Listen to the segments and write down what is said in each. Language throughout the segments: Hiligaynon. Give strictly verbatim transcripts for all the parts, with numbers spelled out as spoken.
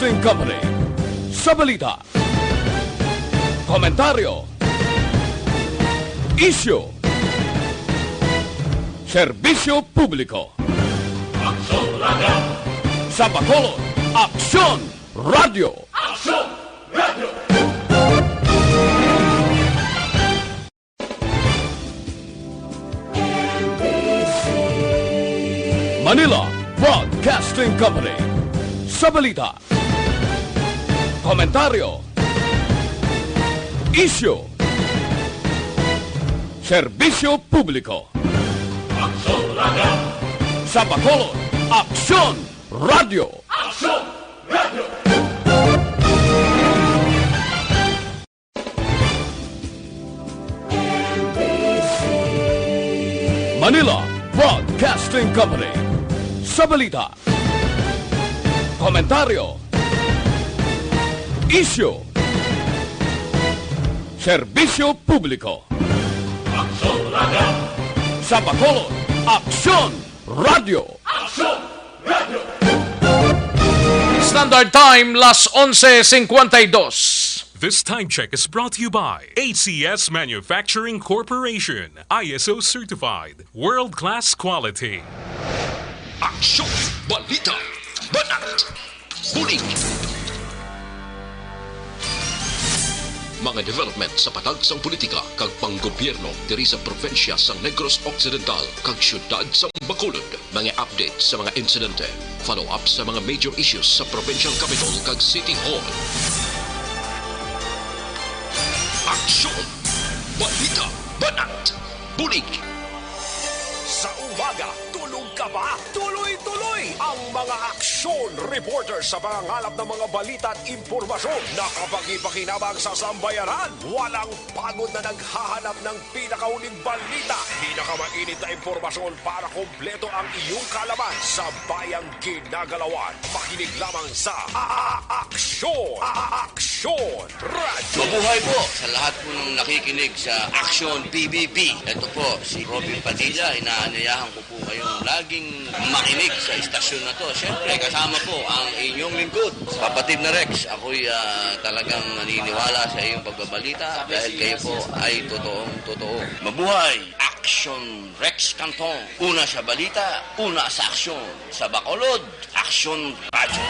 Broadcasting Company. Sa balita, komentaryo, isyu, serbisyo publiko. Aksyon Radio! Sa Bacolod, Aksyon Radio! Aksyon Radio! Manila Broadcasting Company. Sa balita, komentaryo, isyu, serbisyo publiko. Aksyon Radio! Sa Bacolod, Aksyon Radio! Aksyon Radio! Manila Broadcasting Company. Sa balita, komentaryo, isyu, serbisyo publiko. Aksyon Radio! Sa Bacolod, Aksyon Radio! Aksyon Radio! Standard Time, las onse cincuenta y dos. This time check is brought to you by A C S Manufacturing Corporation, I S O certified, world-class quality. Aksyon! Balita! Banat! Bulig! Mga development sa patag sang politika kag panggobyerno diri sa probinsya sang Negros Occidental kag siyudad sang Bacolod. Mga update sa mga insidente. Follow-up sa mga major issues sa Provincial Capitol kag City Hall. Aksyon! Balita! Banat! Bulig! Sa umaga, tulog ka ba? Tuloy-tuloy ang mga aksyon reporter sa pangangalap ng mga balita at impormasyon na kapakipakinabang sa sambayanan. Walang pagod na naghahanap ng pinakahuling balita, pinakamainit na impormasyon para kompleto ang iyong kaalaman sa bayang ginagalawan. Makinig lamang sa A-, A-, Aksyon! A-, A-, Aksyon! Radyo. Mabuhay po sa lahat po ng nakikinig sa Aksyon P B B. Ito po si Robin Padilla. Inaanyayahan ko po kayong laging makinig sa istasyon na to. Siyempre, kasama po ang inyong lingkod. Kapatid na Rex, ako'y, ah, talagang naniniwala sa iyong pagbabalita dahil kayo po ay totoong totoo. Mabuhay! Aksyon Rex Cantong. Una sa balita, una sa aksyon. Sa Bacolod, Aksyon Radyo.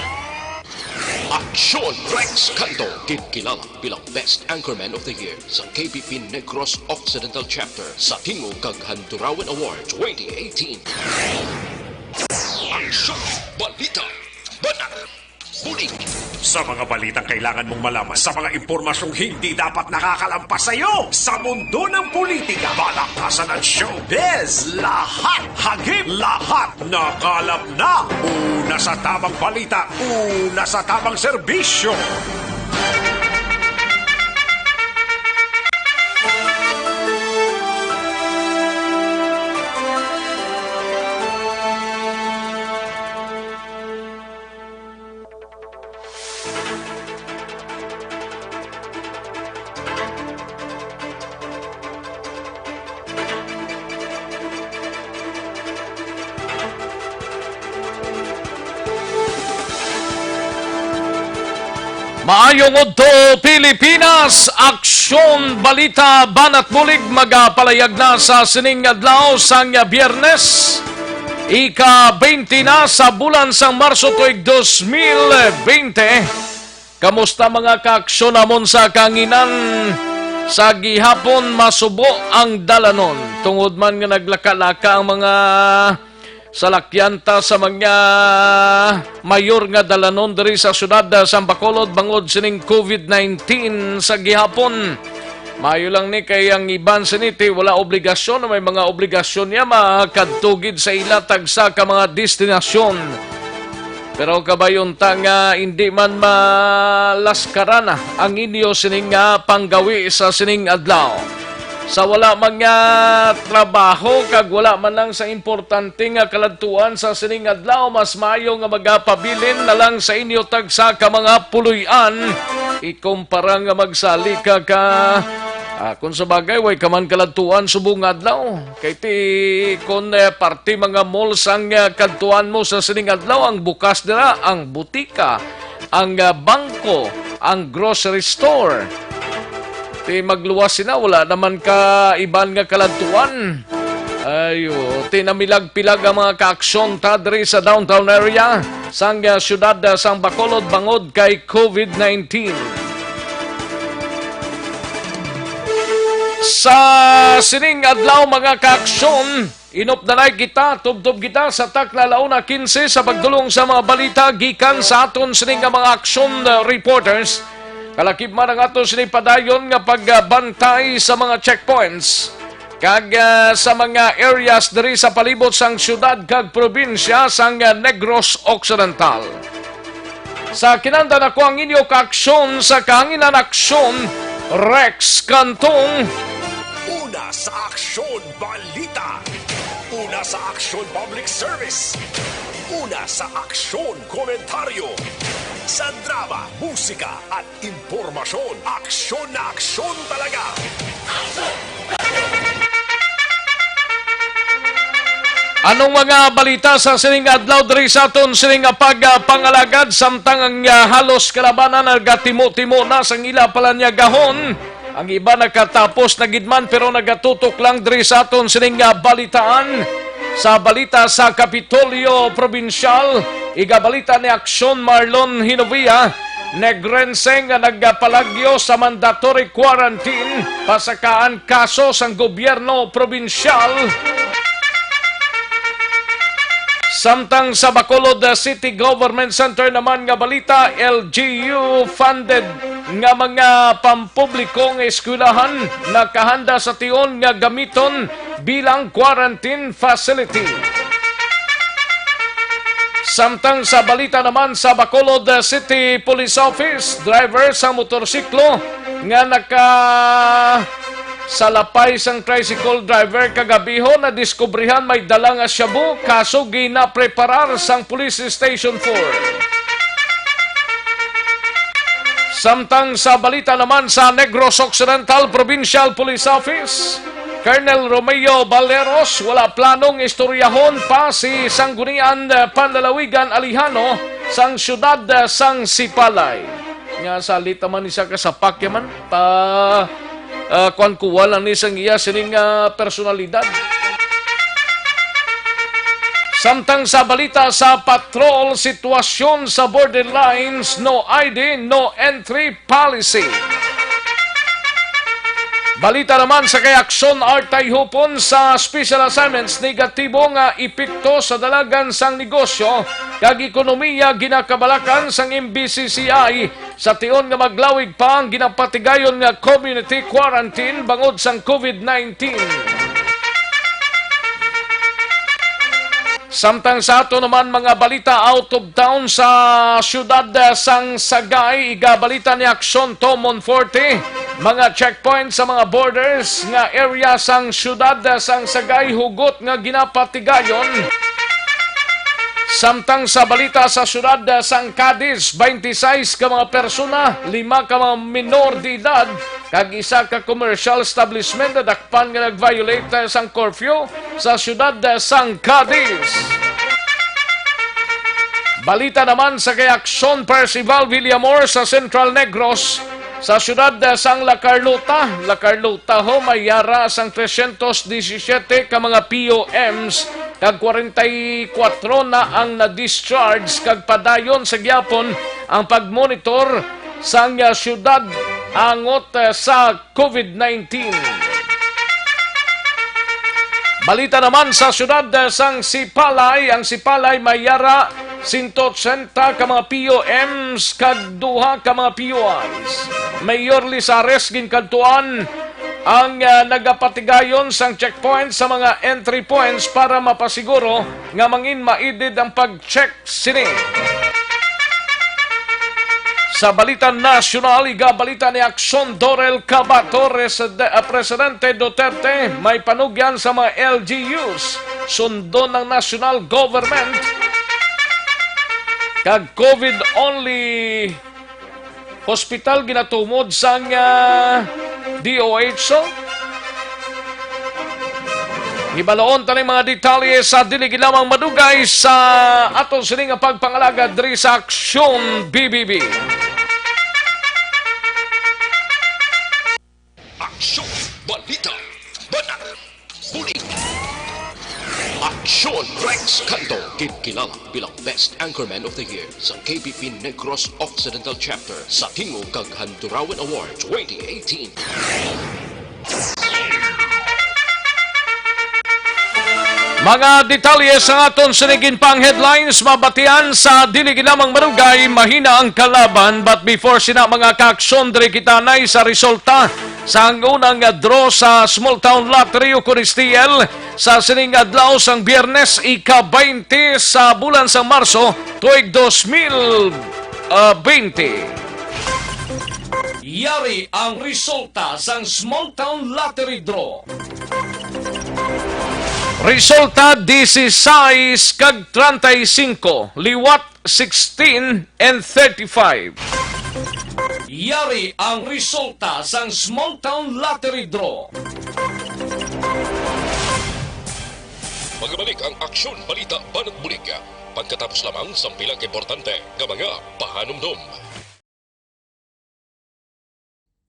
Aksyon Rex Cantong, ginkilala bilang Best Anchorman of the Year sa K B P Negros Occidental Chapter sa Tingog kag Handurawan Award twenty eighteen. Aksyon! Balita! Banat! Bulig! Sa mga balitang kailangan mong malaman, sa mga impormasyong hindi dapat nakakalampas sa iyo, sa mundo ng politika, balakasan at showbiz, lahat hagip, lahat nakalap na. Una sa tamang balita, una sa tamang serbisyo. Maayong udto, Pilipinas! Aksyon, balita, banat bulig magapalayag na sa sining adlaw sang Biyernes, ika-twenty na sa bulan sang Marso tuig dos mil twenty. Kamusta, mga kaaksyon namon sa kahanginan? Sa gihapon, masubo ang dalanon. Tungod man nga naglaka-laka ang mga salakyan ta sa mga mayor nga dalanon diri sa siyudad, ah, sang Bacolod bangod sining covid nineteen sa gihapon. Maayo lang ni kay ang iban sini ti wala obligasyon, may mga obligasyon niya makadto gid sa ila tagsa ka mga destinasyon. Pero kabayon ta nga indi man malaskaran ang inyo sining nga panggawi sa sining adlaw. Sa wala man nga trabaho kag wala man lang sa importante nga kaladtuan sa sining adlaw, mas maayo nga magapabilin na lang sa inyo tagsa ka mga puloy-an ikumpara nga magsali ka ka, ah, kung sa bagay, way ka man kaladtuan subong nga adlaw. Kay ti, kung, eh, parte mga malls ang, eh, kadtuan mo sa sining adlaw, ang bukas dira, ang butika, ang, ah, bangko, ang grocery store. Ti magluwas sina, wala naman ka iban nga kaladtuan. Ayo, tinamilag-pilag ang mga kaaksyon ta diri sa downtown area sang, ah, siyudad, ah, sang Bacolod bangod kay covid nineteen. Sa sining adlaw, mga kaaksyon, inupdanay kita, tubtob kita sa takna, la una quince, sa pagdulong sa mga balita gikan sa aton sini nga mga aksyon, uh, reporters. Kalakip man ang aton sini padayon nga pagbantay sa mga checkpoints kag, uh, sa mga areas diri sa palibot sang siyudad kag probinsya sang, uh, Negros Occidental. Sa kinanda nako ang inyo kaaksyon sa kahanginan aksyon, Rex Cantong. Una sa aksyon, balita. Una sa aksyon, public service. Una sa aksyon, komentaryo. Sa drama, musika, at impormasyon, aksyon na aksyon talaga. Anong mga balita sa sining adlaw diri sa aton sining nga pagpangalagad, samtang ang, ah, halos kalabanan nagatimo-timo na sang ila palanyagahon? Ang iba nakatapos na gid man, pero nagatutok lang diri sa aton sining nga balitaan. Sa balita sa Kapitolyo Probinsyal, igabalita ni Aksyon Marlon Hinovia, Negrense nga nagapalagyo sa mandatory quarantine, pasakaan kaso sang gobyerno probinsyal. Samtang sa Bacolod City Government Center naman nga balita, L G U funded nga mga pampubliko nga eskwelahan nakahanda sa tion nga gamiton bilang quarantine facility. Samtang sa balita naman sa Bacolod City Police Office, driver sa motorsiklo nga naka salapay sang tricycle driver kagabihon nadiskubrihan may dala nga shabu, kaso ginapreparar sang Police Station four. Samtang sa balita naman sa Negros Occidental Provincial Police Office, Colonel Romeo Baleros, wala planong istoryahon pa si Sanggunian, eh, Panlalawigan Alejano sang siyudad, eh, sang Sipalay. Nga salit naman ni sa kasapak yaman, pa, ah, kuwan-kuwan lang ni sang iya sining, ah, personalidad. Samtang sa balita sa patrol, sitwasyon sa borderlines, no I D, no entry policy. Balita naman sa kay Aksyon Artay Hupon sa special assignments, negatibo nga epekto sa dalagan sang negosyo kag ekonomiya ginakabalakan sang M B C C I sa tion nga maglawig pa ang ginapatigayon nga community quarantine bangod sang covid nineteen. Samtang sa ato naman mga balita out of town, sa siyudad, eh, sang Sagay, igabalita ni Aksyon Tom Monforte, mga checkpoint sa mga borders nga area sang siyudad, eh, sang Sagay hugot nga ginapatigayon. Samtang sa balita sa siyudad, eh, sang Cadiz, twenty-six ka mga persona, lima ka mga minor de edad, kag isa ka commercial establishment nadakpan nga nag-violate, eh, sang curfew sa siyudad, eh, sang Cadiz. Balita naman sa kay Aksyon Percival Villamor sa Central Negros, sa siyudad, eh, sang La Carlota. La Carlota ho, may yara sang trescientos diecisiete ka mga P O Ms, kag kwarenta y kuwatro na ang na-discharge, kag padayon sa gyapon ang pagmonitor sang, ah, siyudad angot, eh, sa covid nineteen. Balita naman sa siyudad, eh, sang Sipalay. Ang Sipalay may yara sento otsenta ka mga P O Ms kag duha ka mga P O Is. Mayor Lizares ginkadtuan ang, ah, nagapatigayon sang checkpoint sa mga entry points para mapasiguro nga mangin maidid ang pag-check sini. Sa balita nasyonal, igabalita ni Aksyon Dorel Cabato, Reside-, ah, Presidente Duterte, may panugyan sa mga L G Us. Sundon ang national government. Kag covid-only hospital ginatumod sang, ah, D O H, so? Hibaloon ta ning mga detalye sa dili gid lamang madugay sa aton sini nga pagpangalagad diri sa Aksyon B B B. Aksyon, balita, banat, bulig. Aksyon, Rex Canto, ginkilala bilang Best Anchorman of the Year sa K B P Negros Occidental Chapter sa Tingog kag Handurawan Award twenty eighteen. Mga detalye sa aton sini ginpang headlines, mabatian sa dili gid lamang marugay, mahina ang kalaban. But before sina, mga kaaksyon, diri kita nay sa resulta sang unang draw sa Small Town Lottery ukon S T L sa sining adlaw sang Biyernes, ika-twenty sa bulan sang Marso, tuig dos mil, ah, twenty. Yari ang resulta sang Small Town Lottery Draw. Resulta, dieciséis kag treinta y cinco, liwat sixteen and thirty-five. Yari ang resulta sang Small Town Lottery Draw. Magabalik ang Aksyon, Balita, Banat, Bulig pagkatapos lamang sang pila ka importante nga mga pahanumdom.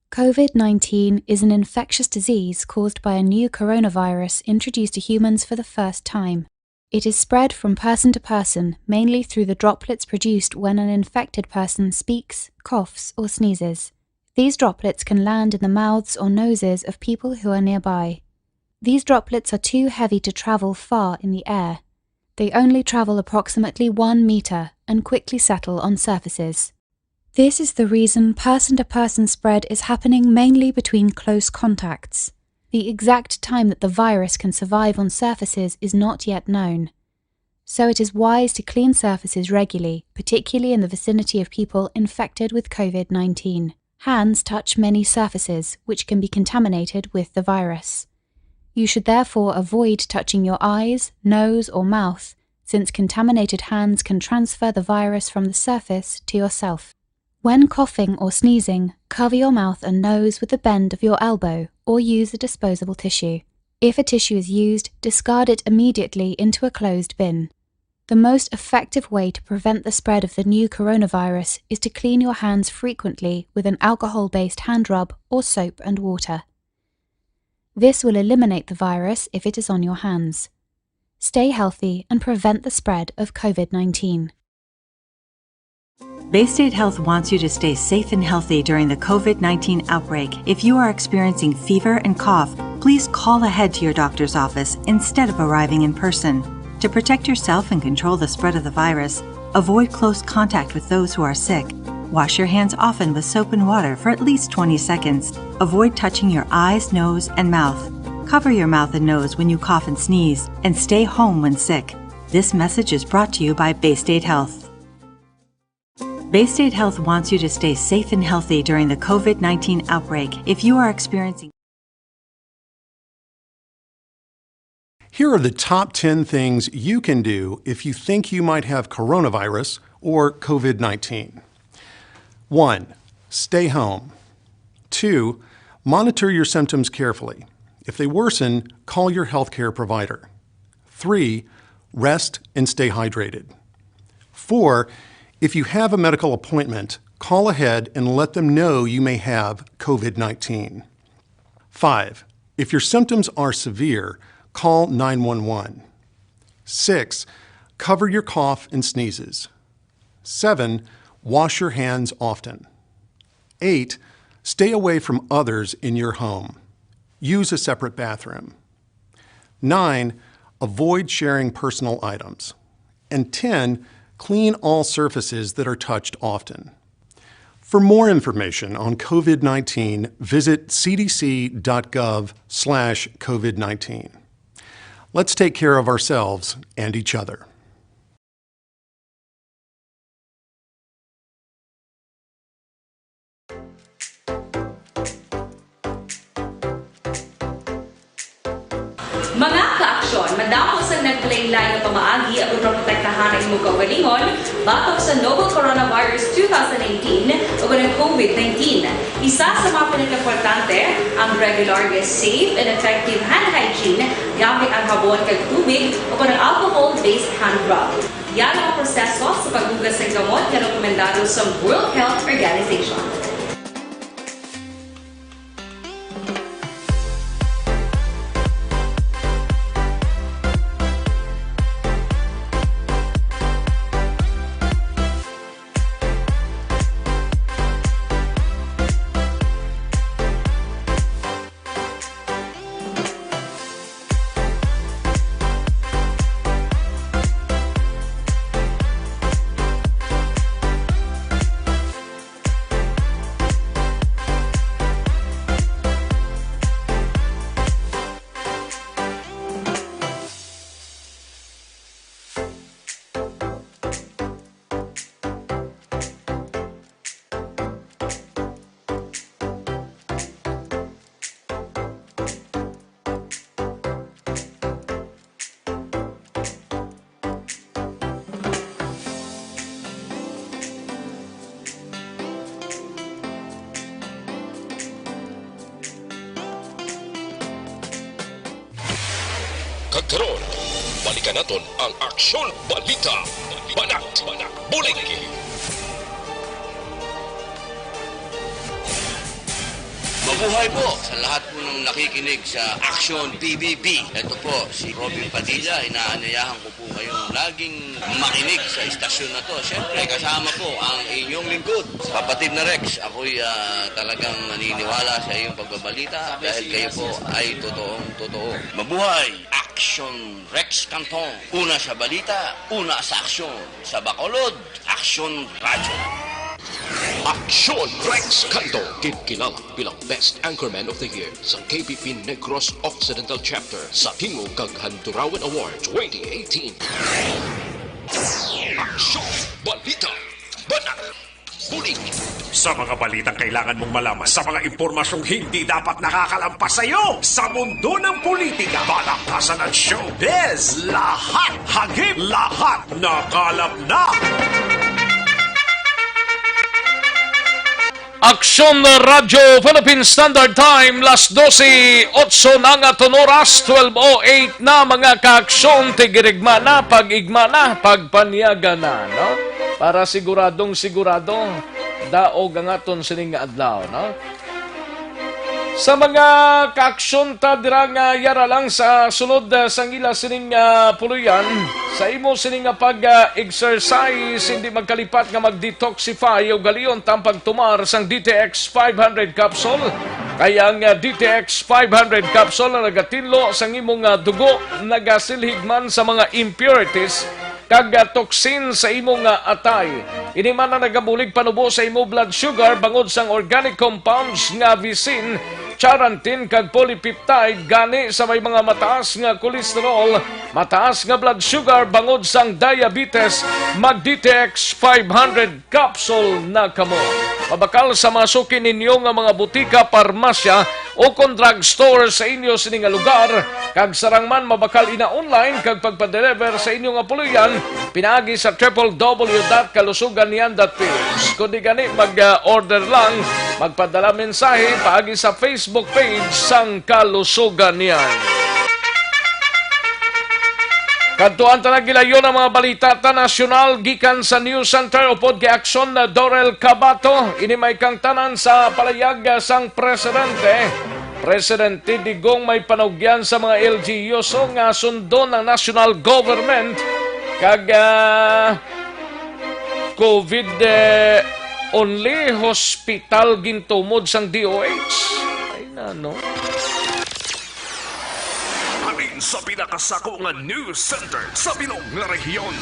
COVID nineteen is an infectious disease caused by a new coronavirus introduced to humans for the first time. It is spread from person to person, mainly through the droplets produced when an infected person speaks, coughs, or sneezes. These droplets can land in the mouths or noses of people who are nearby. These droplets are too heavy to travel far in the air. They only travel approximately one meter and quickly settle on surfaces. This is the reason person to person spread is happening mainly between close contacts. The exact time that the virus can survive on surfaces is not yet known. So it is wise to clean surfaces regularly, particularly in the vicinity of people infected with COVID nineteen. Hands touch many surfaces which can be contaminated with the virus. You should therefore avoid touching your eyes, nose, or mouth, since contaminated hands can transfer the virus from the surface to yourself. When coughing or sneezing, cover your mouth and nose with the bend of your elbow or use a disposable tissue. If a tissue is used, discard it immediately into a closed bin. The most effective way to prevent the spread of the new coronavirus is to clean your hands frequently with an alcohol based hand rub or soap and water. This will eliminate the virus if it is on your hands. Stay healthy and prevent the spread of COVID nineteen. Baystate Health wants you to stay safe and healthy during the COVID nineteen outbreak. If you are experiencing fever and cough, please call ahead to your doctor's office instead of arriving in person. To protect yourself and control the spread of the virus, avoid close contact with those who are sick. Wash your hands often with soap and water for at least twenty seconds. Avoid touching your eyes, nose, and mouth. Cover your mouth and nose when you cough and sneeze, and stay home when sick. This message is brought to you by Baystate Health. Baystate Health wants you to stay safe and healthy during the COVID nineteen outbreak. If you are experiencing Here are the top ten things you can do if you think you might have coronavirus or COVID nineteen. One, stay home. Two, monitor your symptoms carefully. If they worsen, call your healthcare provider. Three, rest and stay hydrated. Four, if you have a medical appointment, call ahead and let them know you may have COVID nineteen. Five, if your symptoms are severe, call nine one one. Six, cover your cough and sneezes. Seven, wash your hands often. Eight, stay away from others in your home. Use a separate bathroom. Nine, avoid sharing personal items. And ten, clean all surfaces that are touched often. For more information on COVID nineteen, visit C D C dot gov slash COVID nineteen. Let's take care of ourselves and each other. Mga ka-aksyon, madamo sang naglain-lain nga pamaagi agud maprotektahan ang imong kaugalingon batok sa novel coronavirus two thousand nineteen ug ang COVID nineteen. Isa sa mga pinakaimportante, ang regular nga safe and effective hand hygiene gamit ang habon kag tubig o kon ang alcohol-based hand rub. Yan ang proseso sa paghugas sang gamot nga rekomendado sa World Health Organization. Kag karon, balikan naton ang Aksyon Balita, Banat, Bulig. Mabuhay po sa lahat po ng nakikinig sa Aksyon P B B. Ito po si Robin Padilla. Inaanyayahan ko po kayong laging makinig sa istasyon na to. Siyempre, kasama po ang inyong lingkod, Kapatid na Rex. Ako'y, ah, talagang naniniwala sa iyong pagbabalita dahil kayo po ay totoong totoo. Mabuhay! Aksyon Rex Canton. Una sa balita, una sa aksyon. Sa Bacolod, Aksyon Radyo. Aksyon Rex Canto, ginkilala bilang Best Anchorman of the Year sa K P P Negros Occidental Chapter sa Tingog kag Handurawan Award twenty eighteen. Aksyon, balita, banat, bulig. Sa mga balitang kailangan mong malaman, sa mga impormasyong hindi dapat nakakalampas sa iyo, sa mundo ng politika, balakasan at showbiz, lahat hagip, lahat nakalap na. Aksyon Radyo Philippine Standard Time, las dose otso na nga aton oras, twelve oh eight na, mga kaaksyon, tigirigma na, pag-igma na, pagpanyaga na, no? Para siguradong sigurado, daog ang aton sining nga adlaw, no? Sa mga kaaksyon ta dira nga yara lang sa sulod, ah, sang ila sining, ah, puloy-an, sa imo sining nga pag, ah, exercise, hindi magkalipat nga mag-detoxify o galion ta ang pagtumar sang D T X five hundred capsule. Kay ang, ah, D T X five hundred capsule ang nagatinlo sang imong, ah, dugo, nagasilhig man sa mga impurities kag, ah, toxin sa imo nga atay. Ini man ang nagabulig panubo sa imo blood sugar bangod sang organic compounds nga visin, charantin, kag polypeptide. Gani, sa may mga mataas nga cholesterol, mataas nga blood sugar bangod sang diabetes, mag D T X five hundred capsule na kamo. Mabakal sa mga suki ninyo nga mga butika, parmasya, o kon drugstore sa inyo sini nga lugar, kag sarang man mabakal ina online kag pagpadeliver sa inyo nga puloy-an pinaagi sa triple W dot kalusugan niyan dot P H. Kundi gani, mag-order lang, magpadala mensahe paagi sa Facebook page sang Kalusugan Niyan. Kadtuan ta na gilayon ang mga balita ta nasyonal gikan sa News Center upod kay Aksyon na Dorel Cabato. Ini may kang tanan sa palayag sang presidente. Presidente Digong may panugyan sa mga L G Us nga sundon ang national government kag, ah, COVID, eh, only hospital gintumod sang D O H. Ay, nano? Halin sa pinakasako nga news center sa bilog nga rehiyon.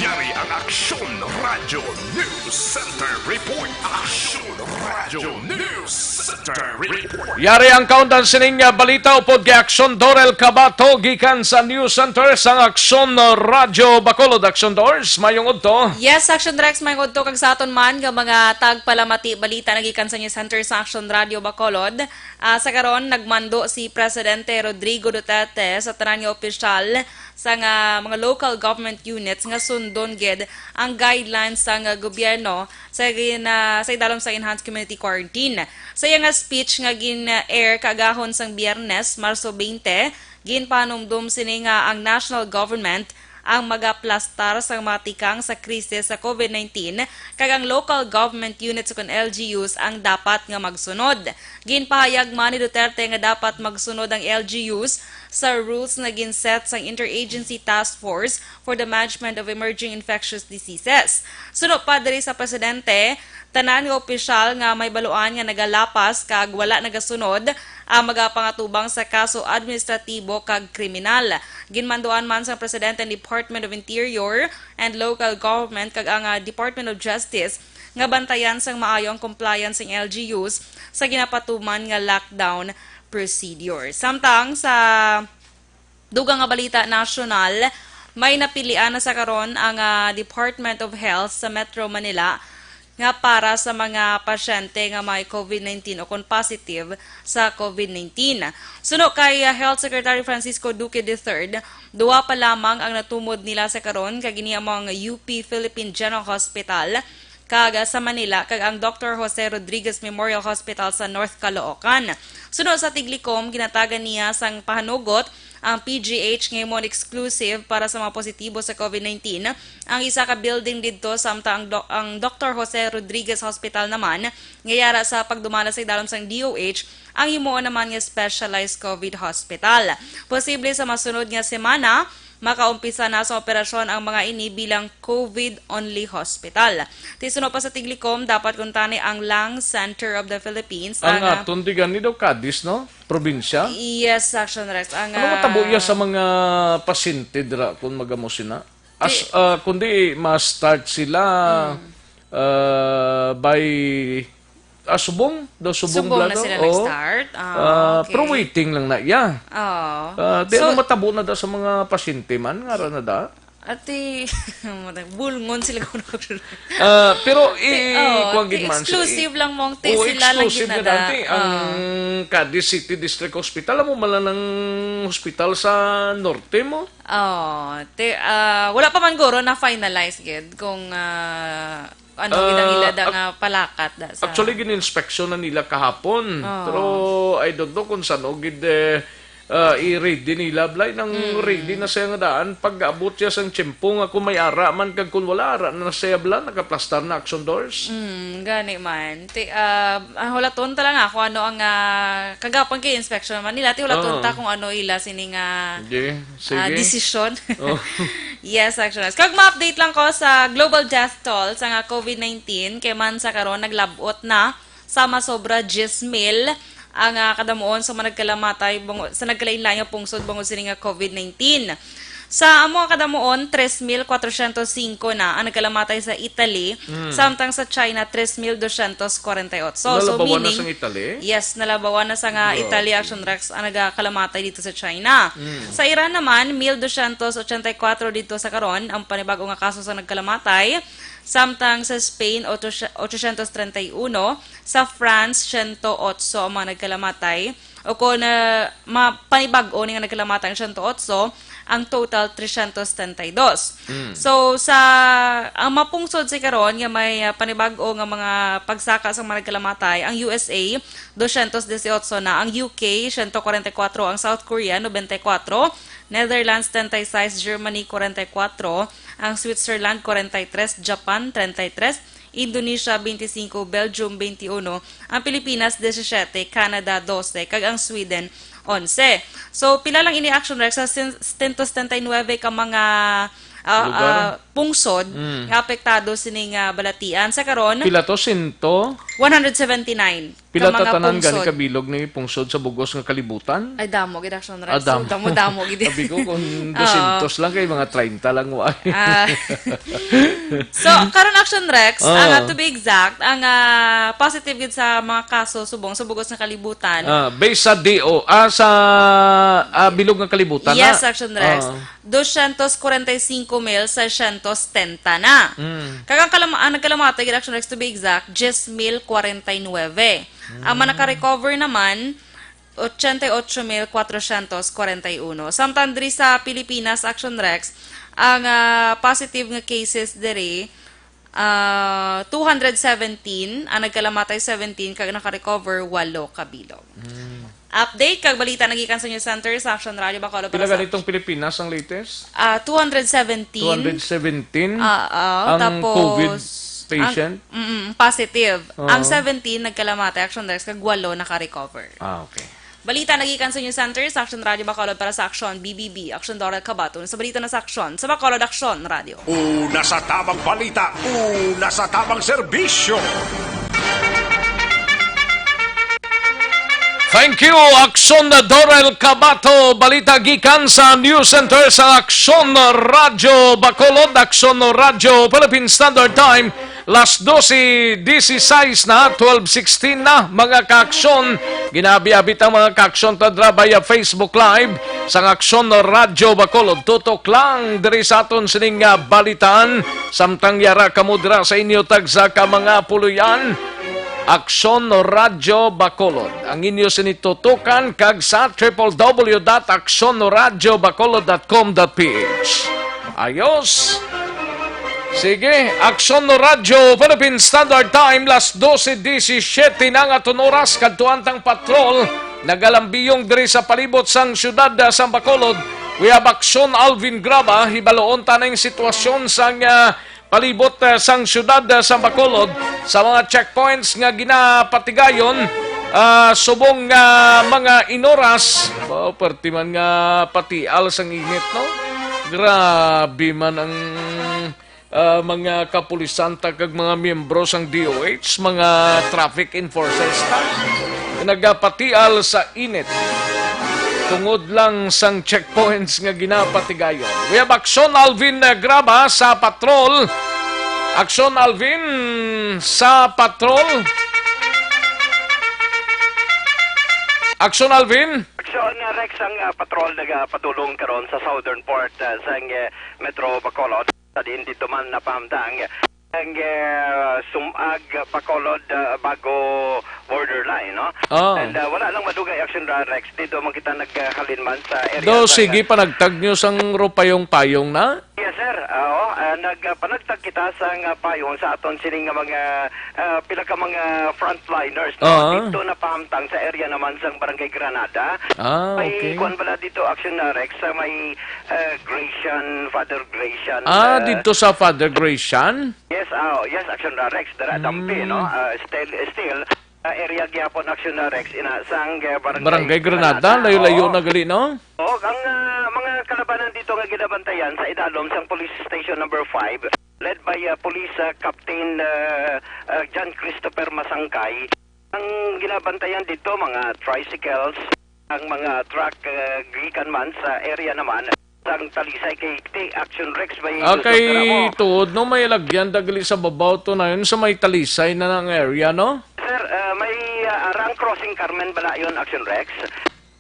Yari ang Aksyon Radio News Center Report. Aksyon Radio News Center Report. Yari ang kaundan sining, ah, balita upod kay Aksyon Dorel Cabato gikan sa News Center sang Aksyon Radio Bacolod. Aksyon Dors, mayong udto. Yes, Aksyon Rex, mayong udto kag sa aton man nga mga tagpalamati balita nagikan sa News Center sa Aksyon Radio Bacolod. Ah, sa karon, nagmando si Presidente Rodrigo Duterte sa tanan nga opisyal sa nga mga local government units nga sundon gid ang guidelines sang gobyerno sa gin-, ah, sa idalom sa enhanced community quarantine. Sa iya nga speech nga gin-air kaagahon sang Biyernes, Marso twenty, ginpanumdom sini nga ang national government ang magaplastar sang mga tikang sa krisis sa COVID nineteen, kag ang local government units ukon L G Us ang dapat nga magsunod. Ginpahayag man ni Duterte nga dapat magsunod ang L G Us sa rules nga gin-set sang Interagency Task Force for the Management of Emerging Infectious Diseases. Suno pa diri sa presidente, tanan nga opisyal nga may baluan nga nagalapas kag wala nagasunod ang magapangatubang sa kaso administratibo kag kriminal. Ginmanduan man sang presidente ang Department of Interior and Local Government kag ang, ah, Department of Justice nga bantayan sang maayo ang compliance sang L G Us sa ginapatuman nga lockdown procedure. Samtang sa dugang nga balita nasyonal, may napilian na sa karon ang, ah, Department of Health sa Metro Manila nga para sa mga pasyente nga may COVID nineteen o kon positive sa COVID nineteen. Suno kay, ah, Health Secretary Francisco Duque the third, duha pa lamang ang natumod nila sa karon, kag ini amo ang U P Philippine General Hospital kag, ah, sa Manila, kag ang Doctor Jose Rodriguez Memorial Hospital sa North Caloocan. Suno sa Tiglikom, ginatagan niya sang pahanugot ang P G H nga himuon exclusive para sa mga positibo sa COVID nineteen. Ang isa ka building didto, samtang ang do-, ang Doctor Jose Rodriguez Hospital naman, nga yara sa pagdumala sa idalom sang D O H, ang himuon naman nga specialized COVID hospital. Posible sa masunod nga semana, makaumpisa na sa operasyon ang mga ini bilang COVID-only hospital. Ti suno pa sa Tiglikom, dapat kuntani ang Lung Center of the Philippines, Ang ang, ah, aton di gani daw Cadiz, no? Probinsya? Yes, Action Rex. Ang, Ano matabo iya ah, sa mga pasyente dira kung magamo sina? As, Di- ah, kundi ma-start sila, Hmm. ah, by, ah, subong? Daw subong Subong bala na daw? sila Oo. nag-start? Ah, Ah, okay. Pero waiting lang na iya. Oo. Ah, di So, ano matabo na da sa mga pasyente man, nga ra na da? Ati, bulngon sila ko. Ah, pero Ti-, i-, oh, kuwan ti gid man siya, exclusive i-, lang mong ti oo, sila lang exclusive gid na na da. dati ang Ah. Cadiz City District Hospital. Amo man lang ang hospital sa norte mo. Oh, ti-, ah, wala pa man guro na finalize gid kung, ah, ano gid ang Ah, ila da ac-, nga palakat da sa actually, gin-inspection na nila kahapon. Oh. Pero I don't know kung saan o gid, eh, ah, i-ready nila, Blay, nang Mm. ready na siya nga daan. Pag-abot siya sang tiyempo nga kung may ara man, kag kung wala ara na siya, bala, nakaplastar na action doors. Mm, gani man. Ti-, ah, ang hulaton ta lang ako, ano ang, ah, kagapon kay inspection man nila, ti hulaton Oo. ta kung ano ila sini nga, Sige, ah, sige. desisyon. Oh. Yes, actually. Kag ma-update lang ko sa global death toll sa nga COVID nineteen, kay man sa karon naglabot na sa masobra diyes mil ang, ah, kadamuon sa mga nagkalamatay bungo-, sa nagkalain-lain nga pungsod bangod sini nga COVID nineteen. Sa amo nga kadamuon, tres mil kwatrosyentos singko na ang nagkalamatay sa Italy, Mm. samtang sa China, tres mil dosyentos kwarenta y otso. So, Nalabawan na meaning, sang Italy? yes, nalabawan na sa nga Grabe. Italy, Action Rex, ang nagakalamatay dito sa China. Mm. Sa Iran naman, mil dosyentos ochenta y cuatro dito sa karon ang panibag-o nga kaso sa nagkalamatay, samtang sa Spain, otro-, ochocientos treinta y uno, sa France, siyento otso ang mga nagkalamatay, o kon, ah, ma-, panibag-o ni nga nagkalamatay ang siyento otso, ang total, tresyentos setenta y dos. Mm. So, sa, ang mapungsod sa karon nga may, ah, panibag-o nga mga pagsaka sa mga nagkalamatay, ang U S A, dosyentos dieciocho na, ang U K, siyento kwarenta y kuwatro, ang South Korea, nobenta y kuwatro, Netherlands, treinta y seis, Germany, kwarenta y kuwatro, ang Switzerland, kwarenta y tres, Japan, treinta y tres, Indonesia, twenty-five, Belgium, twenty-one, ang Pilipinas, disisiete, Canada, dose, kag ang Sweden, onse. So, pila lang ini, Action Rex, sa sin-, sento setenta y nuebe ka mga, ah, Lugar? ah, pungsod Mm. nga apektado sining, ah, balatian. Sa karon, Pila to? Sento? One hundred seventy-nine. Pila ta tanan gani ka bilog ni pungsod sa bug-os nga kalibutan? Ay, damo gid, Action Rex. Ah, damo. So, damo-damo gid. Sabi ko, kung dosyentos lang, kay mga treinta lang, wa. Ah. So, karon, Action Rex, ah, to be exact, ang, ah, positive gid sa mga kaso subong sa bug-os nga kalibutan. Ah, based sa D O, ah, sa, ah, bilog nga kalibutan, yes, na? Action Rex. Ah. Dosyentos kwarenta y singko mil sesyentos setenta na. Mm. Kag ang kalama-, ang nagkalamatay gid, Action Rex, to be exact, diyes mil kwarenta y nuebe. Ang mga naka-recover naman, ochenta y ocho mil kwatrocientos kwarenta y uno. Samtang diri sa Pilipinas, Action Rex, ang, ah, positive nga cases diri, ah, two hundred seventeen, ang nagkalamatay, seventeen, kag naka-recover, walo ka bilog. Mm. Update kag balita nagikan sa News Center sa Action Radio Bacolod. Pila para sa ganitong Pilipinas ang latest? Ah, two hundred seventeen. Two hundred seventeen Ah, ah, ang tapos COVID patient? Ang, mm, positive. Oo. Ang seventeen nagkalamatay, Action Rex, kag walo naka-recover. Ah, okay. Balita nagikan sa News Center sa Action Radio Bacolod para sa Action B B B, Action Doral Cabaton. Sa balita na sa Action, sa Bacolod Action Radio. Una sa tabang balita, una sa tabang serbisyo. Thank you, Action Doral Cabato. Balita gikan sa News Center sa Action Radio Bacolod, Action Radio Philippine Standard Time. Las dose dieciséis na, twelve sixteen na, mga kaaksyon. Ginabi-abit ang mga kaaksyon ta dira via Facebook Live sang Aksyon Radyo Bacolod. Tutok lang diri sa aton sining nga balitaan. Samtang yara kamo dira sa inyo tagsa ka mga puloy-an, Aksyon Radyo Bacolod ang inyo sini tutukan, kag sa triple W dot aksyon radyo bacolod dot com dot P H. Ayos. Sige, Aksyon no Radyo, Philippine Standard Time, las dose disisiete na nga aton oras, kadtuan tang patrol, nagalambiyong diri sa palibot sang siyudad, ah, sang Bacolod. We have Aksyon Alvin Graba, hibaloon ta na yung sitwasyon sang, ah, palibot, ah, sang siyudad, ah, sang Bacolod, sa mga checkpoints nga ginapatigayon, ah, subong nga mga inoras. Ba, perti man nga patial sang init, no? Grabe man ang, ah, mga kapulisan ta kag mga miyembro sang D O H, mga traffic enforcers ta, nagapatial sa init tungod lang sang checkpoints nga ginapatigayon. We have Aksyon Alvin, eh, Graba sa patrol. Aksyon Alvin sa patrol. Aksyon Alvin. Aksyon, uh, Rex, ang, uh, patrol nagapadulong karon sa southern part, uh, sang, uh, Metro Bacolod. Sa diin dito man napahamtang ang, uh, Sumag, uh, Bacolod, uh, Bago borderline, no? Ah. And, uh, wala lang madugay, Aksyon, uh, Rex. Dito man kita naghalin man sa area. Do, sa sige, panagtag nyo sang rupayong payong na? Yes, sir. Oo, ah, nag-, ah, panagtag kita sang, ah, payong sa aton sining nga mga, ah, pila ka mga frontliners, no? Ah. Dito napahamtang sa area naman sang Barangay Granada. Ah, okay. May kuwan bala dito, Aksyon, ah, Rex, sa may, ah, Gratian, Father Gratian, ah, ah, dito sa Father Gratian? Yes, ah, yes, Aksyon, ah, Rex, dara dampi, no? Hmm. Ah, still, still, ah, area gyapon, Aksyon, ah, Rex, ina sang, ah, Barangay Granada. Barangay Granada, layo-layo na gali, no? Oo. O, ang, ah, mga kalabanan dito nga ginabantayan sa idalom sang Police Station Number Five, led by, ah, Police, ah, Captain, ah, ah, John Christopher Masangkay. Ang ginabantayan dito, mga tricycles, ang mga truck, ah, gikan man sa area naman sang Talisay kay T Action Rex may Okay, lusot na mo. Tuod, no, may lagyan dagli sa babaw to na yun sa may Talisay na ng area, no? Sir, ah, may, ah, Arang Crossing Carmen bala yun, Action Rex.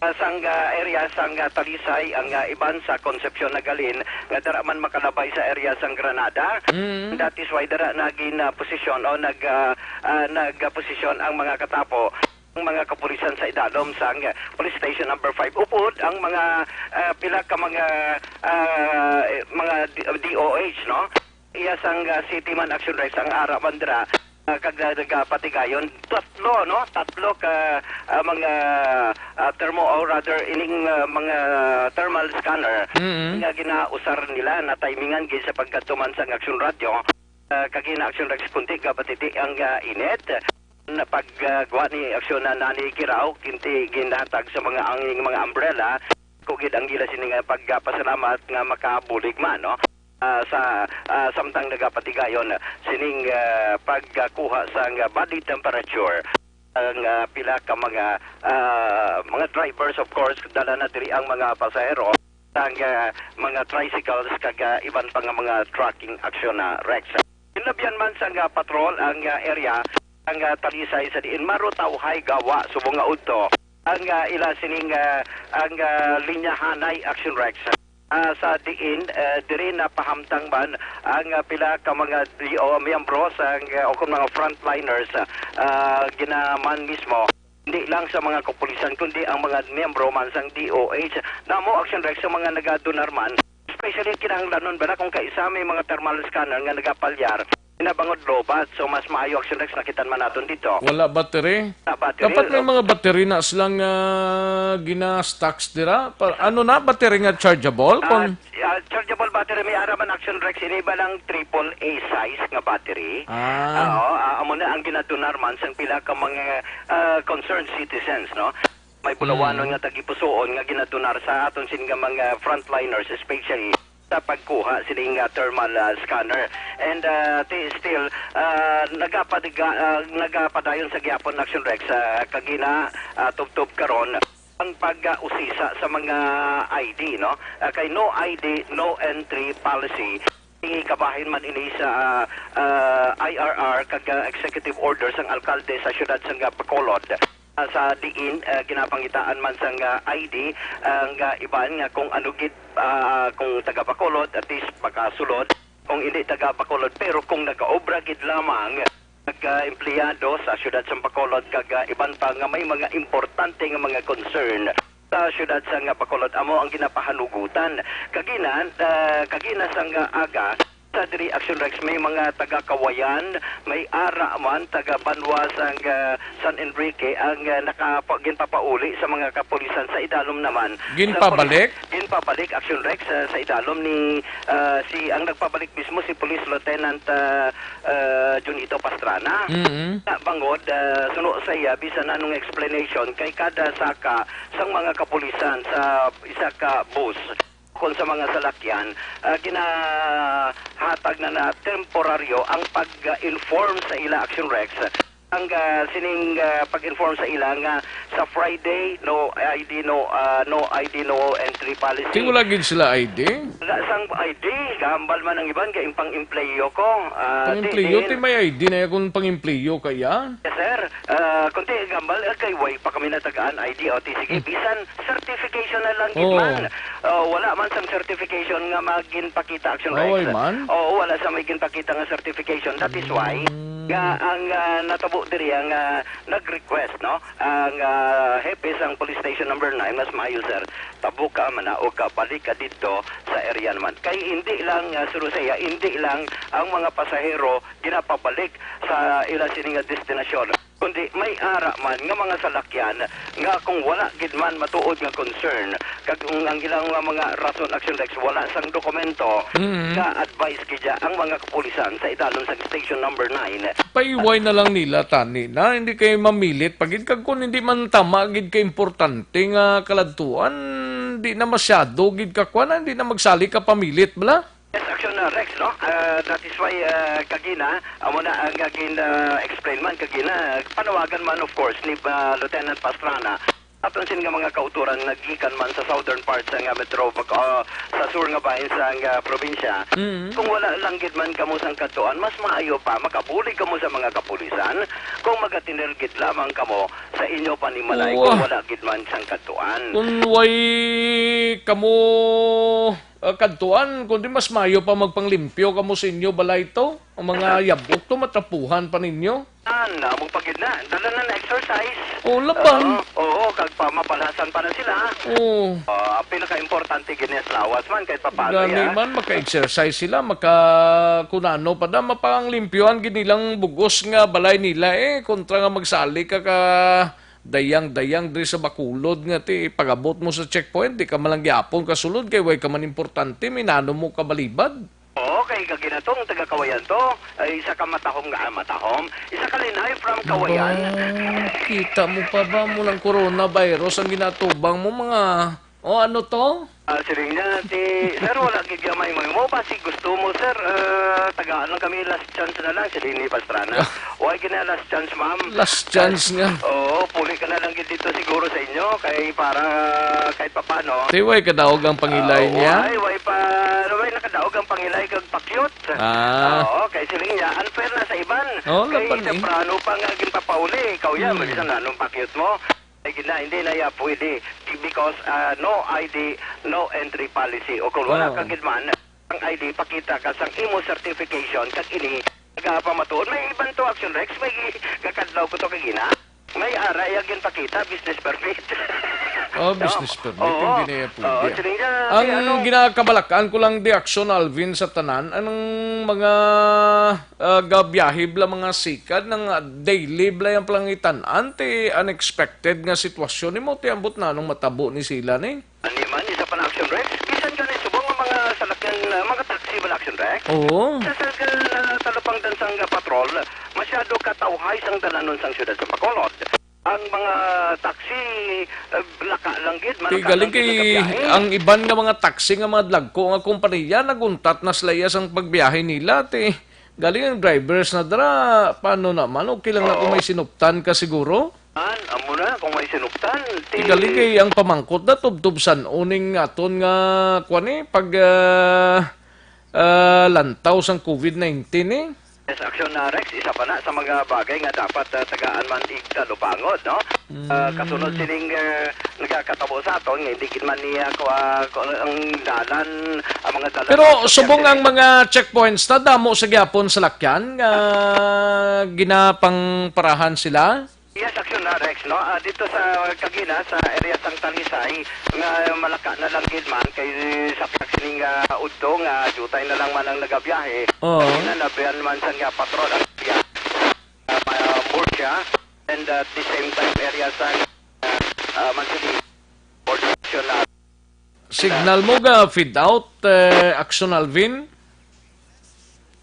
Ah, sang, ah, area sang, ah, Talisay ang, ah, iban sa Concepcion nagalin nga dara man makalabay sa area sang Granada. Mm. That is why dara nagin, ah, posisyon o nag, ah, ah, nagposisyon ang mga katapo, ang mga kapulisan sa idalom sang, ah, Police Station Number Five. Upod ang mga, ah, pila ka mga, ah, mga D-, D O H, no? Iya sang, ah, city man, Action Rex, ang ara man dira, ah, kag na-, nagapatigayon. Tatlo, no? Tatlo ka, ah, mga, ah, thermo, or rather, ining, ah, mga thermal scanner Mm-hmm. nga ginausar nila, na timingan gid sa pagkatuman sang Action Radio. Ah, kag ina Action Rex, kunti gapatiti ang, ah, init. Na pag, ah, gwa ni Action na nani kiraw, kinti ginhatag sa mga angin, mga umbrella. Kugid ang ila sini nga pagpasalamat nga makabulig man, no? Ah, sa, ah, samtang nagapatigayon sining, ah, pagkakuha sang body temperature. ang, ah, pila ka mga, ah, mga drivers, of course, dala na diri ang mga pasahero, ang, ah, mga tricycles, kag, ah, iban pa nga mga trucking aksyon na, Rex. Ginlabihan man sang, ah, patrol ang, ah, area, ang, ah, Talisay, sa diin marutawhay gawa subong nga udto ang, ah, ila sining, ah, ang, ah, linyahanay, Action Rex. Ah, sa diin, eh, diri napahamtang man ang, ah, pila ka mga D O miyembro sa, ah, o kung mga frontliners, ah, ginaman mismo. Hindi lang sa mga kapulisan, kundi ang mga miyembro man sang D O H. Namo, Action Rex, sa mga nagadonar man, especially kinahanglanon bala kung kaisa may mga thermal scanner nga nagapalyar, nabangod lobat. So, mas maayo, Action Rex, nakitan man naton dito. Wala battery? Sa battery, Dapat may oh. mga battery na silang, ah, gina-stocks dira. Pa, ano na, battery nga chargeable? Ah, Kung ah, chargeable battery, may ara man, Action Rex, ini ba lang triple A size nga battery? Ah. Oo, ah, amo na ang ginadonar man sang pila ka mga, ah, concerned citizens, no? May Bulawanon Mm. nga tagipusoon nga ginadonar sa aton sin nga mga frontliners, especially sa pagkuha sining, ah, thermal, ah, scanner. And, ah, ti-, still, ah, nagapadiga-, ah, nagapadayon sa gihapon, Action Rex, ah, kagina, ah, tubtob karon ang pag-usisa sa mga I D, no? Ah, kay no I D, no entry policy. Kabahin man ini sa, ah, I R R kag, ah, executive order sang alkalde sa siyudad sang, ah, Bacolod. Ah, sa diin, ah, ginapangitaan man sang, ah, I D ang, ah, iban nga kung ano gid, ah, kung taga Bacolod, at least makasulod. Kung hindi taga Bacolod, pero kung nagaobra gid lamang, nag-empleyado sa siyudad sang Bacolod kag, ah, iban pa nga may mga importante nga mga concern sa siyudad sang Bacolod, amo ang ginapahanugutan. Kagina, ah, kagina sang aga, sa diri, Action Rex, may mga taga Kawayan, may ara man taga banwa sang, ah, San Enrique ang, ah, nakapa-, ginpapauli sa mga kapulisan sa idalom naman. Sa Ginpabalik? poli-, ginpabalik, Action Rex, ah, sa idalom ni, ah, si, ang nagpabalik mismo si Police Lieutenant, ah, ah, Junito Pastrana. Mm-hmm. Sa bangod, ah, suno sa iya, bisan anong explanation, kay kada saka sang mga kapulisan sa isa ka bus, kon sa mga salakyan, ah, ginahatag na na temporaryo ang pag-inform sa ila, Action Rex. Ang, ah, sining, ah, pag-inform sa ila nga sa Friday, no I D, no, ah, no I D, no entry policy. Ti wala gid sila I D? Wala sang I D, gahambal man ang iban kay pang-empleyo ko. Ah, Pang-empleyo, di-, ti may I D na ya kung pang-empleyo ka ya? Yes, sir. Ah, kung ti gahambal, ah, kay way pa kami natagaan I D. O, ti sige, Hmm. bisan certification na lang gid Oo. man. Oh, wala man sang certification nga maginpakita, Action Rex. Away man. Oo, wala sa may ginpakita nga certification. That is why Mm. nga ang, ah, natabo diri ang, ah, nag-request, no? Ang, ah, hepe sang Police Station Number Nine, mas maayo, sir. Tabo ka, manaog ka, balik ka didto sa area naman. Kay hindi lang, ah, Surusaya, hindi lang ang mga pasahero ginapabalik sa ila sini nga destinasyon, kundi may ara man nga mga salakyan nga kung wala gid man matuod nga concern, kag kung ang ilang nga mga rason, Action Rex, wala sang dokumento, Mm. nga advice gid ya ang mga kapulisan sa idalom sa Station Number Nine. Paiway na lang nila tani na, hindi kay mamilit pa gid, kag kung hindi man tama gid ka importante nga kaladtuan, di na masyado gid ka kuan, hindi na magsali ka pamilit, bala? Yes, Action, uh, Rex, no? Uh, that is why, uh, kagina, amo na ang, uh, gin, uh, explain man kagina, panawagan man, of course, ni, uh, Lieutenant Pastrana. Aton sin nga mga kauturan nga gikan man sa southern part sa nga metro, uh, sa sur nga bahin sa nga probinsya. Mm. Kung wala lang gid man kamo sang kadtuan, mas maayo pa makabulig kamo sa mga kapulisan kung magatinel gid lamang kamo sa inyo panimalay. Uwa. Kung wala gid man sang kadtuan. Kung way kamo, ah, kadtuan, kundi mas maayo pa magpanglimpyo kamo sa inyo balay to. Ang mga Yes, sir. yabok to, matapuhan pa ninyo. An, amo pa gid na. Dala na na exercise. Oh, laban. Oo, oo, kag pa mapalasan pa na sila. Oo. Ah, ang pinaka-importante gid niya sa lawas man, kahit papaano Gani ya. man, maka-exercise sila, maka-, kunano pa da, mapanglimpyohan gid nilang bugos nga balay nila, eh, kontra nga magsali ka ka dayang-dayang diri sa Bacolod nga ti, pag-abot mo sa checkpoint, di ka man lang gyapon kasulod, kay way ka man importante, minano mo kabalibad. Oo, kay kaginatong taga Kawayan to, ay isa ka matahom nga, ah, matahom, isa ka linay from Kawayan. Ba, kita mo pa ba mo ng coronavirus ang ginatubang mo, mga O, ano to? Ah, siling niya, si, "Sir, wala gid gamay mo. Mo ba si gusto mo, sir? Eh, tagaan lang kami, last chance na lang," siling ni Pastrana. "Why gina last chance, ma'am?" Last chance nga. Oo, puli ka na lang gid dito siguro sa inyo kay para kahit papano. Ti, way kadaog ang pangilay Ah, niya? Way, way pa, way nakadaog ang pangilay kag pakyot. Ah. Oo, kay siling niya, unfair na sa iban. Oh, Kay laban eh. Soprano pa nga ginpapauli. Ikaw yan, Hmm. mali sa nanong pakyot mo. Ay, gina, hindi na ya pwede. Because, ah, no I D, no entry policy. O kung wala Oh. ka gid man, ang I D, pakita ka sang imo certification, kag ini, nagapamatuod. May iban to, Action Rex, may kakadlaw ko to kagina. May ara ya ginpakita, business permit. Oh, No? business permit, Oo. hindi na ya pwede. Oo, siling niya, Ang si ano, ginakabalakan ko lang di Action Alvin sa tanan, anong mga, ah, gabiyahe bla mga sikad, nang, ah, daily bla yang palangitan-an, ti unexpected nga sitwasyon nimo, ti ambot na anong matabo ni sila ni? Ani man, isa pa na Action Rex, bisan gani subong nga mga salakyan, ah, mga taxi man Action Rex. Oo. Sa, sa, sa, sa talupangdan sang, ah, patrol, masyado katawhay sang dalanon sang siyudad sa Bacolod. Ang mga taxi, eh, laka lang gid, Ti malaka galing lang gid kay nagabiyahe. Ang iban nga mga taxi nga mga dagko nga kompanya, naguntat na sila iya sang pagbiyahe nila, ti galing ang drivers na dira, paano naman? Okay lang na kung Oo. may sinuptan ka siguro? An, amo na, kung may sinuptan, ti Ti galing kay ang pamangkot na tubtob san uning aton nga, kuwan eh, pag, ah, ah, lantaw sang covid nineteen eh. Yes, Action, ah, Rex, isa pa na sa mga bagay nga dapat, ah, tagaan man igtalupangod, no? Ah, Mm. kasunod sining, ah, nagakatabo sa aton, nga hindi gid man niya ko, ah, ko, ang dalan, ang mga dalan Pero sa subong ang Pacific. mga checkpoints na damo sa gyapon sa lakyan nga ginapangparahan sila? Yes, Action, ah, Rex, no? Ah, dito sa kagina, sa area sang Talisay, nga malaka na lang gid man, kay sa pihak sining, ah, udto nga diutay na lang man ang nagabiyahe. Oo. Kagina, nabiyan man sa nga patrol ang area, ah, ma-, Murcia, and at the same time, area sa, ah, ah, Mansini, Border Action, ah, Signal mo ga fade out, eh, Action Alvin?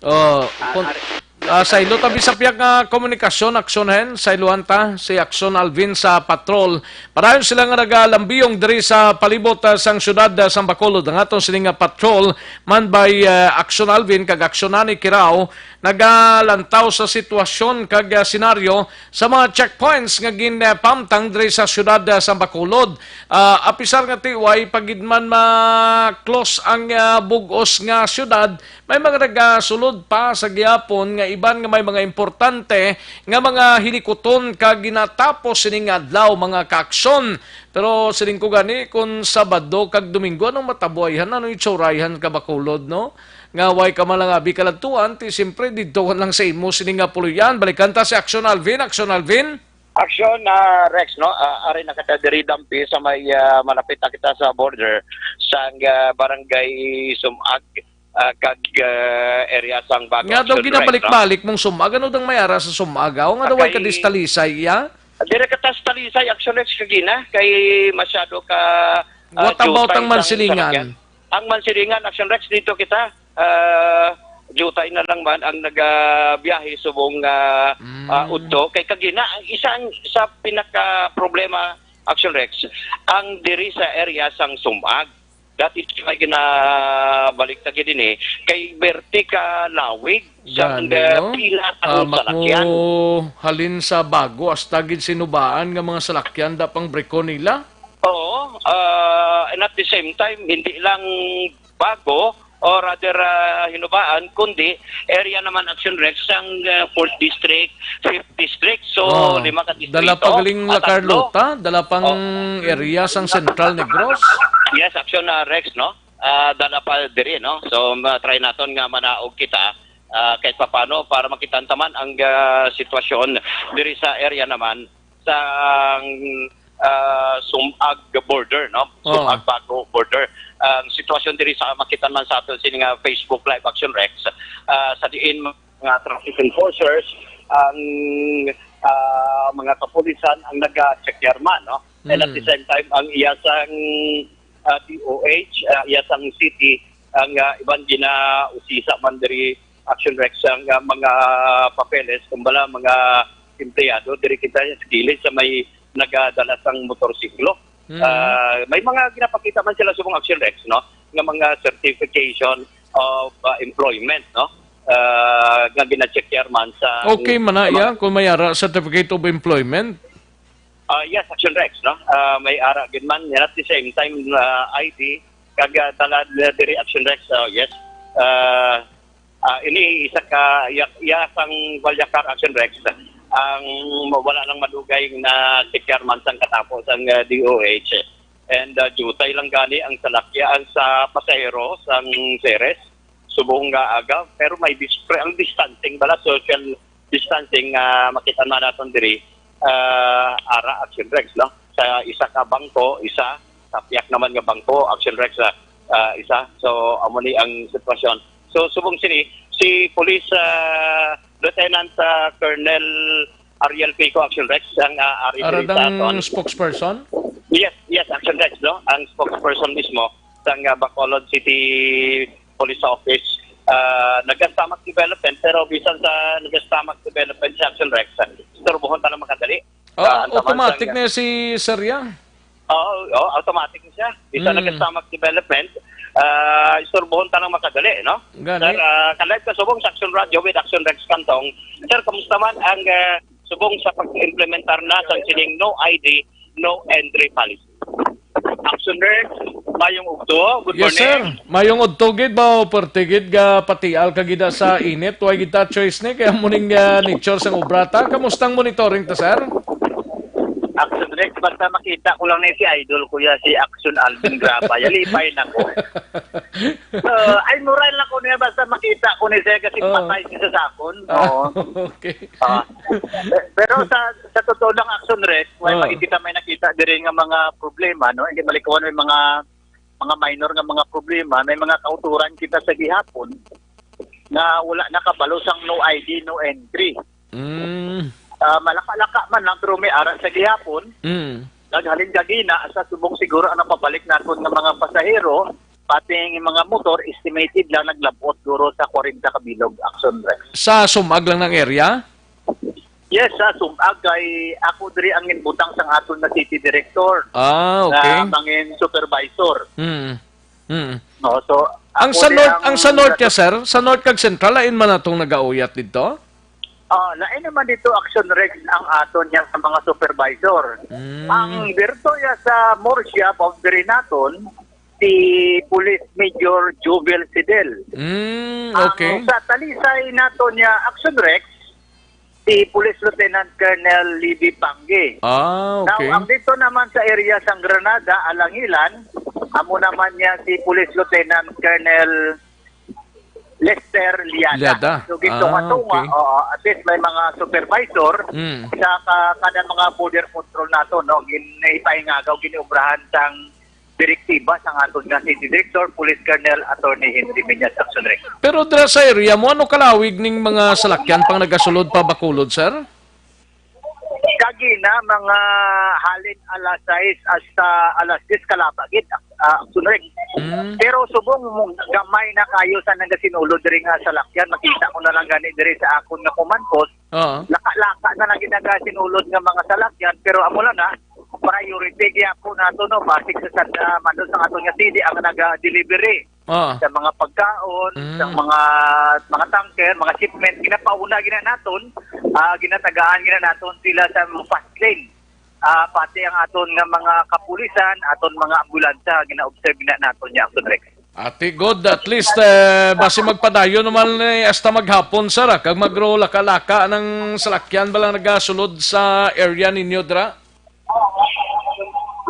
Oh, Ah, kun-, ari. ah, saylo ta bi sa pihak nga komunikasyon, Action Hen, sayloan ta si Action Alvin sa patrol. Padayon sila nga nagalambiyong diri sa palibot, ah, sang siyudad, ah, sang Bacolod. Ang aton sini nga patrol, man by, ah, Action Alvin kag Action Nani Kirao, nagalantaw sa sitwasyon kag, ah, senaryo sa mga checkpoints nga ginpamtang diri sa siyudad, ah, sang Bacolod. Ah, apisar nga ti way pa gid man ma-close ang, ah, bug-os nga siyudad, may mga nagasulod pa sa gihapon nga iban nga may mga importante nga mga hilikuton kag ginatapos sining adlaw, mga kaaksyon. Pero siling ko gani, kung Sabado kag Domingo, anong matabo ayhan? Anong itsura ayhan ka Bacolod, no? Nga way ka man lang abi kaladtuan, ti siyempre didto ka lang sa imo sini nga puloy-an. Balikan ta si Action Alvin. Action Alvin? Action, ah, Rex, no? Ah, ari na kita diri dampi sa may, ah, malapit na kita sa border sang, ah, barangay Sumag, ah, kag, ah, area sang Bago Nga daw Action, Rex, no? ginabalik-balik mong Sumag. Ano dang may ara sa Sumag? Aw, nga daw way ka Akay distalisay, ya? Dire ka ta sa Talisay, Action Rex, kagina, kay masyado ka, ah, What about jutay ang sang Mansilingan? salakyan. Ang Mansilingan, Action Rex, dito kita. Ah, jutay na lang man ang nagabiyahe subong, ah, Mm. ah, udto. Kay kagina, ang isang sa pinaka problema, Action Rex, ang diri sa area sang Sumag. That is why ginabalik ta gid ini kay berte ka lawig sa Gani, no? pila ang Ah, salakyan. Makuhalin sa Bago, hasta gid Sinubaan nga mga salakyan da pang breko nila. Oo, ah, and at the same time, hindi lang Bago, or rather, ah, Hinubaan, kundi area naman Action Rex sang, ah, fourth District, fifth District. So, Oh, lima ka distrito, dala pa galing ah, La tatlo. Carlota, dala pang Oh. area sang Central Negros. Yes, Action, ah, Rex, no? Ah, dala pa diri, no? So, ma-try naton nga manaog kita, ah, kahit papano para makita ta man ang, ah, sitwasyon diri sa area naman sa, ah, Sumag border, no? Oo. Sumag Bago border. Ang sitwasyon diri sa makita man sa aton sini nga Facebook Live, Action Rex, ah, sa diin mga traffic enforcers ang, ah, mga kapulisan ang naga-check man, no? And at the Mm. same time, ang iya sang, ah, D O H, ah, iya sang city, ang, ah, iban ginausisa man diri, Action Rex, ang, ah, mga papeles, kumbala, mga empleyado, diri kita sa kilid sa may nagadala sang motorsiklo. Mm. Ah, may mga ginapakita man sila subong, Action Rex, no, nga mga certification of, ah, employment, no, ah, nga gina-check man sa Okay man na, sa mga iya, kung may ara certificate of employment. Ah, yes, Action Rex, no? Ah, may ara gid man, and at the same time, ah, I D, kag, ah, tala, diri, Action Rex, ah, yes. Ah, ah, ini isa ka, iya, iya sang Gualyakar, Action Rex, ang wala lang madugay na si Chairman sang katapo sang, ah, D O H. And, ah, jutay lang gani ang salakyan sa pasahero sang Ceres subong nga aga, pero may dis-, pre-, ang distancing bala, social distancing nga makita man naton diri, ah, ara, Action Rex, no? Sa isa ka bangko, isa, sa piyak naman nga bangko, Action Rex, ah, ah, isa. So, amo ni ang sitwasyon. So, subong sini, si Police, ah, Lieutenant, ah, Colonel Ariel Pico, Action Rex, ang, ah, ari diri sa Aradang aton spokesperson? Yes, yes, Action Rex, no? Ang spokesperson mismo sang, ah, Bacolod City Police Office, ah, naga-stomach development, pero bisan sa naga-stomach development sa Action Rex, ah, istorbohon ta lang makadali. Ah, Ah, ang taman automatic sang na si Sir ya? Oo, oo, automatic na siya. Bisan Mm. naga-stomach development, ah, istorbohon ta lang makadali, no? Gani. Sir, ah, ka-live ka subong sa Action Radio with Action Rex Cantong. Sir, kamusta man ang, ah, subong sa pag-implementar na sa sining no I D, no entry policy? Action Rex, mayong udto. Good Yes, morning. sir. Mayong udto gid ba, o perti gid ga patial ka gid sa init? Way gid ta choice ni, kaya mo ning, ah, nature sang obra ta. Kamustang monitoring ta, sir? Action Rex, basta makita ko lang ni si idol ko ya, si Action Alvin Graba, yalipay na ko. So, ay, moral na ko niya, basta makita ko ni siya kasi Oo. patay siya sa sakon. Ah, Oo. okay. Ah. Pero sa, sa totoo lang, Action Rex, may Oo. makikita, may nakita diri nga mga problema, no? Hindi malikawan, may mga, mga minor nga mga problema, may mga kauturan kita sa gihapon nga wala nakabalo sang no I D, no entry. Mm. Ah, malaka-laka man lang, pero may ara sa gihapon. Mm. Naghalin gagina, sa subong siguro ang napabalik naton nga mga pasahero, pati ang mga motor, estimated lang naglabot guro sa kwarenta ka bilog, Action Rex. Sa sumag lang ng area? Yes, sa sumag kay ako diri ang ginbutang sang aton na city director. Ah, okay. Nga mangin supervisor. Mm. Mm. No, so, Ang ako sa di north, ang ang sa north ka, sir? Sa north kag central, lain man atong nagauyat dito? Ah, lain naman dito, Action Rex, ang aton niya sa mga supervisor. Mm. Ang birto ya sa Murcia, boundary naton, si Police Major Jubel Sidel. Mm, Ang okay. sa Talisay naton niya, Action Rex, si Police Lieutenant Colonel Libby Pangge. Ah, Now, okay. ang dito naman sa area sang Granada, Alangilan, amo naman niya si Police Lieutenant Colonel Lester Liada. Liada. So, dito Ah, nga tunga, okay. oo, at least may mga supervisor Mm. sa ka-, kada mga border control nato, no? Gin-, ipaingagaw, giniubrahan sang direktiba sang aton nga City Director, Police Colonel Attorney Henry Meñas, Action Rex. Pero dira sa area mo, ano kalawig ning mga salakyan pang nagasulod pa Bacolod, sir? Kagina, mga halin alas sais hasta alas diyes kalaba gid, ah, Action Rex. Mm. Pero subong mo, gamay na kayo sa nagasinulod diri nga salakyan, makita ko na lang gani diri sa akon nga command post, Oo. laka-laka na lang ginagasinulod nga mga salakyan, pero amo lang na, priority gyapon nato, no, basig sa sad-, ah, mando sa aton nga city ang naga-delivery Ah. sa mga pagkaon, Mm. sa mga, mga tanker, mga shipment, ginapauna gina naton, ah, ginatagaan gina naton sila sa mga fast lane. Ah, pati ang aton nga mga kapulisan, aton mga ambulansya, gina-observe na naton niya, Action Rex. Ati, good. At least, eh, basi magpadayon naman, eh, hasta maghapon, sir, ah, kag magro laka-laka ng salakyan ba lang nagasulod sa area ninyo, dra?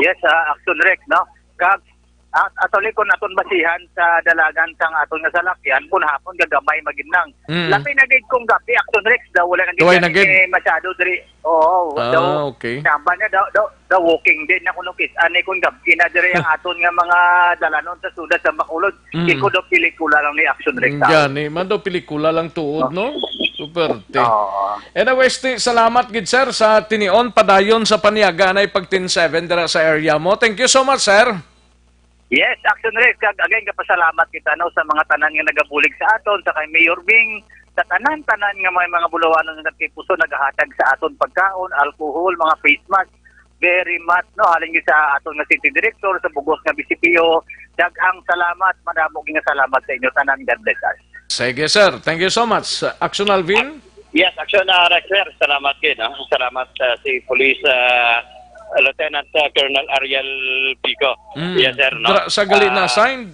Yes, ah, Action Rex, no? Kag, ah, actually, kung aton basihan sa dalagan sang aton nga salakyan, kung hapon, gagamay magin lang. Mm. Labi na gid kung gabi, Action Rex, daw wala na gid Duway na kami gid. masyado diri. Oo, Ah, daw, okay. Samba niya, daw, daw, daw walking din ako nung kis-, ani kung gabi na diri ang aton nga mga dalanon sa sudad sa Bacolod. Mm. Iko daw pelikula lang ni Action Rex. Gani, man daw pelikula lang tuod, no? Super, te. Oo. Anyways, ti, salamat gid, sir, sa tinion padayon sa paniaga na ipag ten seven dira sa area mo. Thank you so much, sir. Yes, Action Rex, kag again, kapasalamat kita, no, sa mga tanan nga nagabulig sa aton, sa kay Mayor Bing, sa tanan-tanan nga may mga bulawanon nga nagkipuso, nagahatag sa aton pagkaon, alcohol, mga face mask, very much, no, halin gyud sa aton nga city director, sa bug-os nga B C P O. Daghang salamat, madamo gyud nga salamat sa inyo tanan. God bless us. Sige, sir. Thank you so much. Action Alvin? Yes, Action, ah, Rex, sir. Salamat gyud, no? Salamat, ah, si Police, ah, Lieutenant, ah, Colonel Ariel Pico. Mm. Yes, sir, no? Dra-, sa gali na Ah, assigned?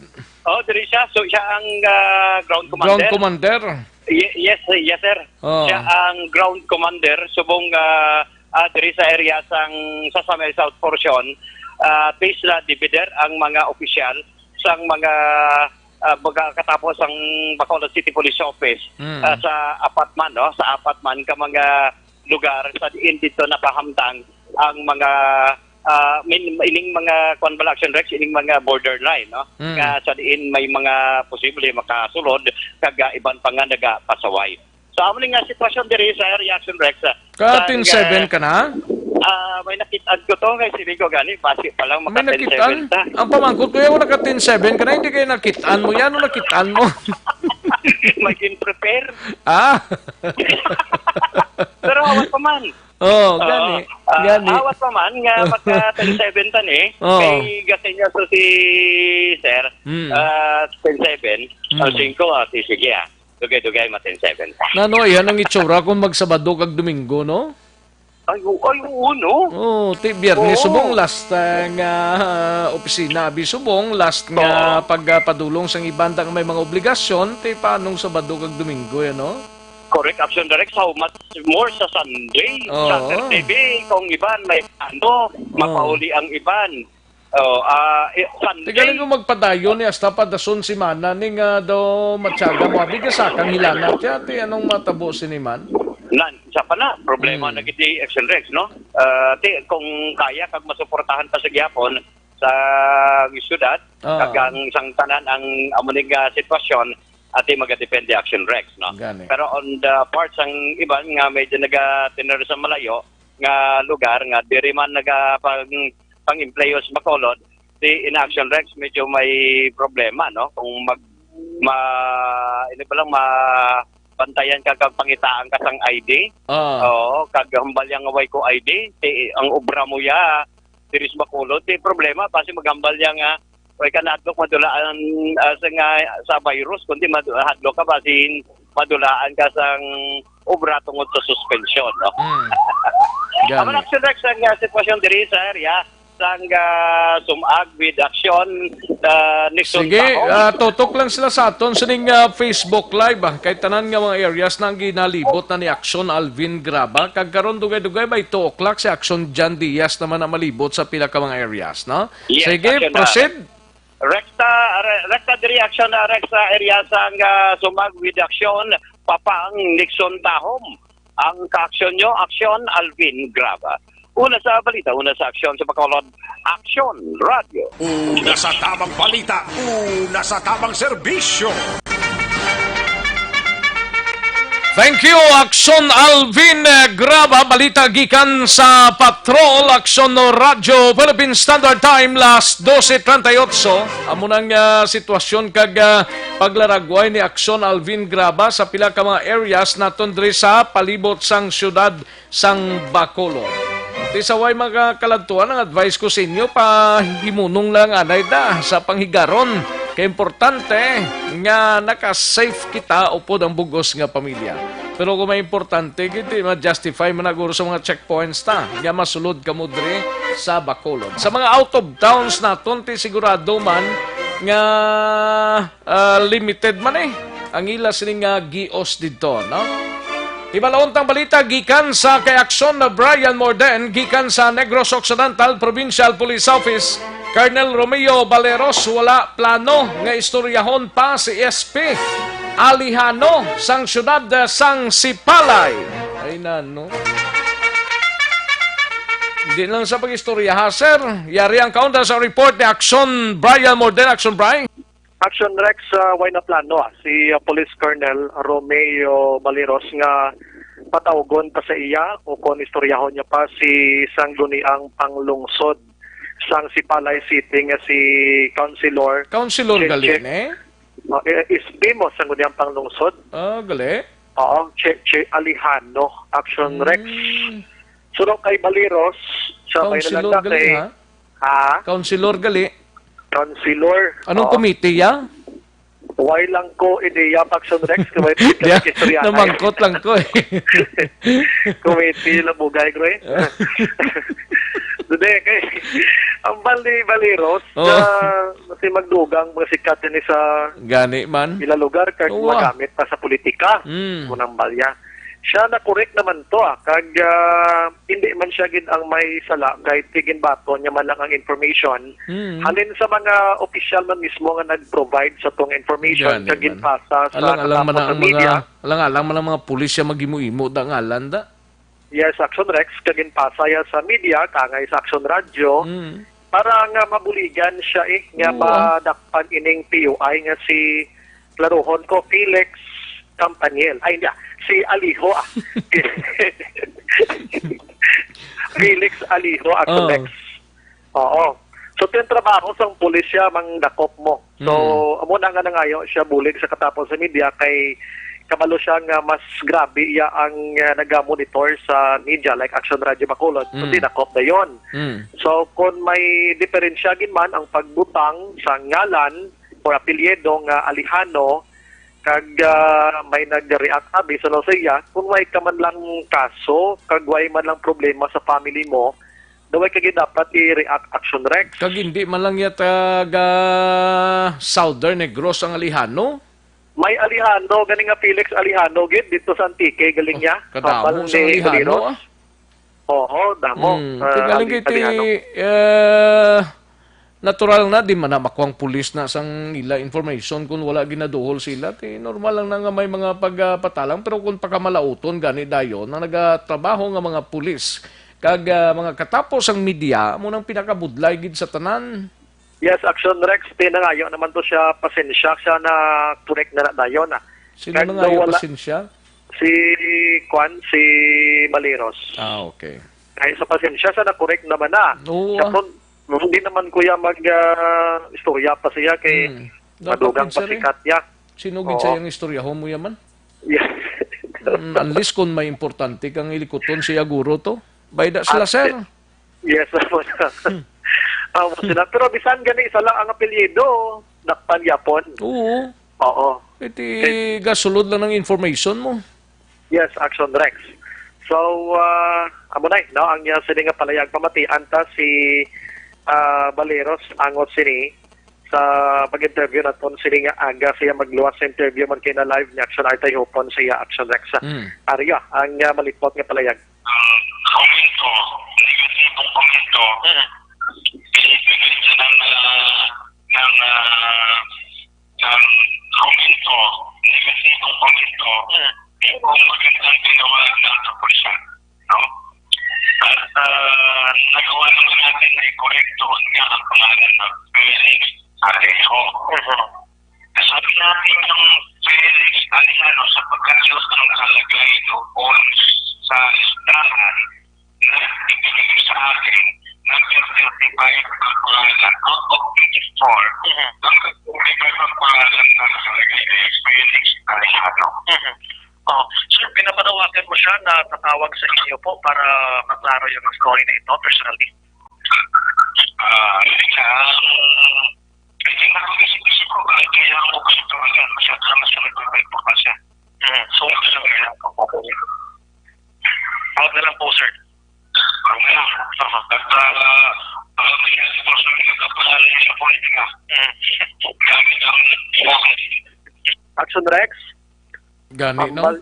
Oh, diri siya. So, siya ang, ah, ground Ground commander. commander? Ye-, yes, yes, sir. Oh. Siya ang ground commander subong, ah, ah, diri sa area sang, sa, sa may south portion. Ah, Isla Divider ang mga opisyal sang mga, ah, magkatapo sang Bacolod City Police Office, Mm. ah, sa apat man, no? Sa apat man ka mga lugar sa diin dito napahamtang ang mga, ah, min-, ining mga, kuwan bala, Action Rex, ining mga borderline, no? Mm. Nga sa diin may mga posible makasulod, kag, ah, iban pa nga nagapasaway. So, amo ni nga sitwasyon diri sa area, Action Rex, ah, Ka sa ten seven nga, ka na? ah, may nakit-an ko to, kay siling ko gani, basi pa lang May maka ten seven nakit-an? ta. Ang pamangkot ko, yan, wala ka ten seven ka na, hindi kayo nakit-an mo yan, wala nakit-an mo. Maging prepare. Ah? Pero awat pa man. Oh, Oo. gani, Ah, gani. awat pa man nga maka ten seven ta ni. Oo. Kay gasin niya so si sir, Mm. ah, ten seven, Mm. ah, singko, ah, si sige, ah. Dugay-dugay, ma ten seven ta. Nano, yan ang itsura kung magsabado kag Domingo, no? Ay, oo, ay, oo, no? Oh, ti Biyernes Oo. subong last, ah, nga, ah, opisina, abi subong last nga Oo. pagpadulong sang iban nga may mga obligasyon, ti paanong Sabado kag Domingo, yan, no? Correct, Action Direct. How much more sa Sunday? Oo. Saturday, be, kung iban, may ano, Oo. mapauli ang iban. Oh, ah, eh, Sunday. Tigaling ko magpadayon ni hasta pa dason semana ni nga daw matyaga mo. Abi ka sa kang hilanat ya, ti anong matabo sini man? Nan, isa pa na, problema Mm. na gid ni Action Rex, no? Ah, ti, kung kaya kag masuportahan pa sa gihapon sa syudad, Ah. kag ang sang tanan ang amo ni nga sitwasyon, ati magadepende Action Rex, no? Gani. Pero on the part sang iban nga medyo naga-tenor sa malayo nga lugar nga diri man naga pang, pang-empleyo sa Bacolod, di in Action Rex medyo may problema, no? Kung mag, ma, ano ba lang, ma, bantayan ka kag pangitaan ka sang I D. Ah. Oo, kag hambal yang way ko I D, ti, ang obra mo ya, diri sa Bacolod, ti problema, basi maghambal yang, ah, way ka nahadlok madulaan, ah, sa nga, sa virus, kundi mad-, hadlok ka, basi madulaan ka sang obra tungod sa suspension, no? Mm. Gani. Amo na, Action Rex, ang, ah, sitwasyon diri sa area sang, ah, Sumag with Action, ah, Nixon Sige, Tahong. ah, tutok lang sila sa aton sining, ah, Facebook Live, ah. Kay tanan nga mga areas na ang ginalibot na ni Action Alvin Graba. Kag karon dugay-dugay by two o'clock si Action Jan Diaz naman ang malibot sa pila ka mga areas, no? Yes, Sige, Action, ah, proceed. Rekta, re-, rekta diri Action, ah, Rex, sa area sang, ah, Sumag with Action, Papang, Nixon Tahom. Ang ka-action nyo, Action, Alvin Graba. Una sa balita, una sa aksyon sa Bacolod, Action Radio. Una sa tamang balita, una sa tamang serbisyo. Thank you, Action Alvin, eh, Graba. Balita gikan sa Patrol, Action Radyo, Philippine Standard Time, las doce treinta y ocho. Amo nang, ah, sitwasyon kag, ah, paglaragway ni Action Alvin Graba sa pila ka mga areas naton diri sa palibot sang siyudad sang Bacolod. Ti sa way mga kaladtuan, ang advice ko sa inyo, pahimunong lang anay da sa panghigaron. Kay importante nga naka-safe kita upod ang bug-os nga pamilya. Pero kung may importante, hindi ma-justify man naguro sa mga checkpoints ta. Nga masulod kamo diri sa Bacolod. Sa mga out of towns naton, ti sigurado man nga ah, limited man eh ang ila sini nga gios didto, no? Hibalon tang balita gikan sa kay Aksyon na Brian Morden gikan sa Negros Occidental Provincial Police Office, Colonel Romeo Baleros, wala plano nga istoryahon pa si S P Alejano sang siyudad, eh, sang Sipalay. Ay, nano? Hindi lang sa pag-istorya, ha, sir. Yari ang kaunda sa report ni Aksyon Brian Morden. Aksyon, Brian. Action Rex, ah, way na plano, ah, si, ah, Police Colonel Romeo Baleros nga patawgon pa sa iya o kon istoryahon niya pa si sangguniang panglungsod sang Sipalay City nga si Councilor Councilor Che-, gali Che-, ni? Oh, eh, S P mo, sangguniang panglungsod. Ah, gali. Oo, Che, Che Alejano, Action Rex. Mm. Suno kay Baleros, Sa may Councilor nalagda gali, kay ha? Ha? Councilor gali. Councilor. Anong Oo. committee ya? Why lang ko ideya, Action Rex, kung may Diya, istorya na namangkot lang ko eh. Committee lang bugay, bro, eh. Hindi, kay, ang bali, Baliros, Oo. na, si magdugang, mga sikat yan sa Gani man. ila lugar, kag Oo, ah. magamit pa sa politika. Mm. Munang balya. Siya na correct naman to, ah. Kag, ah, hindi man siya gid ang may sala, kay ginbaton niya man lang ang information. Mm. Halin sa mga opisyal man mismo nga nag-provide sa tong information, Gani kag man. ginpasa sa Alang-alang man katapos ang sa mga, media. alang-alang man ang mga pulis siya mag-imo-imo da ngalan da. Yes, Action Rex, kag ginpasa ya sa media, kangay sa Action Radio, Mm. para nga mabuligan siya eh, nga Oo. madakpan ining P U I nga si, klarohon ko, Felix Campaniel. Ay, hindi, ah, si Aliho, ah. Felix Aliho, Action Oo. Rex. Oo. So, ito yung trabaho sang pulis siya, mang dakop mo. So, Mm. amo na nga nangayo siya bulig sa katapos sa media kay kabalo siya nga mas grabe iya ang, ah, nagamonitor sa media like Action Radio Bacolod. So, Mm. dinakop na yon. Mm. So, kung may diferensya gid man ang pagbutang sa ngalan or apelyido nga Alejano, kag, ah, may nag-react abi sa sa iya, kung may ka man lang kaso, kag way man lang problema sa family mo, daw ay kagi dapat i-react, Action Rex. Kag hindi man lang iya taga Southern Negros ang Alejano? May Alejano, gani nga Felix Alejano gid, dito sa Antique, galing Oh, niya. kadamo Kapal sang ni Alejano, Baliros. ah. Oo, damo. Mm, Ah, kay galing Alejano. iti, eh, natural na, di man na makuha ang pulis na sang ila information kung wala ginaduhol sila. Ti normal lang na nga may mga pagpatalang, pero kung pakamalauton gani dayon na nagatrabaho nga mga pulis, kag, ah, mga katapos ang media, amo nang pinakabudlay gid sa tanan. Yes, Action Rex, pinangayo naman to siya, pasensya siya na correct na na dayon, ah. Sino Kag nangayo nawala pasensya? Si, kwan, si Baliros. Ah, okay. Ay, sa pasensya siya na correct naman na. Oo, Siya ah. pon, hindi naman kuya mag, ah, istorya pa siya kay Hmm. Dapat madugang pa siya rin. sikat niya. Sino gid Oo. siya ang istoryaho mo yaman? Yes. Mm, unless kung may importante kang ilikuton siya guro to. Bayda sila, Ah, sir. Yes, amo na. Hmm. Amo sila. Pero bisan gani isa lang ang apelyido, dakpan yapon. Oo. Oo. Iti Eh, gasulod lang ng information mo. Yes, Action Rex. So, ah, amo na, no, ang, ah, sini nga palayag pamatian ta si, ah, Baleros angot sini sa pag-interview naton sini nga aga siya magluwas sa interview man kay na live ni Action Artay Hopon sa iya Action Rex. Mm. Ari ya ang, ah, malipot nga palayag. Ang komento, negatibong komento, Mm. pinipigil siya ng, ah, ng, ah, ng komento, negatibong komento. Mm. Kung magandang ginawa ng kapulisan, no? At, ah, nagawa naman natin na i-correct doon nga ang pangalan ng Felix Pareho. Mhm. Sabi namin ng Felix Alejano, sapagkat yun ang nakalagay doon sa listahan na ibigay sa akin, number thirty-five ang pangalan, out of twenty-four, Mhm. number thirty-five ang pangalan na nakalagay kay Felix Alejano. Mhm. Oh, sir, pinapanawagan mo siya na tatawag sa inyo po para maklaro yung story na ito personally? Ah, hindi na. Ang, hindi na ako isip-isip ko, bakit kaya ako gusto talaga? Masyado naman siya nagpapalpak pa siya. Mhm. So, gusto niya lang ako po. Out na lang po, sir. Out na lang. Aha. At, ah, baka may nasa po sa mga kapangalan niya sa politika. Mhm. Gamit ang Action Rex? Gani, no? Ambal.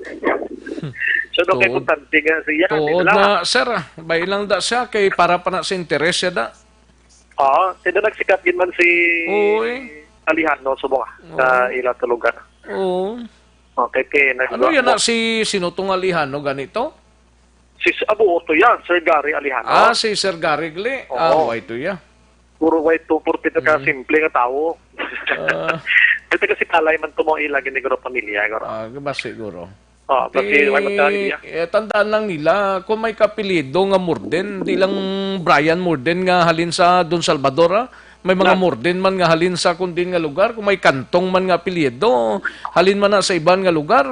So, no, kay Tuod. Importante nga siya, Tuod di ba? Na, sir, ah. Bay lang da siya, kay para pa na sa interes siya da. Oo, sino nagsikat gid man si Oo, eh. Alejano subong, ah, Oo. sa ila to lugar. Oo. Okay, kay nag- Ano yan na si, sino tong Alejano ganito? Si, abo, to yan, Sir Gary Alejano. Ah, si Sir Gary gali. Oo. Ah, why to ya? Puro way to, puro pito ka Mm. simple nga tawo. Ah. Ito kasi palay man to mo ila, gini, guro, pamilya, guro. Ah, ba siguro? Ah, basi, Ti, may matali niya. Eh, tandaan lang nila, kung may kapilido nga Morden, di lang Brian Morden nga halin sa Don Salvador, ah. May mga Na- Morden man nga halin sa kundin nga lugar, kung may Kantong man nga apelyido, halin man na sa iban nga lugar.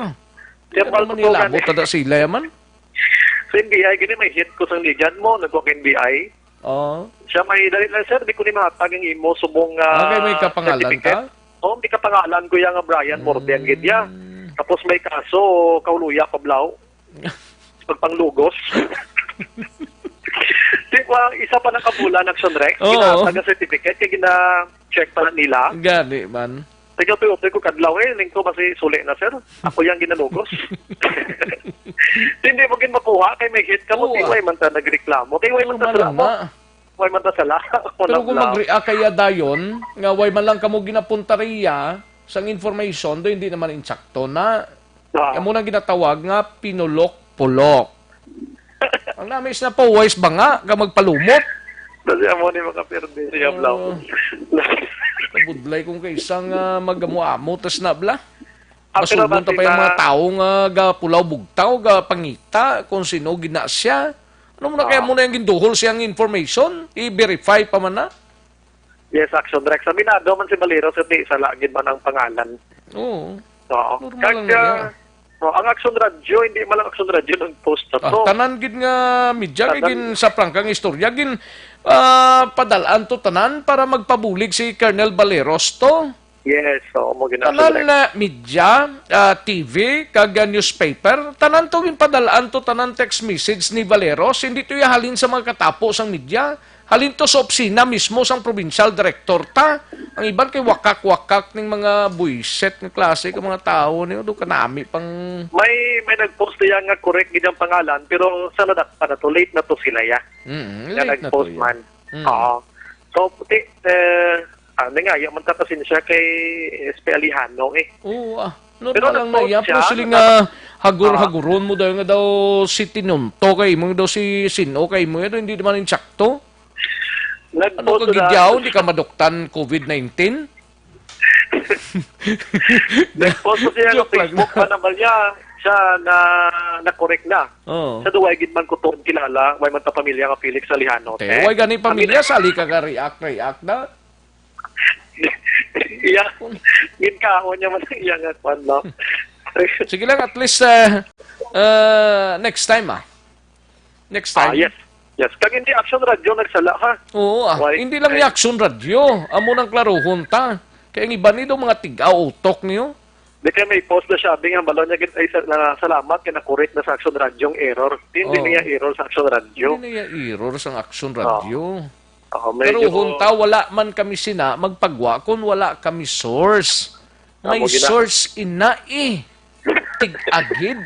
Kaya Ano pal-, man nila, tada sila yaman? Sa N B I, gini may hit ko sa ligan mo, nagkuha ka N B I. Oh. Siya may dali lang, sir, di ko ni mahatag ang imo subong, ah, Okay, may kapangalan certificate. ka? Oh, may kapangalan ko yang Brian Morden gid ya. Mm. Tapos may kaso, kauluya, kablaw. Pagpanglugos. Di ba, isa pa nakabulan, Action Rex, Oo. ginatag ang certificate, kaya gina-check pa na nila. Gani man. Taga Toyota ko kadlaw eh, lingko ba si suli na, sir? Ako yang ginalugos. Hindi mo gid makuha, kay may hit ka mo, Oo, di ah. way man ta nagreklamo. Kay way man ta Normal sila lang mo. na. Way man ta sala. Ako Pero lang kung lang. mag-react kaya dayon, nga way man lang kamo ginapunta riya sang information, do hindi naman insakto na. Ah. Amo nang ginatawag nga pinulok-pulok. Ang namis na po, wise ba nga, ka magpalumot? Kasi amo ni mga perde siya, Ah. Blau. Kabudlay kung kaisang, ah, mag-amo-amo, tas na, bla. Ah, pero Masulbon ta pa yung mga tao nga gapulaw bugtaw, gapangita kung sino gina siya. Ano mo na kaya Ah. mo na yung ginduhol siyang information? I-verify pa man na? Yes, Action Rex. Aminado man si Valero sa di sa lagid man ang pangalan. Oo. Oo. Normal Kag, lang ah, niya. oh, ang Action Radio, hindi man lang Action Radio nag-post na Ah, to. tanan gid nga media, kay Tanan. gin sa prangkang istorya, gin, ah, padalaan to tanan para magpabulig si Colonel Valeros to. Yes, oo, mo gina-, Tanan Action Rex. na media, ah, T V, kag, ah, newspaper, tanan to gin padalaan to, tanan text message ni Valeros, hindi to ya halin sa mga katapo sang media. Halin to sa opisina mismo sang provincial director ta. Ang iban kay wakak-wakak ning mga buiset nga klase ka mga tawo niyo, do kanami pang May, may nag-post diyan nga correct gid ang pangalan, pero sa nadakpan na to, late na to sila, ya. Mm, Nga late na to, nag-post ya. man. Mm. Oo. So, puti, eh, ah, nangaya man ta pasensya kay S P Alejano, eh. Oo, ah. Pero Normal lang na nag-post iya, siya, pero sila nag- nga hagor-hagoron mo daw nga daw si Tinunto kay mo, daw si Sino kay mo, ito hindi naman insakto. Nag-post Ano ka na gidyaw? Hindi ka maduktan COVID nineteen? Nag-post ko siya sa Joke lang. Facebook pa naman niya. Siya na, na-correct na. Oo. Sa duway gid man ko tuod kilala, way man ta pamilya nga Felix Alejano. Te, Te, way gani pamilya, sali ka ka react, react na. Iya. Ginkaon niya man ang iya nga kwan, no? Sige lang, at least, uh, uh, next time, ah. Next Ah, time. yes. Yes. Kag hindi Action Radio nagsala, ha? Oo, ah. Why? Hindi lang Ay. ni Action Radio. Amo nang klaruhon ta. Kaya ang iba ni daw mga tigaw utok niyo. Di kay may post na siya, abi nga, balo niya gid, ay, sa-, na, salamat kay na-correct na sa Action Radio ang error. Di, hindi Oo. niya error sa Action Radio. Hindi niya error sa Action Oo. Radio. Oo, medyo Pero hunta, wala man kami sina magpagwa kung wala kami source. May Amo gina- source ina eh. Tig-agid.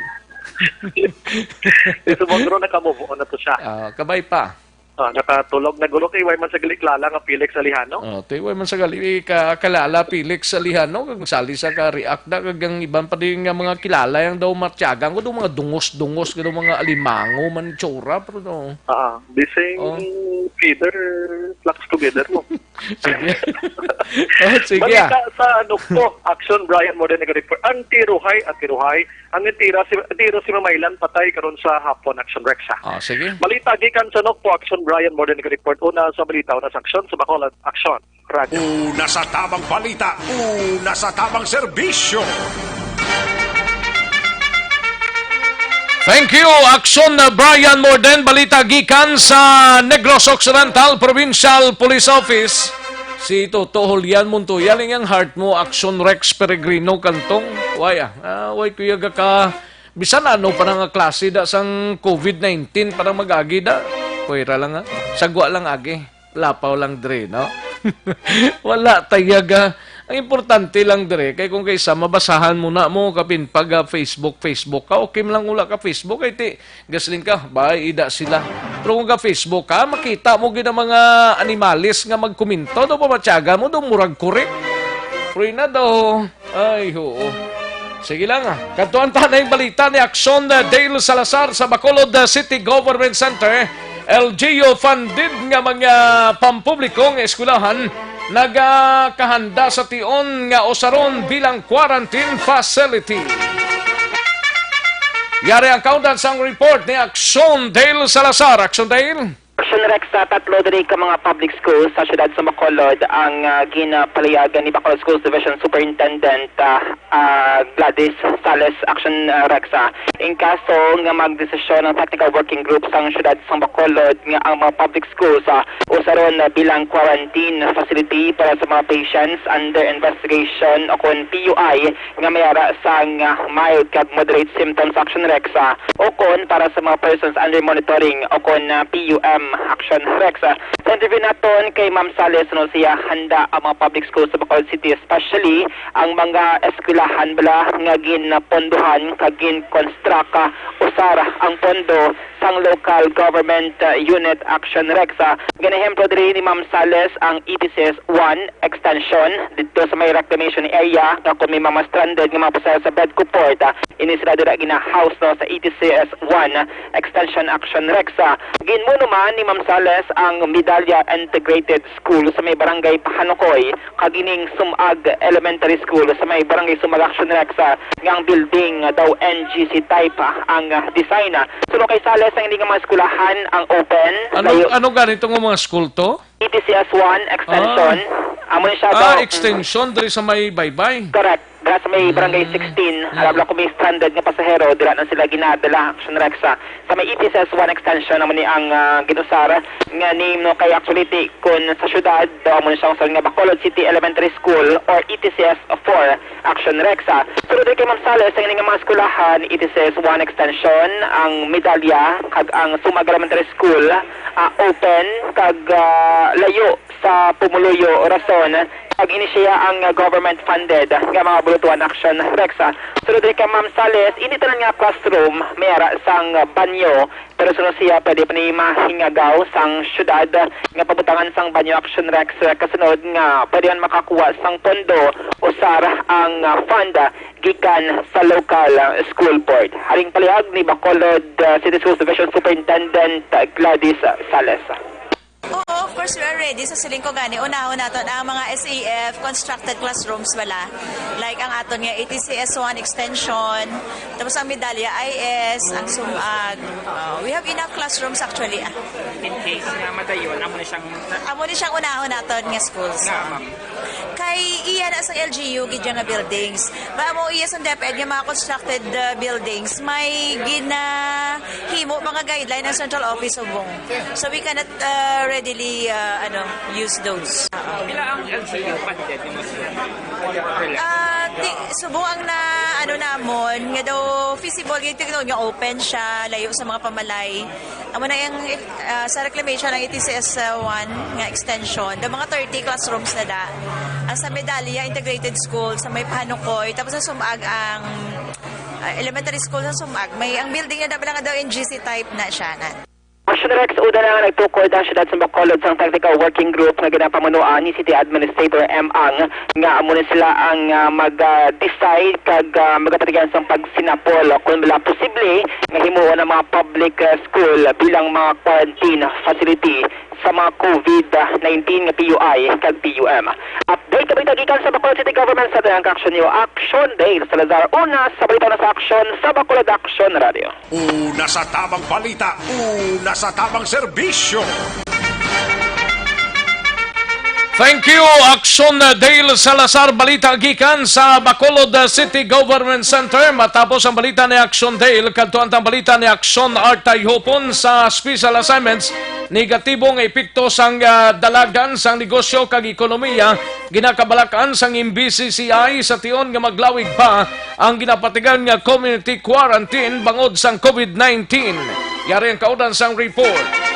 Ito mo, bro, naka-move on na to siya. Ah, kabay pa. Ah, nakatulog na gulo kay way man sa gali kilala nga Felix Alejano. Oh, ti way man sa gali ka, kalala Felix Alejano, kag sali sa ka react na, kag ang iban pa din nga mga kilala yang daw matyagan ko, daw mga dungos-dungos, daw mga alimango man tsura, pero no. Ah, bising Oh. feather, flocks together mo. Sige. Oh, sige, ah. Balita sa Nokpo, Action Brian Morden nag-report. Ang tiruhay at tiruhay, ang tira si, tiro si Mamaylan patay karon sa hapon, Action Rex, ha. Ah, sige. Balita gikan sa Nokpo, Action Brian Morden nag-report. Una sa balita, una sa aksyon, sa Bacolod, Action Radio. Una sa tamang balita, una sa tamang serbisyo. Thank you, Action na Brian Morden. Balita gikan sa Negros Occidental Provincial Police Office. Si Toto Julian Montoya, ning ang heart mo, Action Rex Peregrino Kantong. Way, ah, ah, way kuya ga ka, bisan ano pa na nga klase da sang COVID nineteen para mag-agi da. Pwera lang, ah. Sagwa lang agi. Lapaw lang dre, no? Wala tayaga. Ang importante lang dre, kay kung kaysa mabasahan mo na mo, kapin pag, ah, Facebook, Facebook ka, okay man lang wala ka Facebook, kay ti, gasling ka, bay, ida sila. Pero kung ka Facebook ka, makita mo gid ang mga animalis nga magkomento, do pamatyaga mo, do murag correct. Free na daw. Ay, oo. Sige lang, ah. Kadtuan ta na yung balita ni Action, ah, Dale Salazar sa Bacolod, ah, City Government Center. L G U funded nga mga pampublikong eskwelahan nagakahanda sa tion nga usaron bilang quarantine facility. Yari ang kaundan sang report ni Action Dale Salazar. Action Dale. Action Sa tatlo diri ka mga public schools sa siyudad sa Bacolod ang, ah, ginapalayagan ni Bacolod Schools Division Superintendent, ah, ah, Gladys Sales Action, ah, Rexa. In kaso nga magdesisyon ang Technical Working Group sang siyudad sa Bacolod nga ang mga public schools, ah, usaron na bilang quarantine facility para sa mga patients under investigation o kon P U I nga may ara sang, ah, mild kag moderate symptoms Action Rexa o kon para sa mga persons under monitoring o kon, ah, P U M Action Rexa. Sa interview naton kay Ma'am Sales, no, siya handa ang mga public schools sa Bacolod City, especially ang mga eskwelahan bala nga ginpondohan kag gin-construct, ah, usar ang pondo sang local government, ah, unit Action Rexa. Ginehemplo diri ni Ma'am Sales ang E T C S one extension didto sa may reclamation area nga kon may mga stranded nga mga pasahero sa Bedco Port, ah, ini sila dira gina-house, no, sa E T C S one extension Action Rexa. Ginmuno man ni Ma'am Sales ang Medalla Integrated School sa may Barangay Pahanukoy kag ining Sumag Elementary School sa may Barangay Sumag Action Rexa nga ang building daw N G C type ang design. Suno kay Sales, ang ini nga mga eskwelahan ang open. Ano, layo ano ganito nga mga school to? E T C S one extension. Ah. Amo ni siya Ah, daw. Extension diri sa may Baybay. Correct. Dira sa may Barangay Mm. sixteen, Mm. alam lang kung may stranded nga pasahero, dira na sila ginadala, Action Rexa. Sa may E T C S one extension, amo ni ang, ah, ginusar nga name, no, kay actually ti-, kun sa syudad, daw amo ni siya usar nga Bacolod City Elementary School or E T C S four Action Rexa. Sulod diri kay Ma'am Sales, ang ini nga mga eskwelahan, E T C S one extension, ang Medalla, kag ang Sumag Elementary School, ah, open, kag, ah, layo sa pumuluyo, rason kag ini siya ang, ah, government funded nga mga bulutuan Action Rexa. Sulod diri kay Ma'am Sales, ini tanan nga classroom may ara sang banyo, pero suno siya pwede pa ni mahingagaw sang syudad nga pabutangan sang banyo Action Rex, ah, kasunod nga pwede man makakuha sang pondo usar ang, ah, fund, ah, gikan sa local, ah, school board. Haring palihag ni Bacolod, ah, City Schools Division Superintendent, ah, Gladys, ah, Sales. Oo, of course, we are ready. Sa siling ko gani, unahon naton ang mga S A F constructed classrooms bala. Like ang aton nga E T C S one extension, tapos ang Medalla I S, ang Sumag. Uh, we have enough classrooms actually. Ah. In case nga madayon, amo na siyang Amo ni siyang unahon naton nga schools. Nga, ma'am. Kay iya na sa L G U gid nga buildings. Ba mo iya sa DepEd nga mga constructed, uh, buildings, may ginahimo mga guideline ang Central Office Subong. So we cannot, uh, readily, uh, ano, use those. Pila ang L G U funded nga mga school? Ah, ti-, subong ang na, ano namon, nga daw feasible, yung tingnan nga open siya, layo sa mga pamalay. Amo na yung, ah, sa reclamation ng E T C S one nga extension, daw mga thirty classrooms na da. Ang sa Medalla Integrated School, sa may Pahanukoy, tapos sa Sumag ang, ah, elementary school sa Sumag, may ang building na da bala nga daw N G C type na siya na. Action Rex, una na nga nagtukod ang siyudad sa Bacolod sang Technical Working Group nga ginapamunuan ni City Administrator M. Ang, nga amo na sila ang, ah, mag, ah, decide kag, ah, magapatigyan sang pagsinapol kung wala posible nga himuon ang mga public, ah, school bilang mga quarantine facility sa mga COVID nineteen nga P U I kag P U M. Update ka balita gikan sa Bacolod City Government sa Dayang Action Nyo. Action Dale Salazar, una sa balita na sa aksyon sa Bacolod Action Radio. Una sa tamang balita, una sa tamang serbisyo. Thank you, Action Dale Salazar. Balita gikan sa Bacolod City Government Center. Matapos ang balita ni Action Dale, kadtuan tang balita ni Action Art Tayhopon sa special assignments. Negatibo nga epekto sang, ah, dalagan sang negosyo kag ekonomiya ginakabalak-an sang M B C C I sa tion nga maglawig pa ang ginapatigan nga community quarantine bangod sang COVID nineteen. Yari ang kaudan sang report.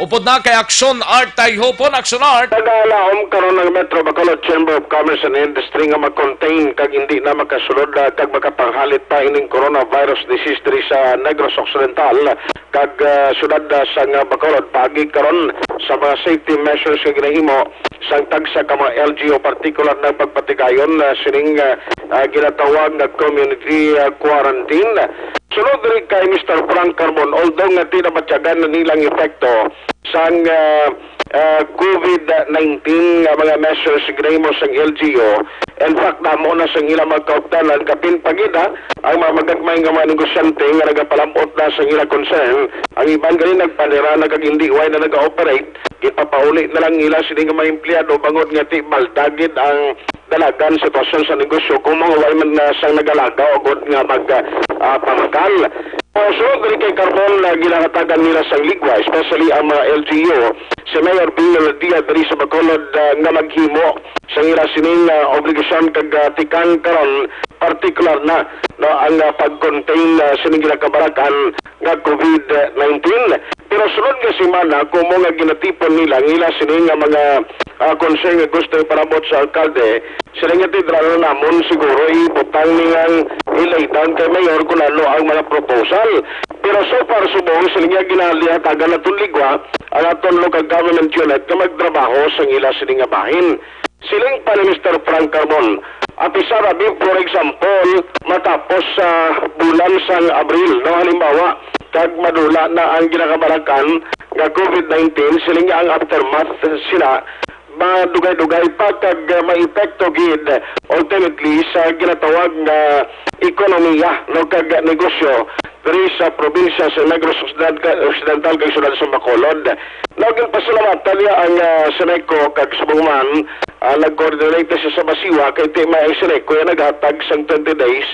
Upod na kay Action Art Tayhopon, Action Art. Nagalaom karon ang Metro Bacolod Chamber of Commerce and Industry nga mag-contain kag hindi na makasulod, ah, kag makapanghalit pa ining coronavirus disease diri sa Negros Occidental kag, ah, siyudad, ah, sang Bacolod. Paagi karon sa mga safety measures nga ginahimo sang tagsa ka mga L G U, partikular na pagpatigayon, ah, sining, ah, ah, ginatawag nga community, ah, quarantine. So, Sunod diri kay Mister Frank Carbon, although nga tinabatyagan na nilang epekto sang, ah, ah, COVID nineteen nga mga measures ginahimo sang L G U, in fact, damo na sang ilang mga kaupdanan, kapin pa gid, ha, ang mga magagmay nga mga negosyante nga nagapalabot na sang ilang concern. Ang iban gali nagpanira na kag hindi way na naga-operate, gipapauli na lang nila sini nga mga empleyado bangod nga ti balda gid ang dalagan sitwasyon sa negosyo kung mga way man na sang nagalagaw agud nga mag, ah, pangkal. Sunod diri kay Carbon na ginahatagan nila sang ligwa, especially ang mga L G U, si Mayor Bill Dia diri sa Bacolod, ah, nga maghimo sang ila sining, ah, obligasyon kag, ah, tikang karon partikular na, no, ang, ah, pag-contain, ah, sining ginakabarakan nga COVID nineteen. Pero sunod nga semana, kumo nga ginatipon nila ang ila sini nga mga, ah, concern nga gusto ipalabot sa alkalde, sila nga tidranon namon siguro ibutang ni nga i-lay down kay Mayor kung ano ang mga proposal. Pero so far, subong sila nga ginalihatagan naton ligwa ang aton local government unit nga magtrabaho sa ila sini nga bahin. Siling pa ni Mister Frank Carbon, apisar abi, for example, matapos sa bulan sang Abril, no, halimbawa, kag madula na ang ginakabarakan nga COVID nineteen, siling nga ang aftermath sina madugay-dugay pa kag, uh, maepekto gid ultimately sa ginatawag nga ekonomiya, no, kag negosyo diri sa probinsya sa Negros Occidental, Occidental kag siyudad sa Bacolod. Now, ginpasalamatan niya ang, ah, Seneco kag subong man, ah, nag-coordinate na siya sa Basiwa kay ti may ang Seneco ya naghatag sang twenty days.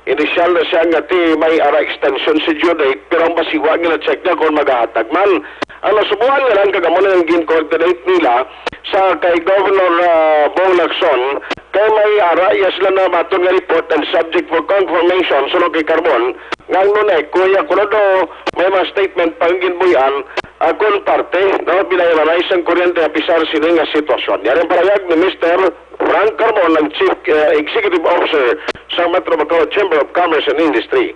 Inisyal na siya nga ti may ara extension si due date, pero ang Basiwa gina-check niya kung magahatag man. Ang nasubuan niya lang kag amo na ang gin-coordinate nila sa kay Governor, ah, Bong Lacson, kay may ara iya sila na baton nga report and subject for confirmation suno kay Carbon nga ang Nuneco ya kuno daw may mga statement pang ginbuy-an, ah, kon parte, no, bilang nanay sang kuryente apisar sini nga sitwasyon. Yari ang parayag ni Mister Frank Carbon, ang Chief, ah, Executive Officer sa Metro Bacolod Chamber of Commerce and Industry.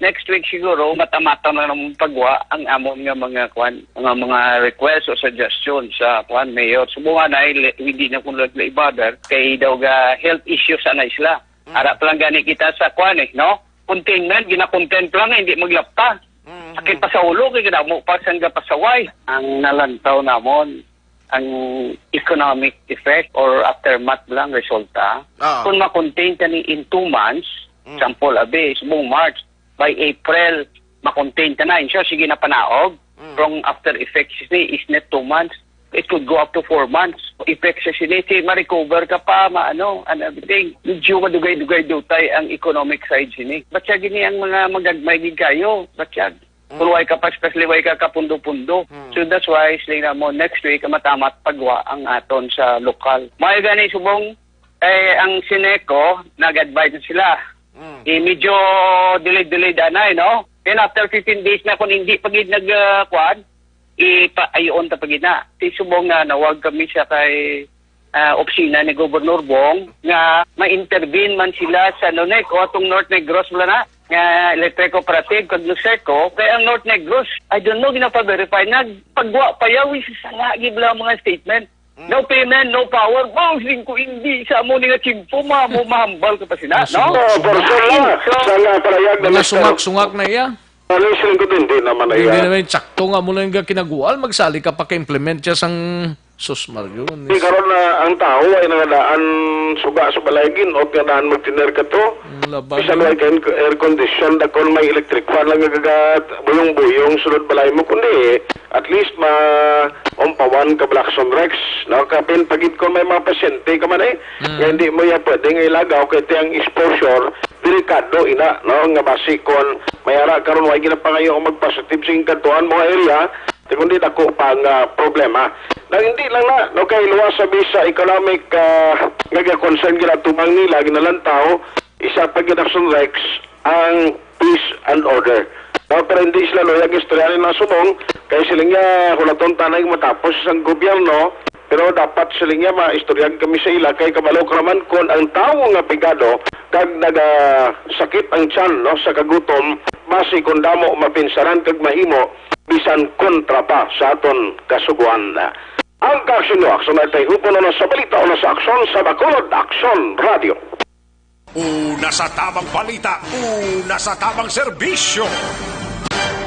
Next week siguro, mata-mata na naman pagwa ang amon nga mga kwan, mga, mga request o suggestion sa kwan, Mayor. Subungan ay, le-, hindi na kung nag-, i-bother, kay daw ga health issues anay sila. Mm. Ara pa lang gani kita sa kwan eh, no? Containment, gina-contain pa lang, hindi maglapta. Mm, Sakit mm. pa sa ulo, kay kadamo pa sang gapasaway. Ang nalantaw namon, ang economic effect or aftermath lang resulta. Ah. Kung ma-contain ka ni in two months, Mm. sample, abi, subong March, by April, ma-contain ka na. Insyo, sige na panaog. Mm. Pero ang after effects ni is not two months. It could go up to four months. Effects sa sini, si ma-recover ka pa, maano, and everything. Medyo madugay-dugay dutay ang economic side sini. But siya gini ang mga magagmay gid kayo. But siya, Mm. kung way ka pa, especially way ka kapundo-pundo. Mm. So that's why, sila na mo, next week, matamat pagwa ang aton sa lokal. May gani subong, eh, ang Seneco, nag-advise na sila. Mm. Eh, medyo delayed-delayed anay, no? Then after fifteen days na kung hindi pa gid nag, ah, kwan, ipa-, ayoon ta pa gid na. Ti subong nga nawag kami sa kay, ah, opisina ni Gobernador Bong nga ma-intervene man sila sa Nuneco, atong North Negros wala na, nga electric cooperative kag Nuseco, kay ang North Negros, I don't know, ginapa-verify, nagpagwa pa yaw, isa sa lagi bala ang mga statement. Mm. No payment, no power. Bang sing ko hindi sa amo ni nga tiyempo, ma-, mo mahambal ka pa sila, Mas no? Oh, for sure na. So, Sa nga parayag na mga Mister sungak-sungak na iya. Ano yung siling ko din, di naman Hindi iya. naman sakto nga mo lang nga kinagual, magsali ka pa ka-implement siya sang sus Mario. Di karon na ang tao ay nangadaan suga sa balay, gin-ot nga daan magtiner ka to. Ang laban Bisan niya. Way ka air condition, dakon may electric fan lang nga gagat, buyong-buyong sulod balay mo, kundi at least ma-umpawan ka Blackson Rex, no? Kapin pagid kon may mga pasyente ka man eh, Mm. nga hindi mo ya pwede nga ilagaw kay ti ang exposure, delikado ina, no? Nga basi kon may ara karon way ginapangayo ang magpositive sa inyong kadtuan mga area, ti kundi dako pa nga problema. Na hindi lang na, no, kay luwas sa bisa economic, ah, nga concern ginatumang nila, ginalantaw, isa pa gid Blackson Rex ang peace and order. No, pero hindi sila luyag istoryahan ang subong, kay sila nga hulaton tanay matapos sang gobyerno, pero dapat sila nga maistoryahan kami sa ila, kay kabalo ka naman kon ang tawo nga pigado kag nagasakit ang tiyan, no, sa kagutom, basi kon damo mapinsaran kag mahimo, bisan kontra pa sa aton kasugoan. Ang kaaksyon nyo, aksyon na tayo, hupo na sa balita o na sa aksyon sa Bacolod Aksyon Radio. Una sa tamang balita, una sa tamang serbisyo.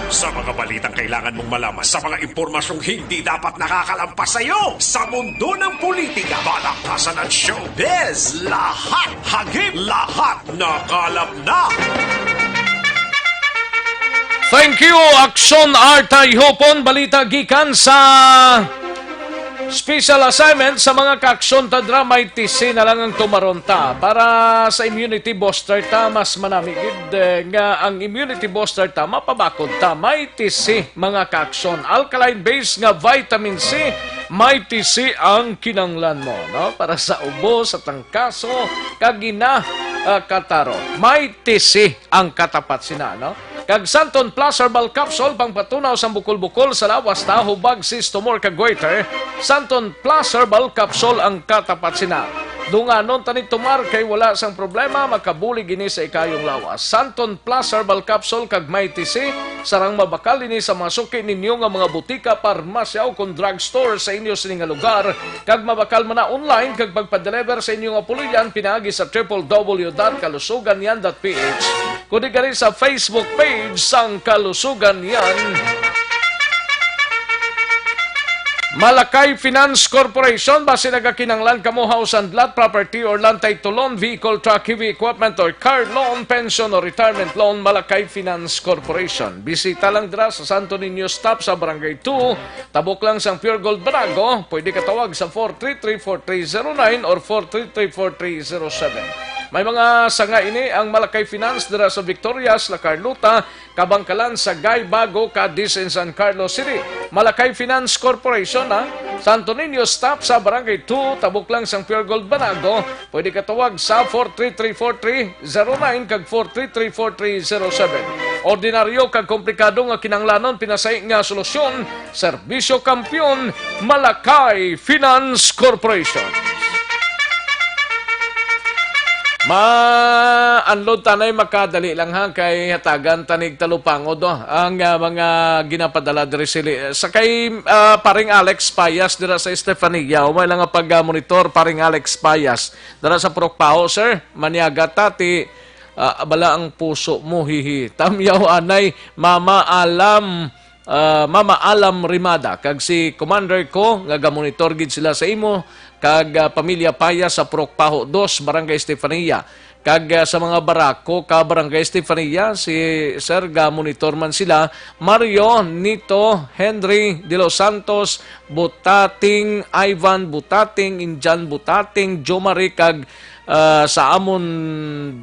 Sa mga balitang kailangan mong malaman, sa mga impormasyong hindi dapat nakakalampas sa iyo, sa mundo ng politika, balaktasan at showbiz, lahat, hagip, lahat, nakalap na. Thank you, Aksyon Artay Hopon. Balita gikan sa special assignment sa mga kaaksyon ta dra, may tisi na lang ang tumaron ta. Para sa immunity booster ta, mas manami gid, eh, nga ang immunity booster ta, mapabakod ta. May tisi, mga kaaksyon. Alkaline base nga vitamin C, may tisi ang kinanglan mo, no? Para sa ubo, sa tangkaso, kag gina, ah, kataro. May tisi ang katapat sina, no? Kag Santon Plus Herbal Capsule, pangpatunaw sang bukol-bukol sa lawas ta, hubag, cyst, tumor, kag goiter. Santon Plus Herbal Capsule ang katapat sina. Dunganon ta ni tumar kay wala sang problema, makabulig ini sa ikayong lawas. Santon Plus Herbal Capsule kag Mighty C, sarang mabakal ini sa mga suki ninyo nga mga butika, parmasya, o kon drugstore sa inyo sini nga lugar, kag mabakal man na online kag pagpa-deliver sa inyo nga puloy-an pinaagi sa triple W dot kalusugan yan dot P H. Kundi gani sa Facebook page sang Kalusugan Yan. Malakay Finance Corporation, basi nagakinanglan kamo, house and lot, property or land titulon, vehicle, truck, heavy equipment or car loan, pension or retirement loan, Malakay Finance Corporation. Bisita lang dira sa Santo Niño Stop sa Barangay two, tabok lang sang Pure Gold Banago. Pwede ka tawag sa four three three four three zero nine or four three three four three zero seven. May mga sanga ini ang Malakay Finance dira sa Victorias, La Carlota, Kabangkalan, Sagay, Bago, Cadiz, and San Carlos City. Malakay Finance Corporation, ha? Santo Niño Stop sa Barangay two, tabok lang sang Pure Gold Banago. Pwede ka tawag sa four three three four three zero nine kag four three three four three zero seven. Ordinaryo kag komplikado nga kinahanglanon, pinasahi nga solusyon, serbisyo kampiyon, Malakay Finance Corporation. Ma-unload tanay, makadali lang ha, kay hatagan tanig talupangod, oh, ang, ah, mga ginapadala diri sili. Sa kay, ah, paring Alex Payas dira sa Estefania, umay lang nga pag-monitor, paring Alex Payas. Dira sa Purok Paho, sir, maniaga ta ti, ah, abala ang puso mo, hihi. Tamyaw anay, Mama Alam, ah, Mama Alam Rimada, kag si Commander ko, nga gamonitor gid sila sa imo, kag, ah, pamilya Payas sa Purok Paho dos, Barangay Estefania. Kag, ah, sa mga barako ka Barangay Estefania, si Sir, gamonitor man sila, Mario, Nito, Henry, De Los Santos, Butating, Ivan Butating, Injan Butating, Jomari, kag, ah, sa amon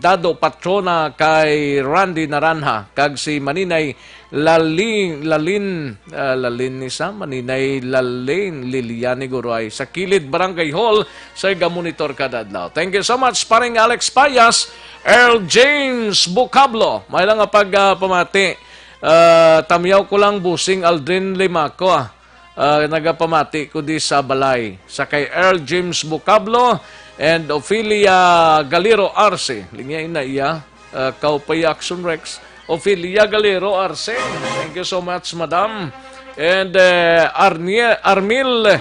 dado patrona kay Randy Naranha, kag si Maninay Lalin, Lalin, ah, Lalin ni sa, Maninay Lalin, Lilian ni Guroy, sa Kilid Barangay Hall, sa gamonitor kada adlaw. Thank you so much, paring Alex Payas, Earl James Bukablo. May lang nga pag, ah, pamati. Ah, tamyaw ko lang, Busing Aldrin Limaco, ah. Ah, nagapamati ko di sa balay. Sa kay Earl James Bukablo and Ophelia Galero Arce. Linya ina iya. Ah, Kaupay Action Rex. Ophelia Galero Arce. Thank you so much, madam. And, eh, Arnie-, Armil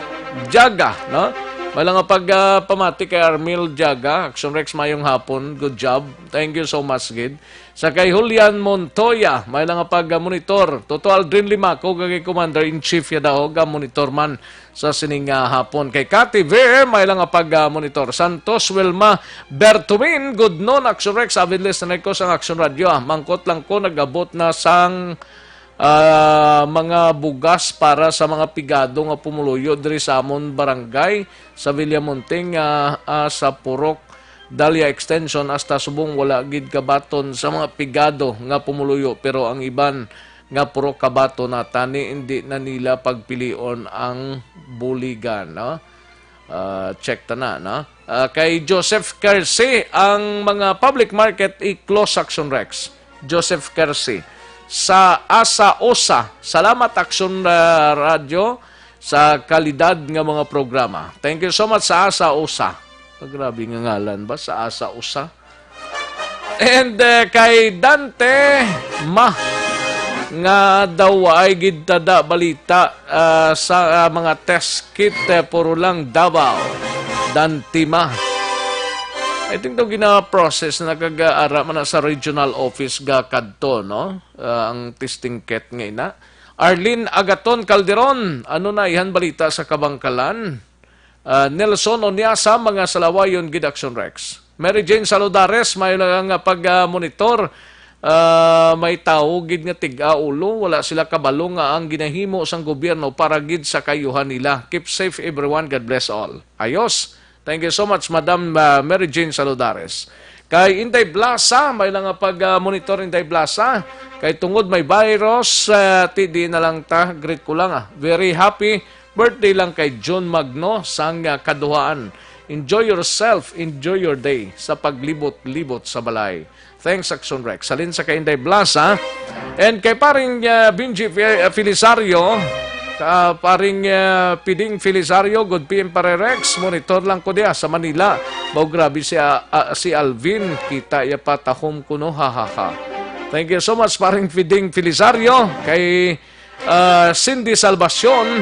Jaga, no? May lang nga pag, ah, pamati kay Armil Jaga. Action Rex, mayong hapon. Good job. Thank you so much, gid. Sa kay Julian Montoya, may lang nga pag-monitor. Toto Aldrin Limaco, kag kay Commander-in-Chief ya daw, ga-monitor man sa sining, ah, hapon. Kay Cathy Ver, may lang nga pag-monitor. Santos Wilma Bertumin, good noon, Action Rex, avid listener ko sang Action Radio, ah. Mangkot lang ko, nag-abot na sang, ah, mga bugas para sa mga pigado nga pumuluyo diri sa amon barangay, sa Villamonte, ah, ah, sa Purok Dahlia Extension hasta subong wala gid kabaton sa mga pigado nga pumuluyo, pero ang iban nga purok kabaton na tani, hindi na nila pagpilion ang buligan, no? Ah, check ta na, no? Ah, kay Joseph Kersi, ang mga public market i-close, Action Rex. Joseph Kersi. Sa Asa Usa, salamat, Action, ah, Radio, sa kalidad nga mga programa. Thank you so much sa Asa Usa. Ah, grabe nga ngalan ba, sa Asa Usa? And, eh, kay Dante Ma, nga daw ay gid tada balita, ah, sa, ah, mga test kit, eh, puro lang Davao. Dante Ma. I think daw gina-process na kag, ah, ara man na sa regional office ga kadto, no? Ah, ang testing kit nga ina. Arlene Agaton Calderon, ano na ihan balita sa Kabangkalan? Ah, Nelson Onyasa, mga salawayon gid, Action Rex. Mary Jane Saludares, may lang nga pag, ah, monitor. Ah, may tawo gid nga tig-a ulo, wala sila kabalo nga ang ginahimo sang gobyerno para gid sa kayuhan nila. Keep safe everyone, God bless all. Ayos. Thank you so much, Madam, ah, Mary Jane Saludares. Kay Inday Blasa, may lang nga pag, ah, monitor, Inday Blasa. Kay tungod may virus, ah, ti di na lang ta, greet ko lang, ah. Very happy birthday lang kay John Magno sang, ah, kaduhaan. Enjoy yourself, enjoy your day sa paglibot-libot sa balay. Thanks, Action Rex. Salin sa kay Inday Blasa. And kay paring, ah, Benji Fe-, ah, Felisario, ah, paring, ah, Piding Felisario, good P M, Pare Rex, monitor lang ko diya sa Manila. Mao grabe si, ah, ah, si Alvin, kita iya pa tahom kuno, ha, ha, ha. Thank you so much, paring Piding Felisario. Kay, ah, Cindy Salvacion,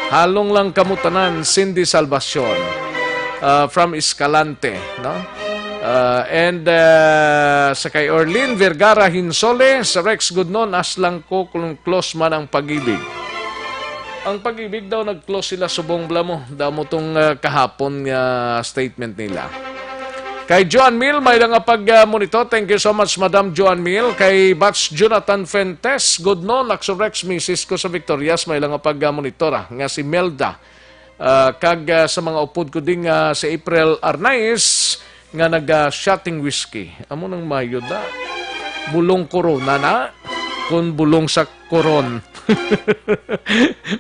halong lang kamo tanan, Cindy Salvacion, ah, from Escalante, no? Ah, and, ah, sa kay Orlin Vergara Hinsole, sa Rex Gudnon, as lang ko kung close man ang pag-ibig. Ang pag-ibig daw nag-close sila subong bala mo. Damo tong, ah, kahapon nga statement nila. Kay Joan Mil, may lang nga pag, ah, monitor. Thank you so much, Madam Joan Mil. Kay Bats Jonathan Fuentes, good noon. Action Rex, misis ko sa Victorias, may lang nga pag, ah, monitor, ah, nga si Melda. Ah, kag, ah, sa mga upod ko ding, ah, si April Arnaiz, nga naga-shotting whiskey. Amo nang mayod na. Bulong corona na. Kun bulong sa koron.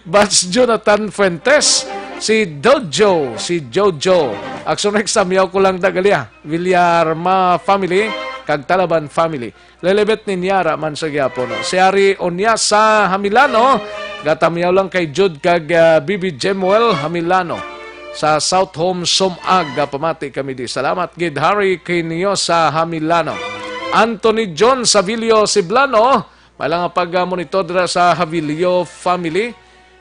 Bats Jonathan Fuentes, si Dojo, si Jojo. Action Rex, samyaw ko lang dagali, ah. Villarma family, kag Talaban family. Lelebet ni Niara man sa gyapon, no? Si Ari Onyasa Hamilano, gatamyaw lang kay Jud kag, ah, Bibi Jemuel Hamilano. Sa South Home Sumag, ah, pamati kami di. Salamat gid, Harry Kinyosa Hamilano. Anthony John Savilio Siblano, may lang nga pag, ah, monitor dira sa Havilio family,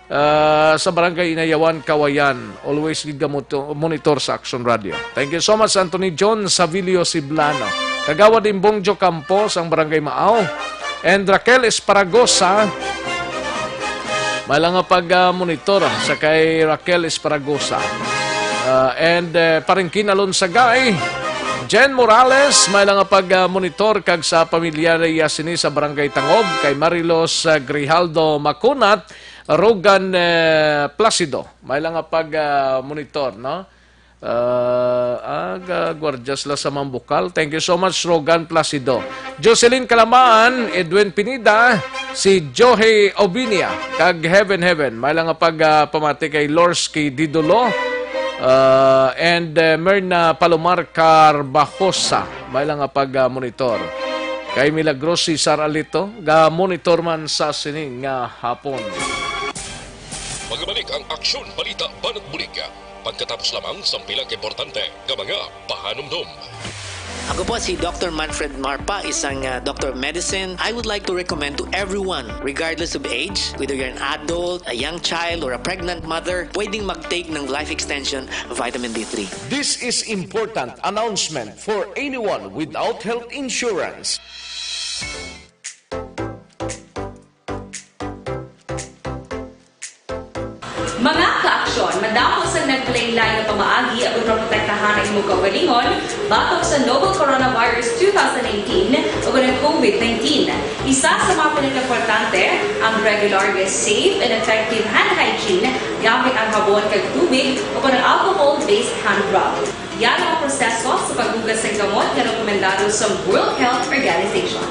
ah, sa Barangay Inayawan, Kawayan. Always gid ka moto-, monitor sa Action Radio. Thank you so much, Anthony John Savilio Siblano. Kagawad Imbong Jo Campo sang Barangay Maaw. And Raquel Esparagosa, may lang nga pag, ah, monitor, ah, sa kay Raquel Esparagosa. Ah, and, eh, Paringkin Alonsagay, Jen Morales, may lang nga pag, ah, monitor kag sa pamilya niya sini sa Barangay Tangob, kay Marilos, ah, Grijaldo Macunat, Rogan, eh, Placido, may lang nga pag, ah, monitor, no? Ah, ah, ga-, gwardiya sila sa Mambukal. Thank you so much, Rogan Placido. Jocelyn Kalamaan, Edwin Pineda, si Johe Obinia, kag Heaven Heaven. May lang nga pag, ah, pamati kay Lorsky Didulo, ah, and, eh, Merna Palomar Carbajosa. May lang nga pag, ah, monitor. Kay Milagros Cesar Alito, ga-monitor man sa sining nga hapon. Magbalik ang Aksyon Balita Banat Bulig. Pagkatapos lamang sang pila ka importante nga mga pahanumdom. Ako po si Doctor Manfred Marpa, isang, ah, doctor of medicine. I would like to recommend to everyone, regardless of age, whether you're an adult, a young child, or a pregnant mother, pwedeng mag-take ng Life Extension Vitamin D three. This is important announcement for anyone without health insurance. Mga ka-aksyon, madamo sang naglain-lain nga pamaagi aron maprotektahan ang imo kaugalingon batok sa novel coronavirus two thousand eighteen o ang COVID nineteen. Isa sa mga pinakaimportante ang regular nga safe and effective hand hygiene gamit ang habon kag tubig o ang alcohol-based hand rub. Yara ang proseso sa paghugas sang kamot nga rekomendado sa World Health Organization.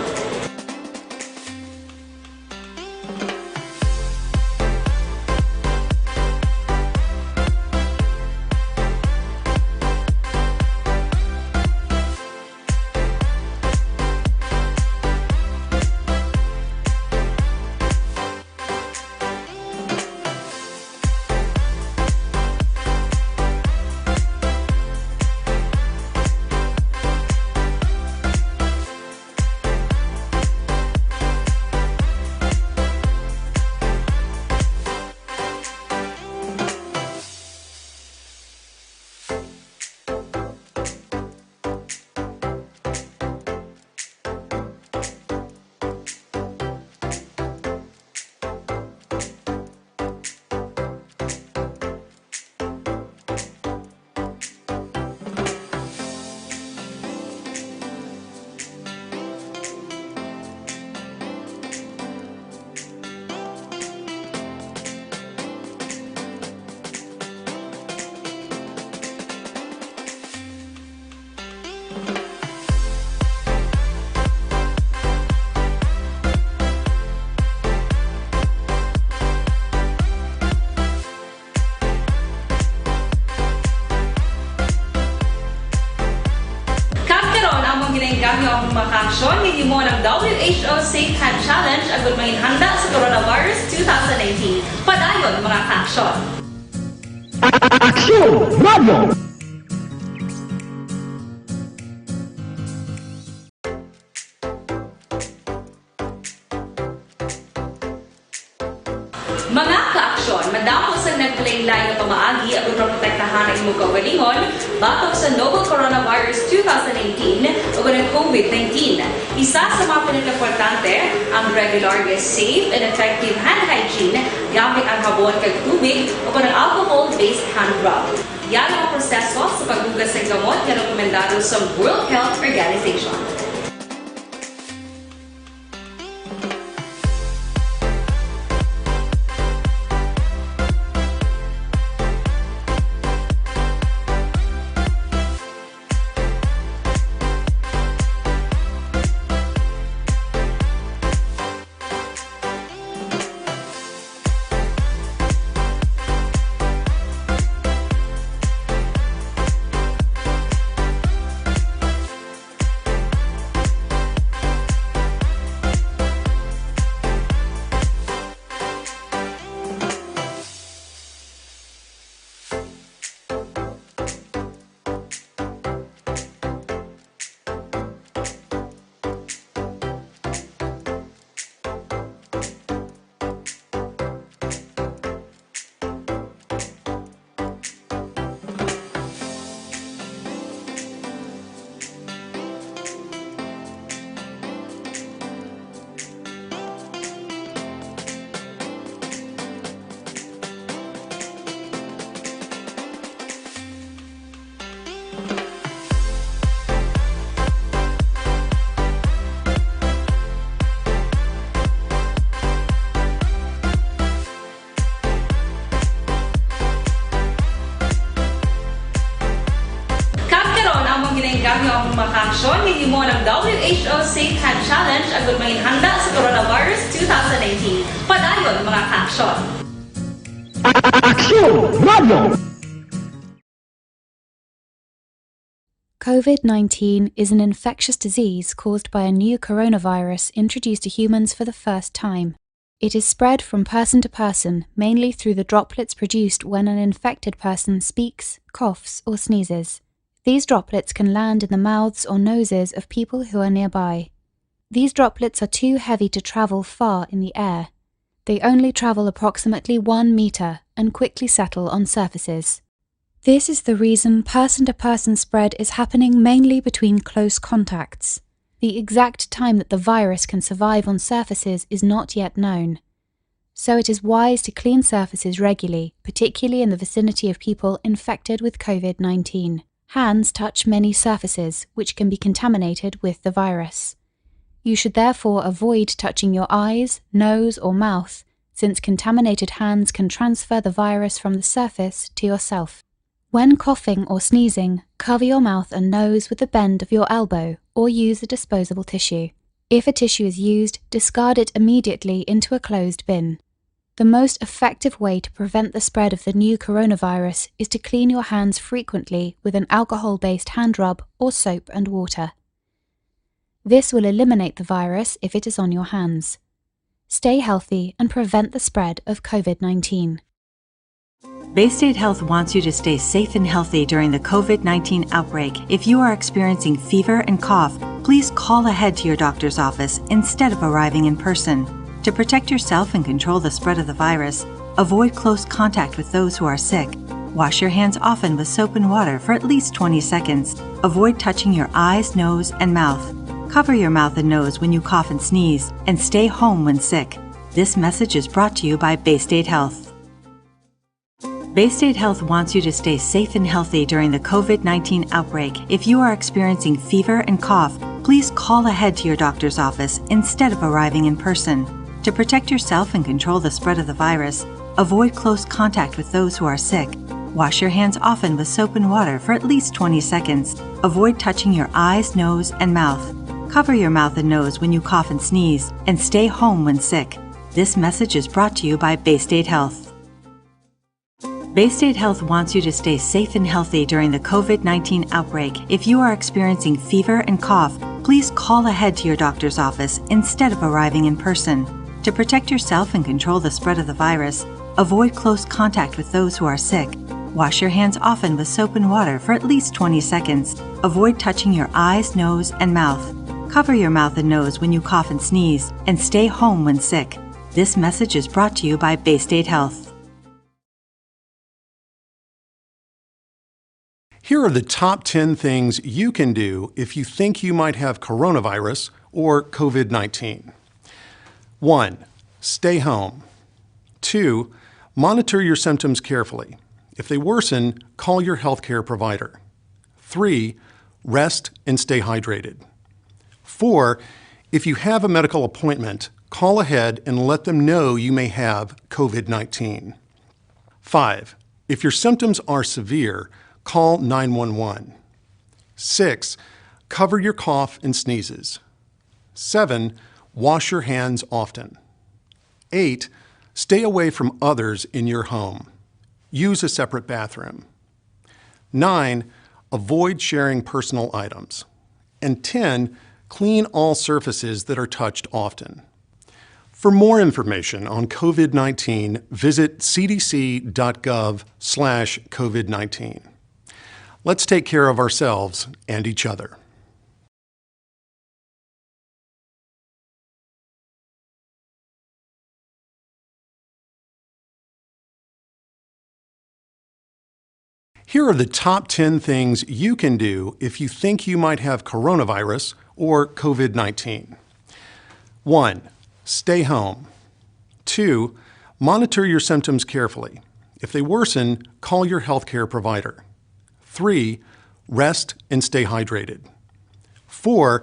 Ang mga kaaksyon, hinimo ang W H O Safe Hand Challenge agud manginhanda sa Coronavirus two thousand nineteen. Padayon, mga kaaksyon. Aksyon Radio! Mga kaaksyon, madamo sang naglain-lain nga pamaagi aron maprotektahan ang imong kaugalingon batok sa novel coronavirus two thousand nineteen ug ang covid nineteen. Isa sa mga pinakaimportante, ang regular nga safe and effective hand hygiene gamit ang habon kag tubig ug ang alcohol-based hand rub. Yan ang proseso sa paghugas sa gamot nga rekomendado sa World Health Organization. Kag karon, among ginainggam ang mga kaaksyon nga hinimo ang W H O Safe Hand Challenge agud manginhanda sa Coronavirus two thousand nineteen. Padayon, mga kaaksyon. Aksyon Radio! COVID nineteen is an infectious disease caused by a new coronavirus introduced to humans for the first time. It is spread from person to person, mainly through the droplets produced when an infected person speaks, coughs, or sneezes. These droplets can land in the mouths or noses of people who are nearby. These droplets are too heavy to travel far in the air. They only travel approximately one meter and quickly settle on surfaces. This is the reason person-to-person spread is happening mainly between close contacts. The exact time that the virus can survive on surfaces is not yet known. So it is wise to clean surfaces regularly, particularly in the vicinity of people infected with COVID nineteen. Hands touch many surfaces which can be contaminated with the virus. You should therefore avoid touching your eyes, nose, or mouth, since contaminated hands can transfer the virus from the surface to yourself. When coughing or sneezing, cover your mouth and nose with the bend of your elbow or use a disposable tissue. If a tissue is used, discard it immediately into a closed bin. The most effective way to prevent the spread of the new coronavirus is to clean your hands frequently with an alcohol-based hand rub or soap and water. This will eliminate the virus if it is on your hands. Stay healthy and prevent the spread of COVID nineteen. Bay State Health wants you to stay safe and healthy during the COVID nineteen outbreak. If you are experiencing fever and cough, please call ahead to your doctor's office instead of arriving in person. To protect yourself and control the spread of the virus, avoid close contact with those who are sick. Wash your hands often with soap and water for at least twenty seconds. Avoid touching your eyes, nose, and mouth. Cover your mouth and nose when you cough and sneeze, and stay home when sick. This message is brought to you by Bay State Health. Bay State Health wants you to stay safe and healthy during the COVID nineteen outbreak. If you are experiencing fever and cough, please call ahead to your doctor's office instead of arriving in person. To protect yourself and control the spread of the virus, avoid close contact with those who are sick. Wash your hands often with soap and water for at least twenty seconds. Avoid touching your eyes, nose, and mouth. Cover your mouth and nose when you cough and sneeze, and stay home when sick. This message is brought to you by Bay State Health. Bay State Health wants you to stay safe and healthy during the COVID nineteen outbreak. If you are experiencing fever and cough, please Call ahead to your doctor's office instead of arriving in person. To protect yourself and control the spread of the virus, avoid close contact with those who are sick. Wash your hands often with soap and water for at least twenty seconds. Avoid touching your eyes, nose, and mouth. Cover your mouth and nose when you cough and sneeze, and stay home when sick. This message is brought to you by Bay State Health. Here are the top ten things you can do if you think you might have coronavirus or COVID nineteen. One, stay home. Two, monitor your symptoms carefully. If they worsen, call your healthcare provider. Three, rest and stay hydrated. Four, if you have a medical appointment, call ahead and let them know you may have COVID nineteen. Five, if your symptoms are severe, call nine one one. Six, cover your cough and sneezes. Seven, wash your hands often. Eight, stay away from others in your home. Use a separate bathroom. Nine, avoid sharing personal items. And ten, clean all surfaces that are touched often. For more information on COVID nineteen, visit C D C dot gov slash COVID nineteen. Let's take care of ourselves and each other. Here are the top ten things you can do if you think you might have coronavirus or COVID nineteen. One, stay home. Two, monitor your symptoms carefully. If they worsen, call your healthcare provider. Three, rest and stay hydrated. Four,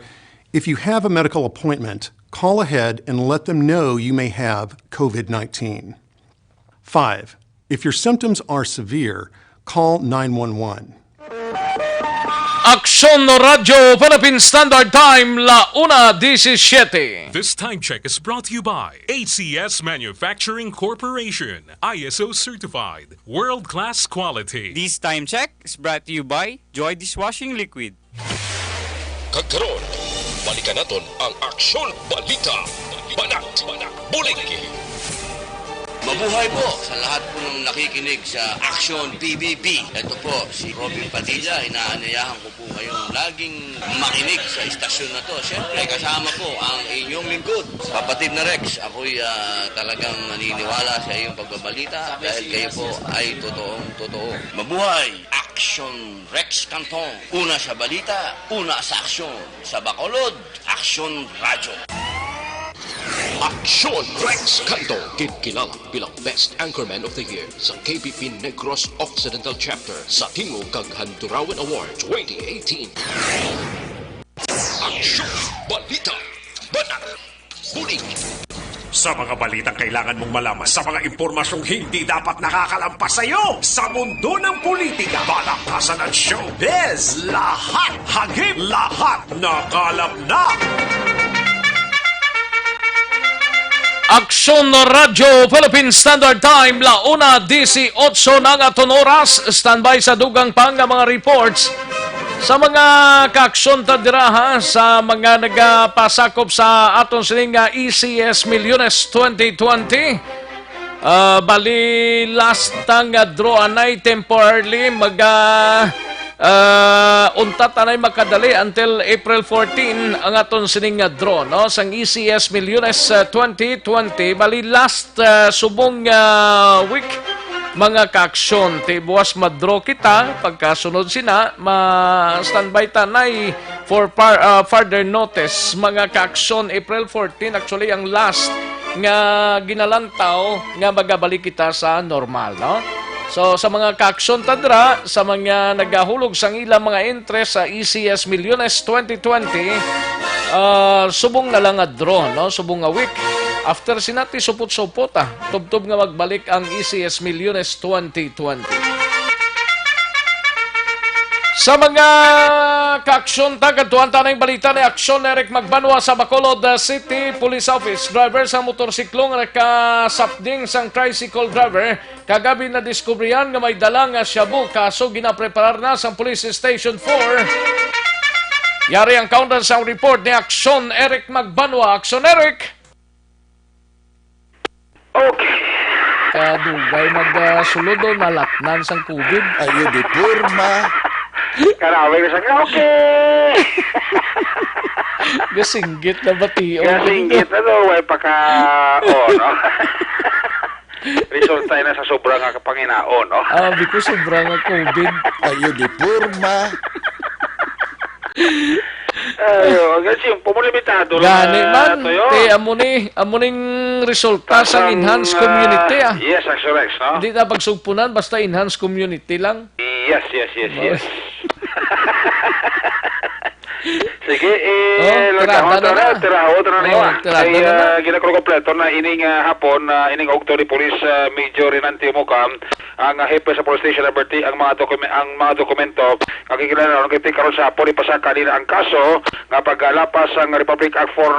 if you have a medical appointment, call ahead and let them know you may have COVID nineteen. Five, if your symptoms are severe, call nine one one. Aksyon Radyo Philippine Standard Time, la una diecisiete. This time check is brought to you by A C S Manufacturing Corporation, I S O certified, world-class quality. This time check is brought to you by Joy Dishwashing Liquid. Kag karon, balikan naton ang Aksyon Balita. Banat, bulig. Mabuhay po sa lahat po ng nakikinig sa Aksyon P B B. Ito po si Robin Padilla. Inaanyayahan ko po kayong laging makinig sa istasyon na to. Siyempre, kasama po ang inyong lingkod, kapatid na Rex. Ako'y, ah, talagang naniniwala sa iyong pagbabalita dahil kayo po ay totoong totoo. Mabuhay! Aksyon Rex Cantong. Una sa balita, una sa aksyon. Sa Bacolod, Aksyon Radyo. Aksyon Rex Cantong, ginkilala bilang Best Anchorman of the Year sa K B P Negros Occidental Chapter sa Tingog kag Handurawan Award twenty eighteen. Aksyon, balita, banat, bulig. Sa mga balitang kailangan mong malaman, sa mga impormasyong hindi dapat nakakalampas sa iyo, sa mundo ng politika, palakasan at showbiz, lahat hagip, lahat nakalap na. Aksyon Radyo Philippine Standard Time, la una dieciocho na ang aton oras. Standby sa dugang pa nga mga reports. Sa mga kaaksyon ta dira, ha, sa mga nagapasakop sa aton sini nga E C S Millones twenty twenty, ah, bali last ta nga draw anay temporarily maga, ah, untat anay makadali until April fourteen ang aton sini nga draw, no, sang E C S Millones, ah, twenty twenty. Bali last, ah, subong, ah, week, mga kaaksyon, ti buwas ma-draw kita. Pagkasunod sina, ma-standby ta anay for par-, ah, further notice, mga kaaksyon. April fourteen, actually, ang last nga ginalantaw nga magabalik kita sa normal, no? So, sa mga kaaksyon ta dira, sa mga nagahulog sang ilang mga interest sa E C S Millones twenty twenty, ah, subong na lang nga draw, no? Subong nga week. After sina ti supot-supot, ah, tubtob nga magbalik ang E C S Millones twenty twenty. Sa mga kaaksyon ta, kadtuan ta anay balita ni Aksyon Eric Magbanwa sa Bacolod, uh, City Police Office. Driver sa motorsiklo nga nakasapding sang tricycle driver kagabi nadiskubrihan nga may dala nga shabu, kaso ginapreparar na sang Police Station four. Yari ang kaundan sang report ni Aksyon Eric Magbanwa. Aksyon Eric! Okay. Kadugay magsulod, oh, nalatnan sang covid. Ayo, di porma. Karaway na sa okay. Gasinggit na bati, oh. Gasinggit, ano, way pa ka, oh, no? Resulta na sa sobra nga kapanginaon, no? Ah, because sobra nga covid. Ayo, di porma. Ayo, kasi yung pumulimitado na. Gani man, Toyo. Te, amo ni, amo ning resulta sang enhanced community, ah. Yes, Aksyon Rex, no? Hindi na pagsugpunan, basta enhanced community lang. Yes, yes, yes, yes. Sige, eh, oh, tirada na na. Tirada na na. Kay, ah, ginakrukompleto na ining, ah, hapon, ah, ining ugto ni Police, ah, Major Renante Umukam, ang, ah, hepe sa Police Station number three, ang mga dokume-, ang mga dokumento nga ginkilanon kay karon sa hapon, ipasaka nila ang kaso nga paglapas sang Republic Act four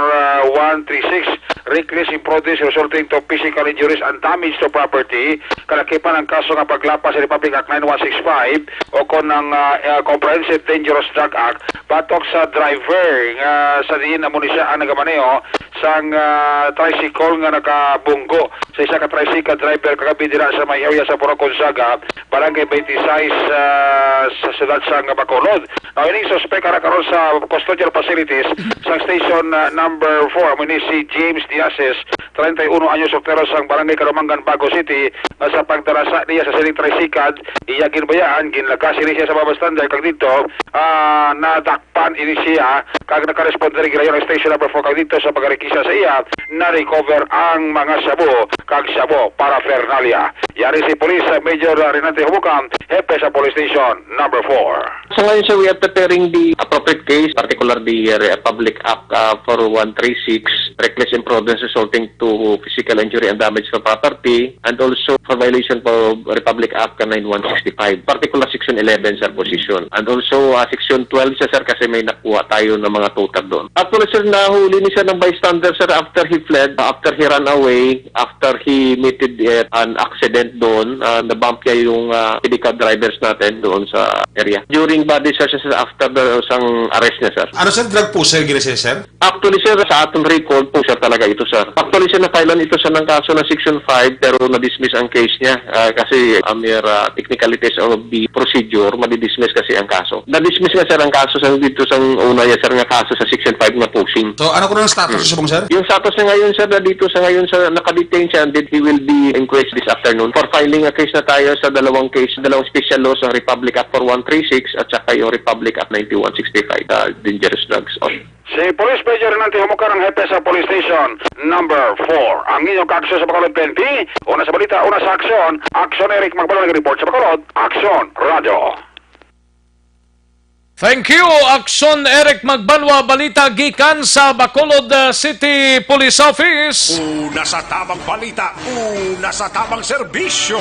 one three six, reckless imprudence resulting to physical injuries and damage to property, kalakipan ang kaso nga paglapas sa Republic Act nine one six five o kon ang, ah, ah, Comprehensive Dangerous Drug Act batok sa driver nga sa diin amo ni siya ang nagamaneho sang, ah, tricycle nga nakabunggo sa isa ka tricycle driver kagabi dira sa may area sa Purok Gonzaga, Barangay twenty-six, ah, sa siyudad sang Bacolod. Now, ining suspek ara karon sa custodial facilities sa station, ah, number four, amo ni si James Diases, treinta y uno anyos, soltero sang Barangay Kalumangan, Bago City, nga sa pagdarasa niya sa sining tricycle, iya ginbayaan, ginlagas ini siya sa bystander, kag didto, ah, nadakpan ini siya, kag nakaresponde rin gilayon ang station number four, kag didto sa pagrekisa sa iya, na-recover ang mga shabu kag shabu paraphernalia. Yari si Police Major Renante Humukam, hepe sa Police Station number four. Sa ngayon, sir, we are preparing the appropriate case, particular the, uh, Republic Act, uh, four one three six, reckless imprudence resulting to physical injury and damage to property, and also for violation for Republic Act nine one six five, particular section eleven, sir, possession. And also, uh, section twelve siya, sir, kasi may nakuha tayo ng mga total doon. Actually, sir, nahuli ni siya ng bystander, sir, after he fled, after he ran away, after he meted, eh, an accident doon, ah, na-bump niya yung, ah, pedicab drivers natin doon sa area. During body search, sir, after the, sang arrest niya, sir. Ano, sir, drug pusher gini siya, sir? Actually, sir, sa aton record po, sir, talaga ito, sir. Actually, sir, na-filean ito sa ng kaso ng section five, pero na-dismiss ang case niya, ah, kasi a mere, ah, technicalities of the procedure, madidismiss kasi ang kaso. Na-dismiss nga, sir, ang kaso sa dito sa una niya, sir, nga kaso sa section five nga pushing. So, ano ko na ang status sa subong, sir? Yung status niya ngayon, sir, na dito sa ngayon, sir, nakadetain siya, and then he will be inquest this afternoon. For filing a case na tayo sa dalawang case, dalawang special laws, ang Republic Act four one three six at saka yung Republic Act ninety-one sixty-five, uh, dangerous drugs. Si Police Major Renante Humukam, ang hepe sa Police Station number four. Ang inyong kaaksyon sa Bacolod P N P, una sa balita, una sa aksyon. Aksyon Eric Magbalon nag-report sa Bacolod. Aksyon Radio. Thank you, Aksyon Eric Magbanwa. Balita gikan sa Bacolod, uh, City Police Office. Una sa tamang balita, una sa tamang serbisyo.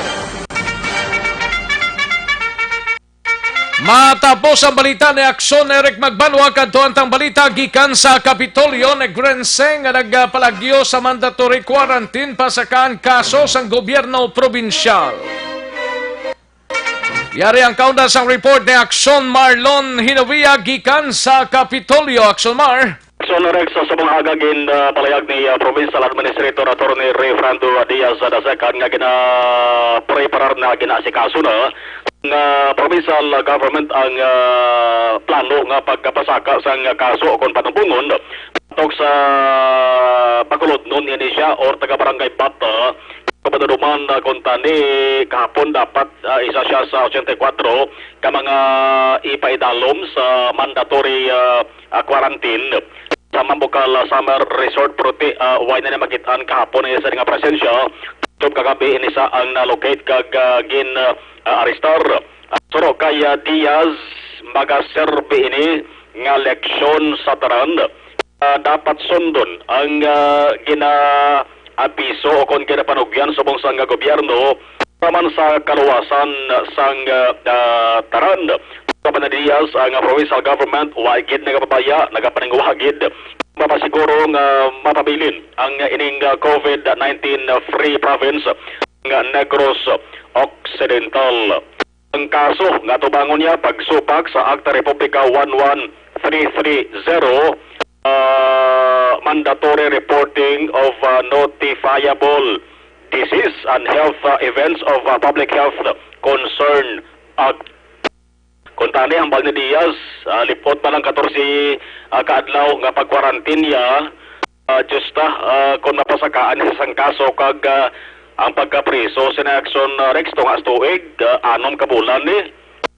Matapos ang balita ni Aksyon Eric Magbanwa, kadto ang tang balita gikan sa Kapitolyo, nagrenseng nga nagpalagyo sa mandatory quarantine pasakaan kaso sang gobyerno probinsyal. Yari ang kaunda sang report ni Aksyon Marlon Hinawia gikan sa Kapitolyo. Aksyon Mar. Aksyon Rex, sa subong aga gin, ah, palayag ni, ah, Provincial Administrator Attorney Rayfrando Diaz the second nga ginapreparar na, ginaasikaso na nga provincial government ang, ah, plano nga pagkapasaka sang kaso kon panumbongon batok sa Bacolod, non ini siya or taga Barangay Bata, Kabandaruman, ah, kuntani kahapon dapat, ah, isa siya sa ochenta y kuwatro ka mga ipaidalom sa mandatory, ah, ah, quarantine sa Mambukal, ah, Summer Resort, pero ti, ah, way na niya makit-an kahapon ang iya sini nga presensya. Tub kagabi ini sa ang na-locate kag, ah, gin, ah, arestar. Ah, suro kay, ah, Diaz, magaserbi ini nga leksyon sa tanan. Ah, dapat sundon ang, ah, gina-abiso o kon ginapanugyan subong sang gobyerno para man sa kaluwasan sang, ah, ah, tanan. Sa Panadiyas, ang, ah, provincial government wa gid nagapabaya, nagapaningwa gid mapasiguro nga mapabilin ang ining, ah, covid nineteen free province nga Negros Occidental. Ang kaso nga atubangon niya pagsupak sa Akta Republika one one three three zero, uh, mandatory reporting of, uh, notifiable disease and health, uh, events of, uh, public health concern. Ag-, kuntani, hambal ni Diaz, uh, lipot pa lang katorse, uh, ka adlaw nga pag-quarantine niya, uh, just, uh, uh, kung mapasakaan sa isang kaso kag, uh, ang pagkapriso sina Action, uh, Rex, tunga sa tuig, uh, anom ka bulan ni.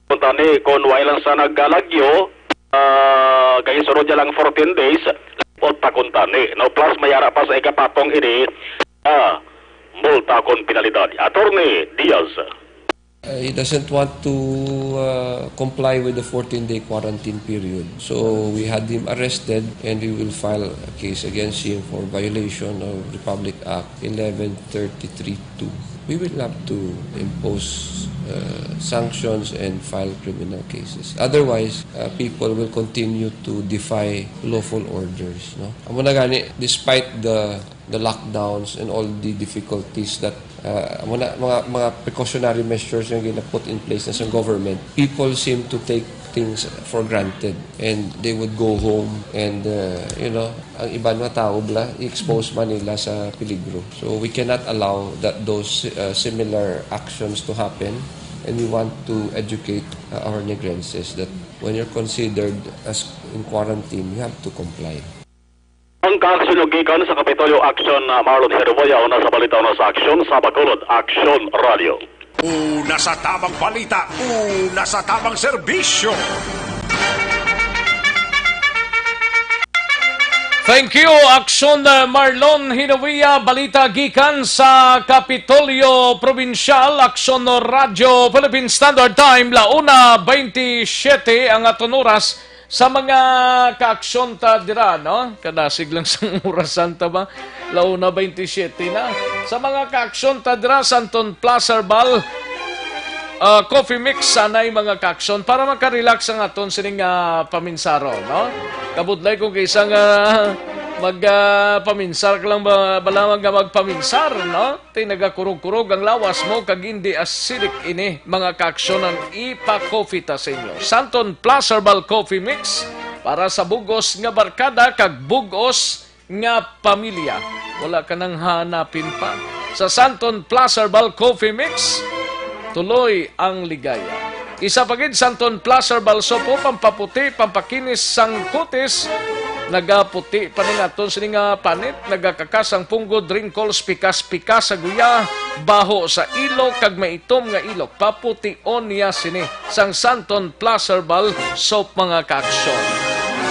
Kuntani, kung wala lang sa nagkalagyo, ah, kay sunod niya lang fourteen days, lipot pa kuntani, no? Plus, may ara pa sa ikapatong ini, ah, multa kon penalidad. Attorney Diaz. Uh, he doesn't want to, uh, comply with the fourteen-day quarantine period. So we had him arrested and we will file a case against him for violation of Republic Act eleven thirty-three two. We will have to impose, uh, sanctions and file criminal cases. Otherwise, uh, people will continue to defy lawful orders, no? Amo na gani, despite the, the lockdowns and all the difficulties that, uh, amo na, mga, mga precautionary measures nga gina-put in place na sa government, people seem to take things for granted and they would go home and, uh, you know, ang iban nga tawo bala, i-expose man nila sa peligro. So we cannot allow that those, uh, similar actions to happen, and we want to educate, uh, our Negrenses that when you're considered as in quarantine, you have to comply. Ang kaaksyon gikan sa Kapitolyo Action, uh, Marlon Herboya, una sa balita, una sa aksyon, sa Bacolod Action Radio. Una sa tamang balita, una sa tamang serbisyo. Thank you, Aksyon, uh, Marlon Hinuia. Balita gikan sa Kapitolyo Probinsyal, Aksyon Radyo Philippine Standard Time, la una veintisiete ang aton oras. Sa mga kaaksyon ta dira, no? Kadasig lang sang orasan ta ba? La una veintisiete na. Sa mga kaaksyon ta dira sa Anton Plaza Herbal, ah, Coffee Mix, sanay mga kaaksyon para makarelax ang aton sining, ah, paminsaron, no? Kabudlay kung kaisa nga mag, ah, paminsar ka lang ba, bala nga magpaminsar, no? Ti nagakurog-kurog ang lawas mo kag hindi acidic ini, mga kaaksyon, ang ipa-coffee ta sa inyo. Santon Plus Herbal Coffee Mix para sa bug-os nga barkada kag bug-os nga pamilya. Wala ka nang hanapin pa. Sa Santon Plus Herbal Coffee Mix, tuloy ang ligaya. Isa pa gid, Santon Plus Herbal Soap, pampaputi, pampakinis sang kutis. Nagaputi pa ni naton sini nga panit, nagakakas ang punggod, wrinkles, pikas-pikas sa guya, baho sa ilok, kag maitom nga ilok. Papution niya sini sang Santon Plus Herbal Soap, mga kaaksyon.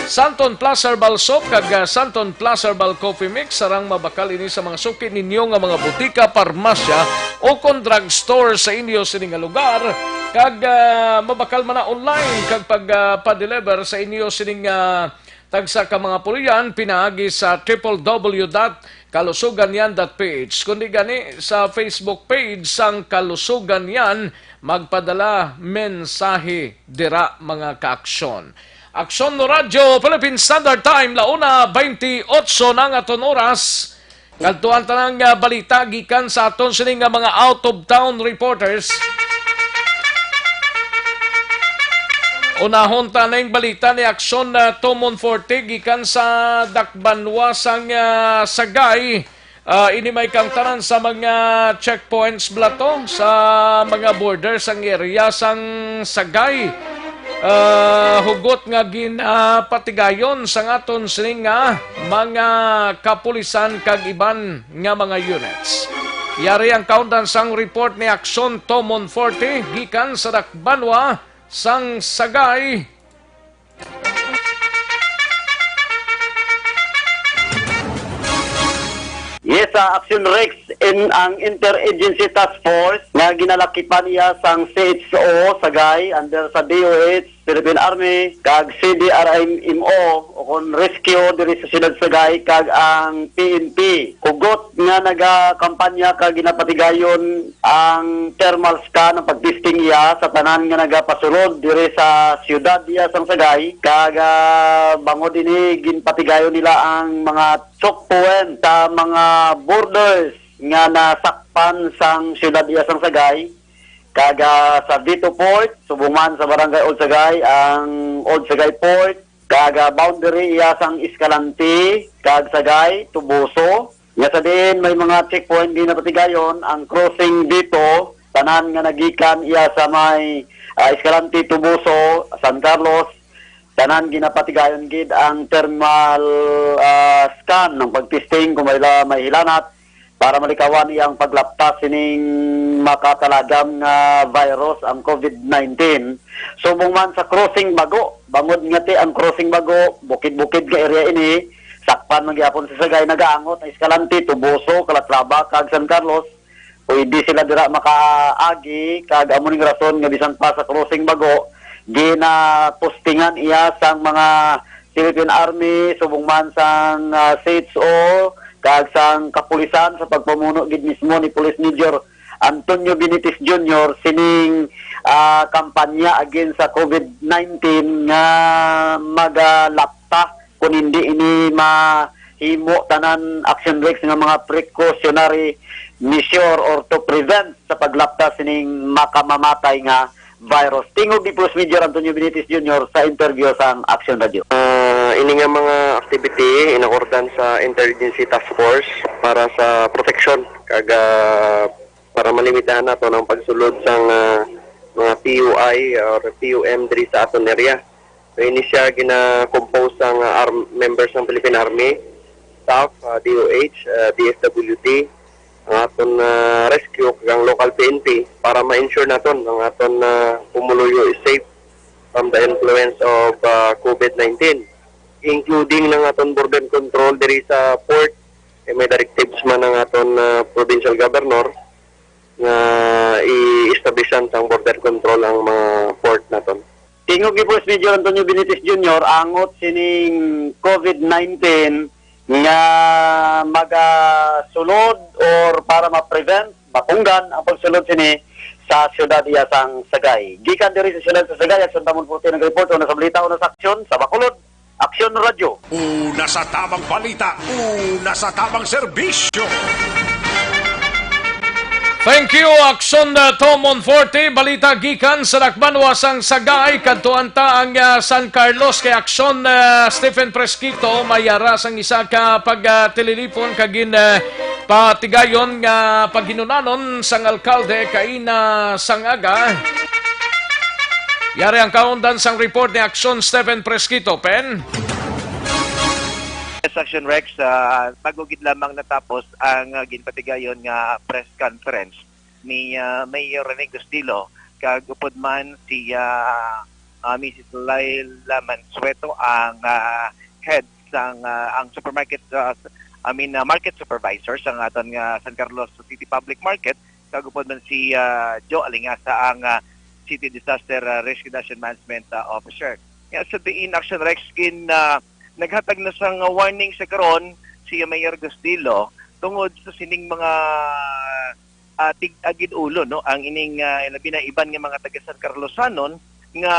Santon Plus Herbal Soap kag, ah, Santon Plus Herbal Coffee Mix, sarang mabakal ini sa mga suki ninyo nga mga butika, parmasya, o kon drugstore sa inyo sini nga lugar, kag, ah, mabakal man na online kag pag, ah, pa-deliver sa inyo sining, ah, tagsa ka mga puloy-an pinaagi sa triple W dot kalusugan yan dot P H, kundi gani sa Facebook page sang Kalusugan Yan, magpadala mensahe dira, mga kaaksyon. Aksyon Radyo Philippine Standard Time, la una veintiocho na ang aton oras. Kadtuan ta na nga balita gikan sa aton sini nga mga out-of-town reporters. Unahon ta ning balita ni Aksyon, ah, Tomon Forte gikan sa dakbanwa sang, ah, Sagay. Ah, ini may kaangtanan sa mga checkpoints bala to sa mga border sang area sang Sagay. Ah, hugot nga ginapatigayon sang aton sini nga mga kapulisan kag iban nga mga units. Yari ang kaundan sang report ni Aksyon Tomon Forte gikan sa dakbanwa sang Sagay. Yes, sa Action Rex in ang Interagency Task Force nga ginalakipan niya sang C H O Sagay under sa D O H, Philippine Army, kag C D R M M O, o kon rescue diri sa siyudad Sagay, kag ang P N P. Hugot nga nagakampanya kag ginapatigayon ang thermal scan, ang pag-testing iya sa tanan nga nagapasulod diri sa siyudad iya sang Sagay, kag, ah, bangod ini ginpatigayon nila ang mga choke point sa mga borders nga nasakpan sang siyudad iya sang Sagay, kag, ah, sa Vito Port, subong man sa Barangay Old Sagay, ang Old Sagay Port, Kag, ah, boundary iya sang Escalante kag Sagay, Tubuso, nga sa diin may mga checkpoint ginapatigayon. Ang crossing dito, tanan nga nagikan iya sa may, ah, Escalante, Tubuso, San Carlos, tanan ginapatigayon gid ang thermal, ah, scan, ang pagtesting kung may la-, may hilanat para malikawan iyang paglaptas sining makatalagam nga virus, ang covid nineteen. Subong man sa crossing Bago, bangod nga ti ang crossing Bago, bukid-bukid nga area ini, sakpan man gyapon sa Sagay, nagaangot ang Escalante, Tubuso, Calatrava, kag San Carlos. Pwede sila dira makaagi, kag amo ning rason nga bisan pa sa crossing Bago, ginapostingan iya sang mga Philippine Army, subong man sang, ah, C H O, kag sang kapulisan sa pagpamuno gid mismo ni Police Major Antonio Benitez Junior sining, ah, kampanya against sa covid nineteen nga magalapta, kun hindi ini mahimo tanan, Action Rex, nga mga precautionary measure or to prevent sa paglapta sining makamamatay nga virus. Tingog ni Police Major Antonio Benitez Junior sa interview sang Action Radio. Ah, ini nga mga activity in accordance sa Interagency Task Force para sa protection kag, ah, para malimitahan nato ang pagsulod sang, ah, mga P U I or P U M diri sa aton area. So, ini siya gina-compose sang, ah, arm-, members ng Philippine Army, staff, ah, D O H, ah, D S W T, ang aton, ah, rescue kag ang local P N P para ma-ensure naton ang aton, ah, pumuluyo is safe from the influence of, ah, covid nineteen, including ng aton border control diri sa port. Eh, may directives man ang aton, ah, provincial governor nga i-establishan sang border control ang mga port naton. Tingog ni Police Major Antonio Benitez Junior, angot sining covid nineteen nga magasulod or para ma-prevent, mapunggan ang pagsulod sini sa siyudad iya sang Sagay. Gikan diri sa siyudad sa Sagay, Action Tamon Forte nagreport, una sa balita, una sa aksyon, sa Bacolod, Aksyon Radio. Una sa tamang balita, una sa tamang serbisyo. Thank you, Aksyon, uh, Tom Monforte. Balita gikan sa Dakbanwa sang Sagay, kadtuan ta ang, uh, San Carlos kay Aksyon, uh, Stephen Presquito. May ara sang isa ka pag, uh, tililipon kag gin, uh, patigayon nga paghinunanon sang alkalde kaina sang aga. Yari ang kaundan sang report ni Aksyon Stephen Presquito. Pen? Yes, Action Rex, ah, bago gid lamang natapos ang, ah, ginpatigayon nga press conference ni, ah, Mayor Rene Gustilo kag upod man si, ah, ah, Missus Laila Mansueto, ang, ah, head sang, ah, ang supermarket, ah, I mean, ah, market supervisor sang aton nga San Carlos City Public Market, kag upod man si, ah, Joe Alingasa, ang, ah, City Disaster, ah, Risk Reduction Management, ah, Officer. Nga sa diin, Action Rex, gin, ah, naghatag na sang warning sa karon si Mayor Gustilo tungod sa sining mga, ah, tig-agid ulo, no, ang ining, ah, labi na iban nga mga taga San Carlosanon nga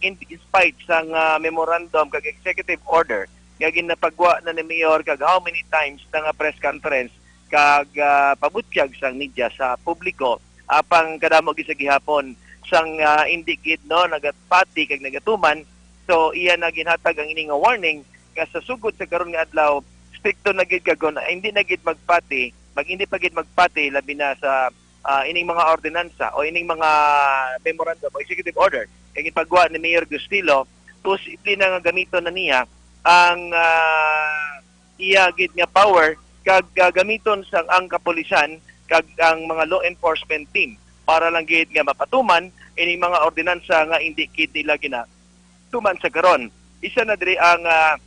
in, in spite sang, ah, memorandum kag executive order nga ginapagwa na ni Mayor kag how many times na nga press conference kag, ah, pabutyag sang media sa publiko, apang kadamo gid sa gihapon sang, ah, indi gid, no, nagapati kag nagatuman. So iya na ginhatag ang ini nga warning nga sa sugod sa karon nga adlaw, strikto na gid kag kon hindi na gid magpati, mag hindi pa gid magpati labi na sa, ah, ining mga ordinansa o ining mga memorandum o executive order kay gipagwa ni Mayor Gustilo, posible na nga gamiton na niya ang, ah, iya gid nga power kag, ah, gamiton sang ang kapulisan kag ang mga law enforcement team para lang gid nga mapatuman ining mga ordinansa nga indi gid nila ginatuman sa karon. Isa na diri ang, ah,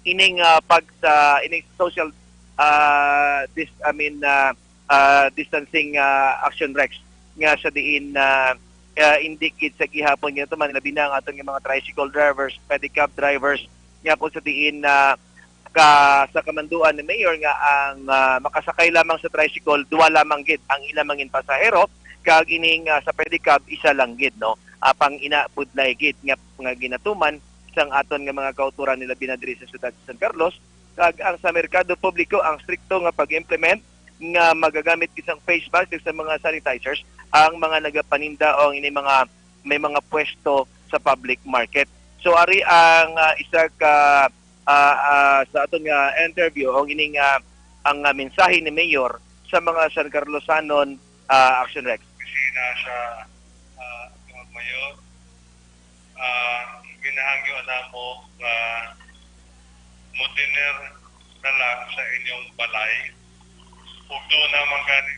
ining, ah, pag sa ining social, ah, dis-, I mean, ah, ah, distancing, ah, action, Rex, nga sa diin, ah, ah, indi gid sa gihapon nga tuman, labi na ang aton nga mga tricycle drivers, pedicab drivers, nga po sa diin, ah, ka, sa kamanduan ni Mayor nga ang, ah, makasakay lamang sa tricycle, duha lamang gid ang ila mangin pasahero, kag ining, ah, sa pedicab, isa lang gid, no? Apang ina, budlay gid nga, nga ginatuman sang aton nga mga kautoran nila binadiri sa siyudad sa San Carlos, kag ang sa merkado publiko ang strikto nga pag-implement nga magagamit gid sang face mask ug sa mga sanitizers ang mga nagapaninda o ang ini mga may mga pwesto sa public market. So, ari ang, ah, isa ka, ah, ah, sa aton nga interview, o ining, ah, ang, ah, mensahe ni Mayor sa mga San Carlosanon, ah, Action Rex. Opisina sa, ah, Mayor, ah, ginahangyo namo nga mo-dinner na lang sa inyong balay. Ug doon naman gani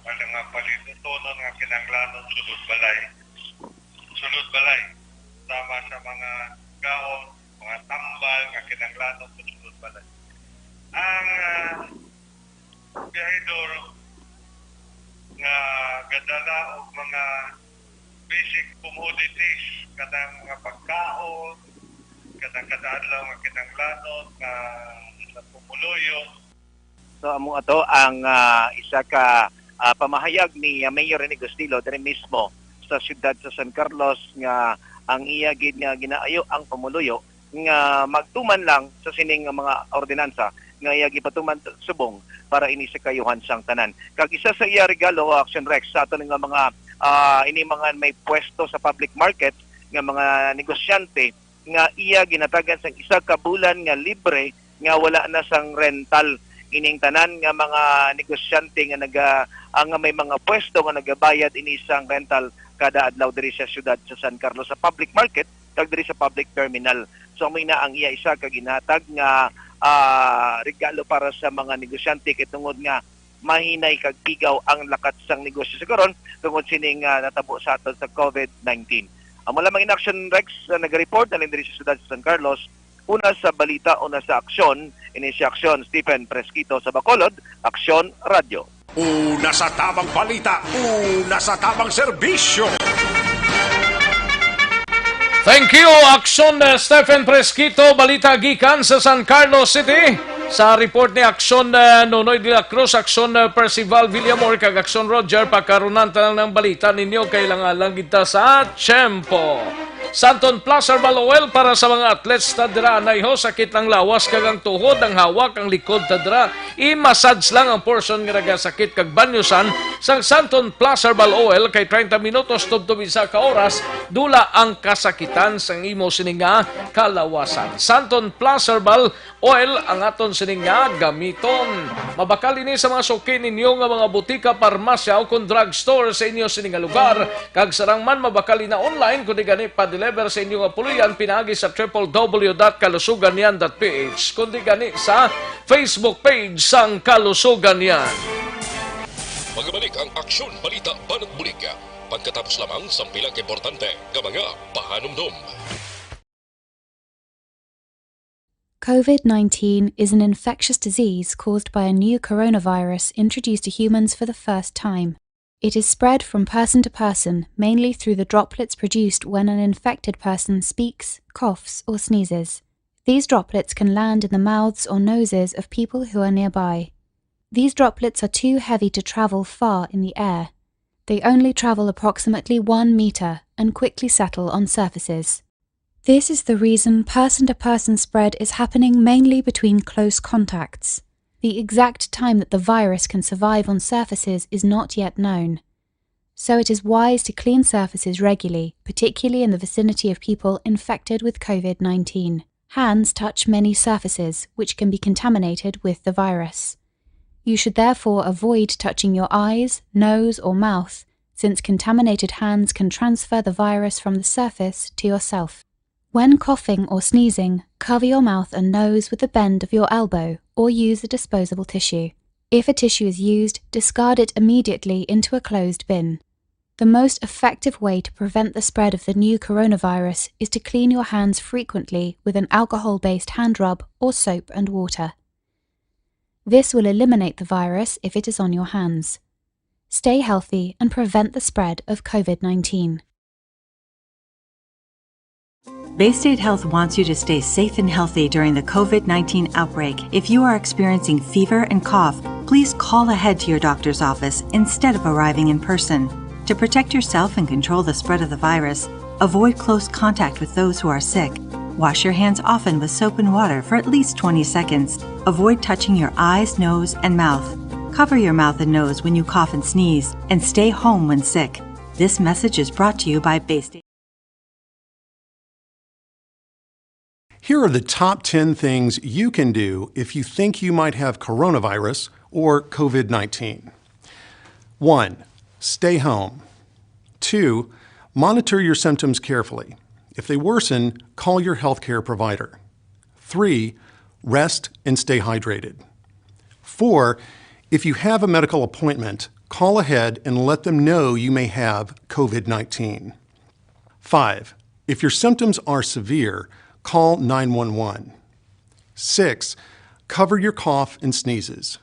ang mga palitutonon nga kinahanglanon sulod balay. Sulod balay. Sama sa mga kaon, mga tambal nga kinahanglanon sulod balay. Ang, ah, biyahedor nga gadala og mga basic commodities, kanang mga pagkaon, kanang kada adlaw nga kinahanglanon nga sa pumuluyo. So, amo ato ang, ah, isa ka, ah, pamahayag ni, ah, Mayor Rene Gustilo diri mismo sa siyudad sa San Carlos, nga ang iya gid nga ginaayo ang pumuluyo nga magtuman lang sa sining nga mga ordinansa nga iya gipatuman subong para ini sa kaayuhan sang tanan. Kag isa sa iya regalo, o Action Rex, sa aton nga mga, ah, ini mga may pwesto sa public market nga mga negosyante nga iya ginatagan sang isa ka bulan nga libre nga wala na sang rental. Ining tanan nga mga negosyante nga naga-, ah, nga may mga pwesto nga nagabayad ini sang rental kada adlaw diri sa siyudad sa San Carlos, sa public market kag diri sa public terminal. So, amo na ang iya isa ka ginhatag nga, ah, regalo para sa mga negosyante, kay tungod nga mahinay kag tigaw ang lakat sang negosyo sa karon tungod sining, ah, natabo sa aton sa COVID nineteen. Amo lamang in action, Rex, ah, naga-report halin diri sa siyudad sa San Carlos. Una sa balita, una sa aksyon, ini si Aksyon Stephen Fresquito sa Bacolod, Aksyon Radyo. Una sa tabang balita, una sa tabang serbisyo. Thank you, Aksyon, uh, Stephen Fresquito. Balita gikan sa San Carlos City. Sa report ni Aksyon, uh, Nonoy de la Cruz, Aksyon, uh, Percival Villamor, kag Aksyon Roger, pakarunan ta lang ng balita ninyo, kay lang-alang gid ta sa tiyempo. Santon Plus Herbal Oil para sa mga athletes ta dira, anayho, sakit ang lawas kag ang tuhod, ang hawak, ang likod ta dira. I-massage lang ang portion nga nagasakit kag banyosan sang Santon Plus Herbal Oil, kay treinta minutos tubtob isa ka oras, dula ang kasakitan sang imo sini nga kalawasan. Santon Plus Herbal Oil ang aton sini nga gamiton. Mabakal ini sa mga suki ninyo nga mga butika, parmasya, o kon drugstore sa inyo sini nga lugar. Kag sarang man, mabakal ina online, kundi gani pa-deliver sa inyo nga puloy-an pinaagi sa triple W dot kalusugan yan dot P H, kundi gani sa Facebook page sang Kalusugan Yan. Magabalik ang Aksyon Balita Banat Bulig pagkatapos lamang sang pila ka importante nga mga pahanumdom. COVID nineteen is an infectious disease caused by a new coronavirus introduced to humans for the first time. It is spread from person to person, mainly through the droplets produced when an infected person speaks, coughs, or sneezes. These droplets can land in the mouths or noses of people who are nearby. These droplets are too heavy to travel far in the air. They only travel approximately one meter and quickly settle on surfaces. This is the reason person-to-person spread is happening mainly between close contacts. The exact time that the virus can survive on surfaces is not yet known. So it is wise to clean surfaces regularly, particularly in the vicinity of people infected with COVID nineteen. Hands touch many surfaces, which can be contaminated with the virus. You should therefore avoid touching your eyes, nose, or mouth, since contaminated hands can transfer the virus from the surface to yourself. When coughing or sneezing, cover your mouth and nose with the bend of your elbow or use a disposable tissue. If a tissue is used, discard it immediately into a closed bin. The most effective way to prevent the spread of the new coronavirus is to clean your hands frequently with an alcohol-based hand rub or soap and water. This will eliminate the virus if it is on your hands. Stay healthy and prevent the spread of COVID nineteen. Bay State Health wants you to stay safe and healthy during the COVID nineteen outbreak. If you are experiencing fever and cough, please call ahead to your doctor's office instead of arriving in person. To protect yourself and control the spread of the virus, avoid close contact with those who are sick. Wash your hands often with soap and water for at least twenty seconds. Avoid touching your eyes, nose, and mouth. Cover your mouth and nose when you cough and sneeze, and stay home when sick. This message is brought to you by Bay State. Here are the top ten things you can do if you think you might have coronavirus or COVID nineteen. One, stay home. Two, monitor your symptoms carefully. If they worsen, call your healthcare provider. Three, rest and stay hydrated. Four, if you have a medical appointment, call ahead and let them know you may have COVID nineteen. Five, if your symptoms are severe, call nine one one. Six, cover your cough and sneezes.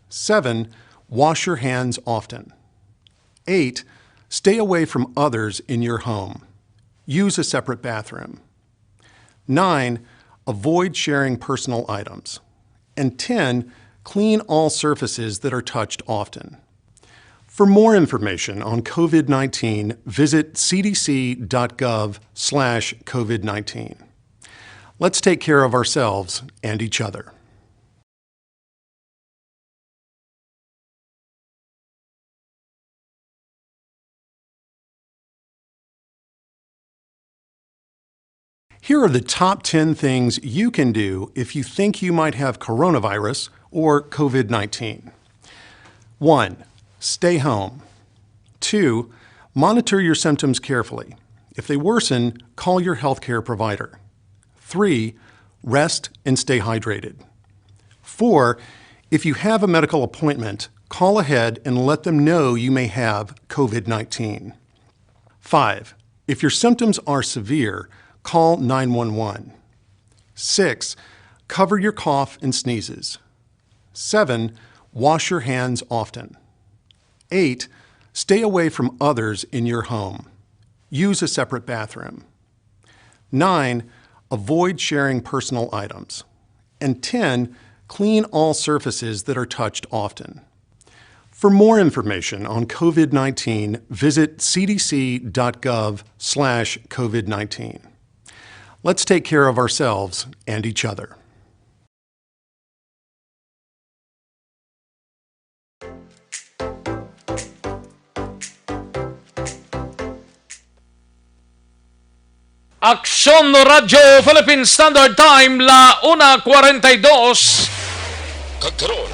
Seven, wash your hands often. Eight, stay away from others in your home. Use a separate bathroom. Nine, avoid sharing personal items. And ten, clean all surfaces that are touched often. For more information on COVID nineteen, visit C D C dot gov slash COVID nineteen. Let's take care of ourselves and each other. Here are the top ten things you can do if you think you might have coronavirus or COVID nineteen. One, stay home. Two, monitor your symptoms carefully. If they worsen, call your healthcare provider. Three, rest and stay hydrated. Four, if you have a medical appointment, call ahead and let them know you may have COVID nineteen. Five, if your symptoms are severe, call nine one one. Six, cover your cough and sneezes. Seven, wash your hands often. Eight, stay away from others in your home. Use a separate bathroom. Nine, avoid sharing personal items. And ten, clean all surfaces that are touched often. For more information on COVID nineteen, visit C D C dot gov slash COVID nineteen. Let's take care of ourselves and each other. Aksyon Radio Philippine Standard Time, la una cuarenta y dos. Kag karon,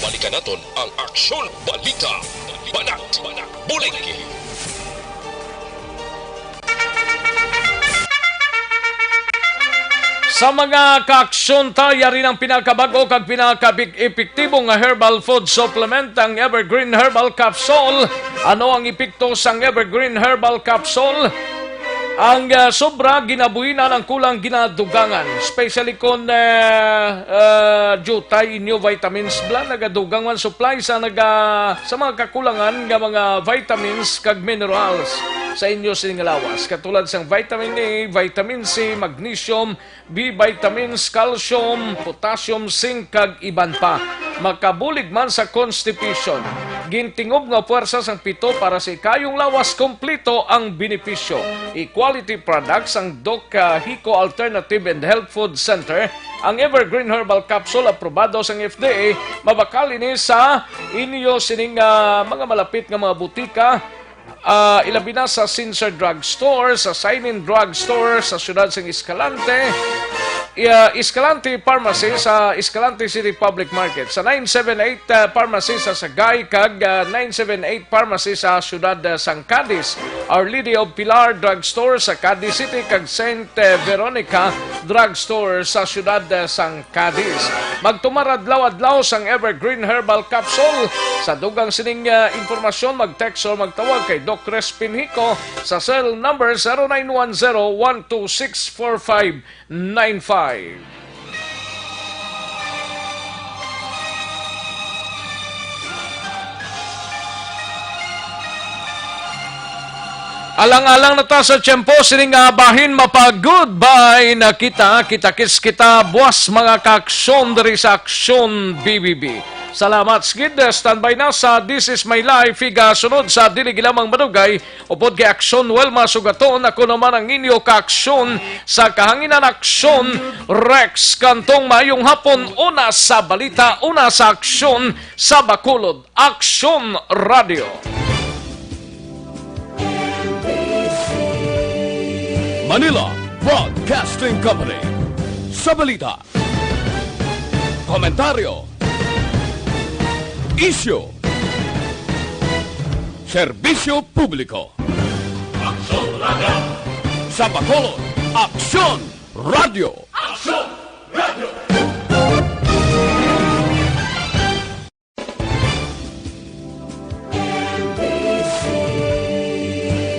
balikan naton ang Aksyon Balita, Banat, Bulig. Sa mga kaaksyon, ta yari ang pinakabag-o kag pinakaepektibo nga herbal food supplement, ang Evergreen Herbal Capsule. Ano ang epekto sang Evergreen Herbal Capsule? Ang, ah, sobra ginabuhinan, ang kulang ginadugangan, especially kon, ah, ah, diutay inyo vitamins, bala nagadugang man supply sa naga-, sa mga kakulangan nga mga vitamins kag minerals sa inyo sining lawas, katulad sang vitamin A, vitamin C, magnesium, B vitamins, calcium, potassium, zinc, kag iban pa. Makabulig man sa constipation. Gintingob nga puwersa sang pito para sa ikayong lawas, kompleto ang benepisyo. E-quality products ang Doc, ah, Hico Alternative and Health Food Center. Ang Evergreen Herbal Capsule, aprobado sang F D A. Mabakal ini sa inyo sining, ah, mga malapit nga mga butika, ah, ilabi na sa Sincere Drug Store, sa Sainin Drug Store sa siyudad sang Escalante, ah, Escalante Pharmacy sa Escalante City Public Market, sa nine seven eight, ah, Pharmacy sa Sagay, kag, ah, nine seven eight Pharmacy sa siyudad, ah, sang Cadiz, Our Lady of Pilar Drug Store sa Cadiz City, kag Saint Veronica Drug Store sa siyudad, ah, sang Cadiz. Magtumar adlaw-adlaw sang Evergreen Herbal Capsule. Sa dugang sining, ah, impormasyon, mag-text or magtawag kay Doc Crispin Hico sa cell number zero nine one zero one two six four five nine five. Alang-alang na ta sa tiyempo, sining nga bahin, mapa-goodbye na kita. Kita-kits kita buas, mga kaaksyon, diri sa Aksyon B B B. Salamat sa gid. Standby na sa This Is My Life, higasunod sa Dili Gilamang Madugay, upod kay Aksyon Wilma Sugaton. Ako naman ang inyo kaaksyon sa kahanginan, Aksyon Rex Cantong. Maayong hapon, una sa balita, una sa aksyon sa Bacolod. Aksyon Radio. Manila Broadcasting Company. Sa balita, komentaryo, isyu, serbisyo publiko. Aksyon Radio. Sa Bacolod, Aksyon Radio. Aksyon Radio.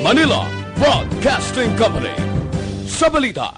Manila Broadcasting Company. Sa balita,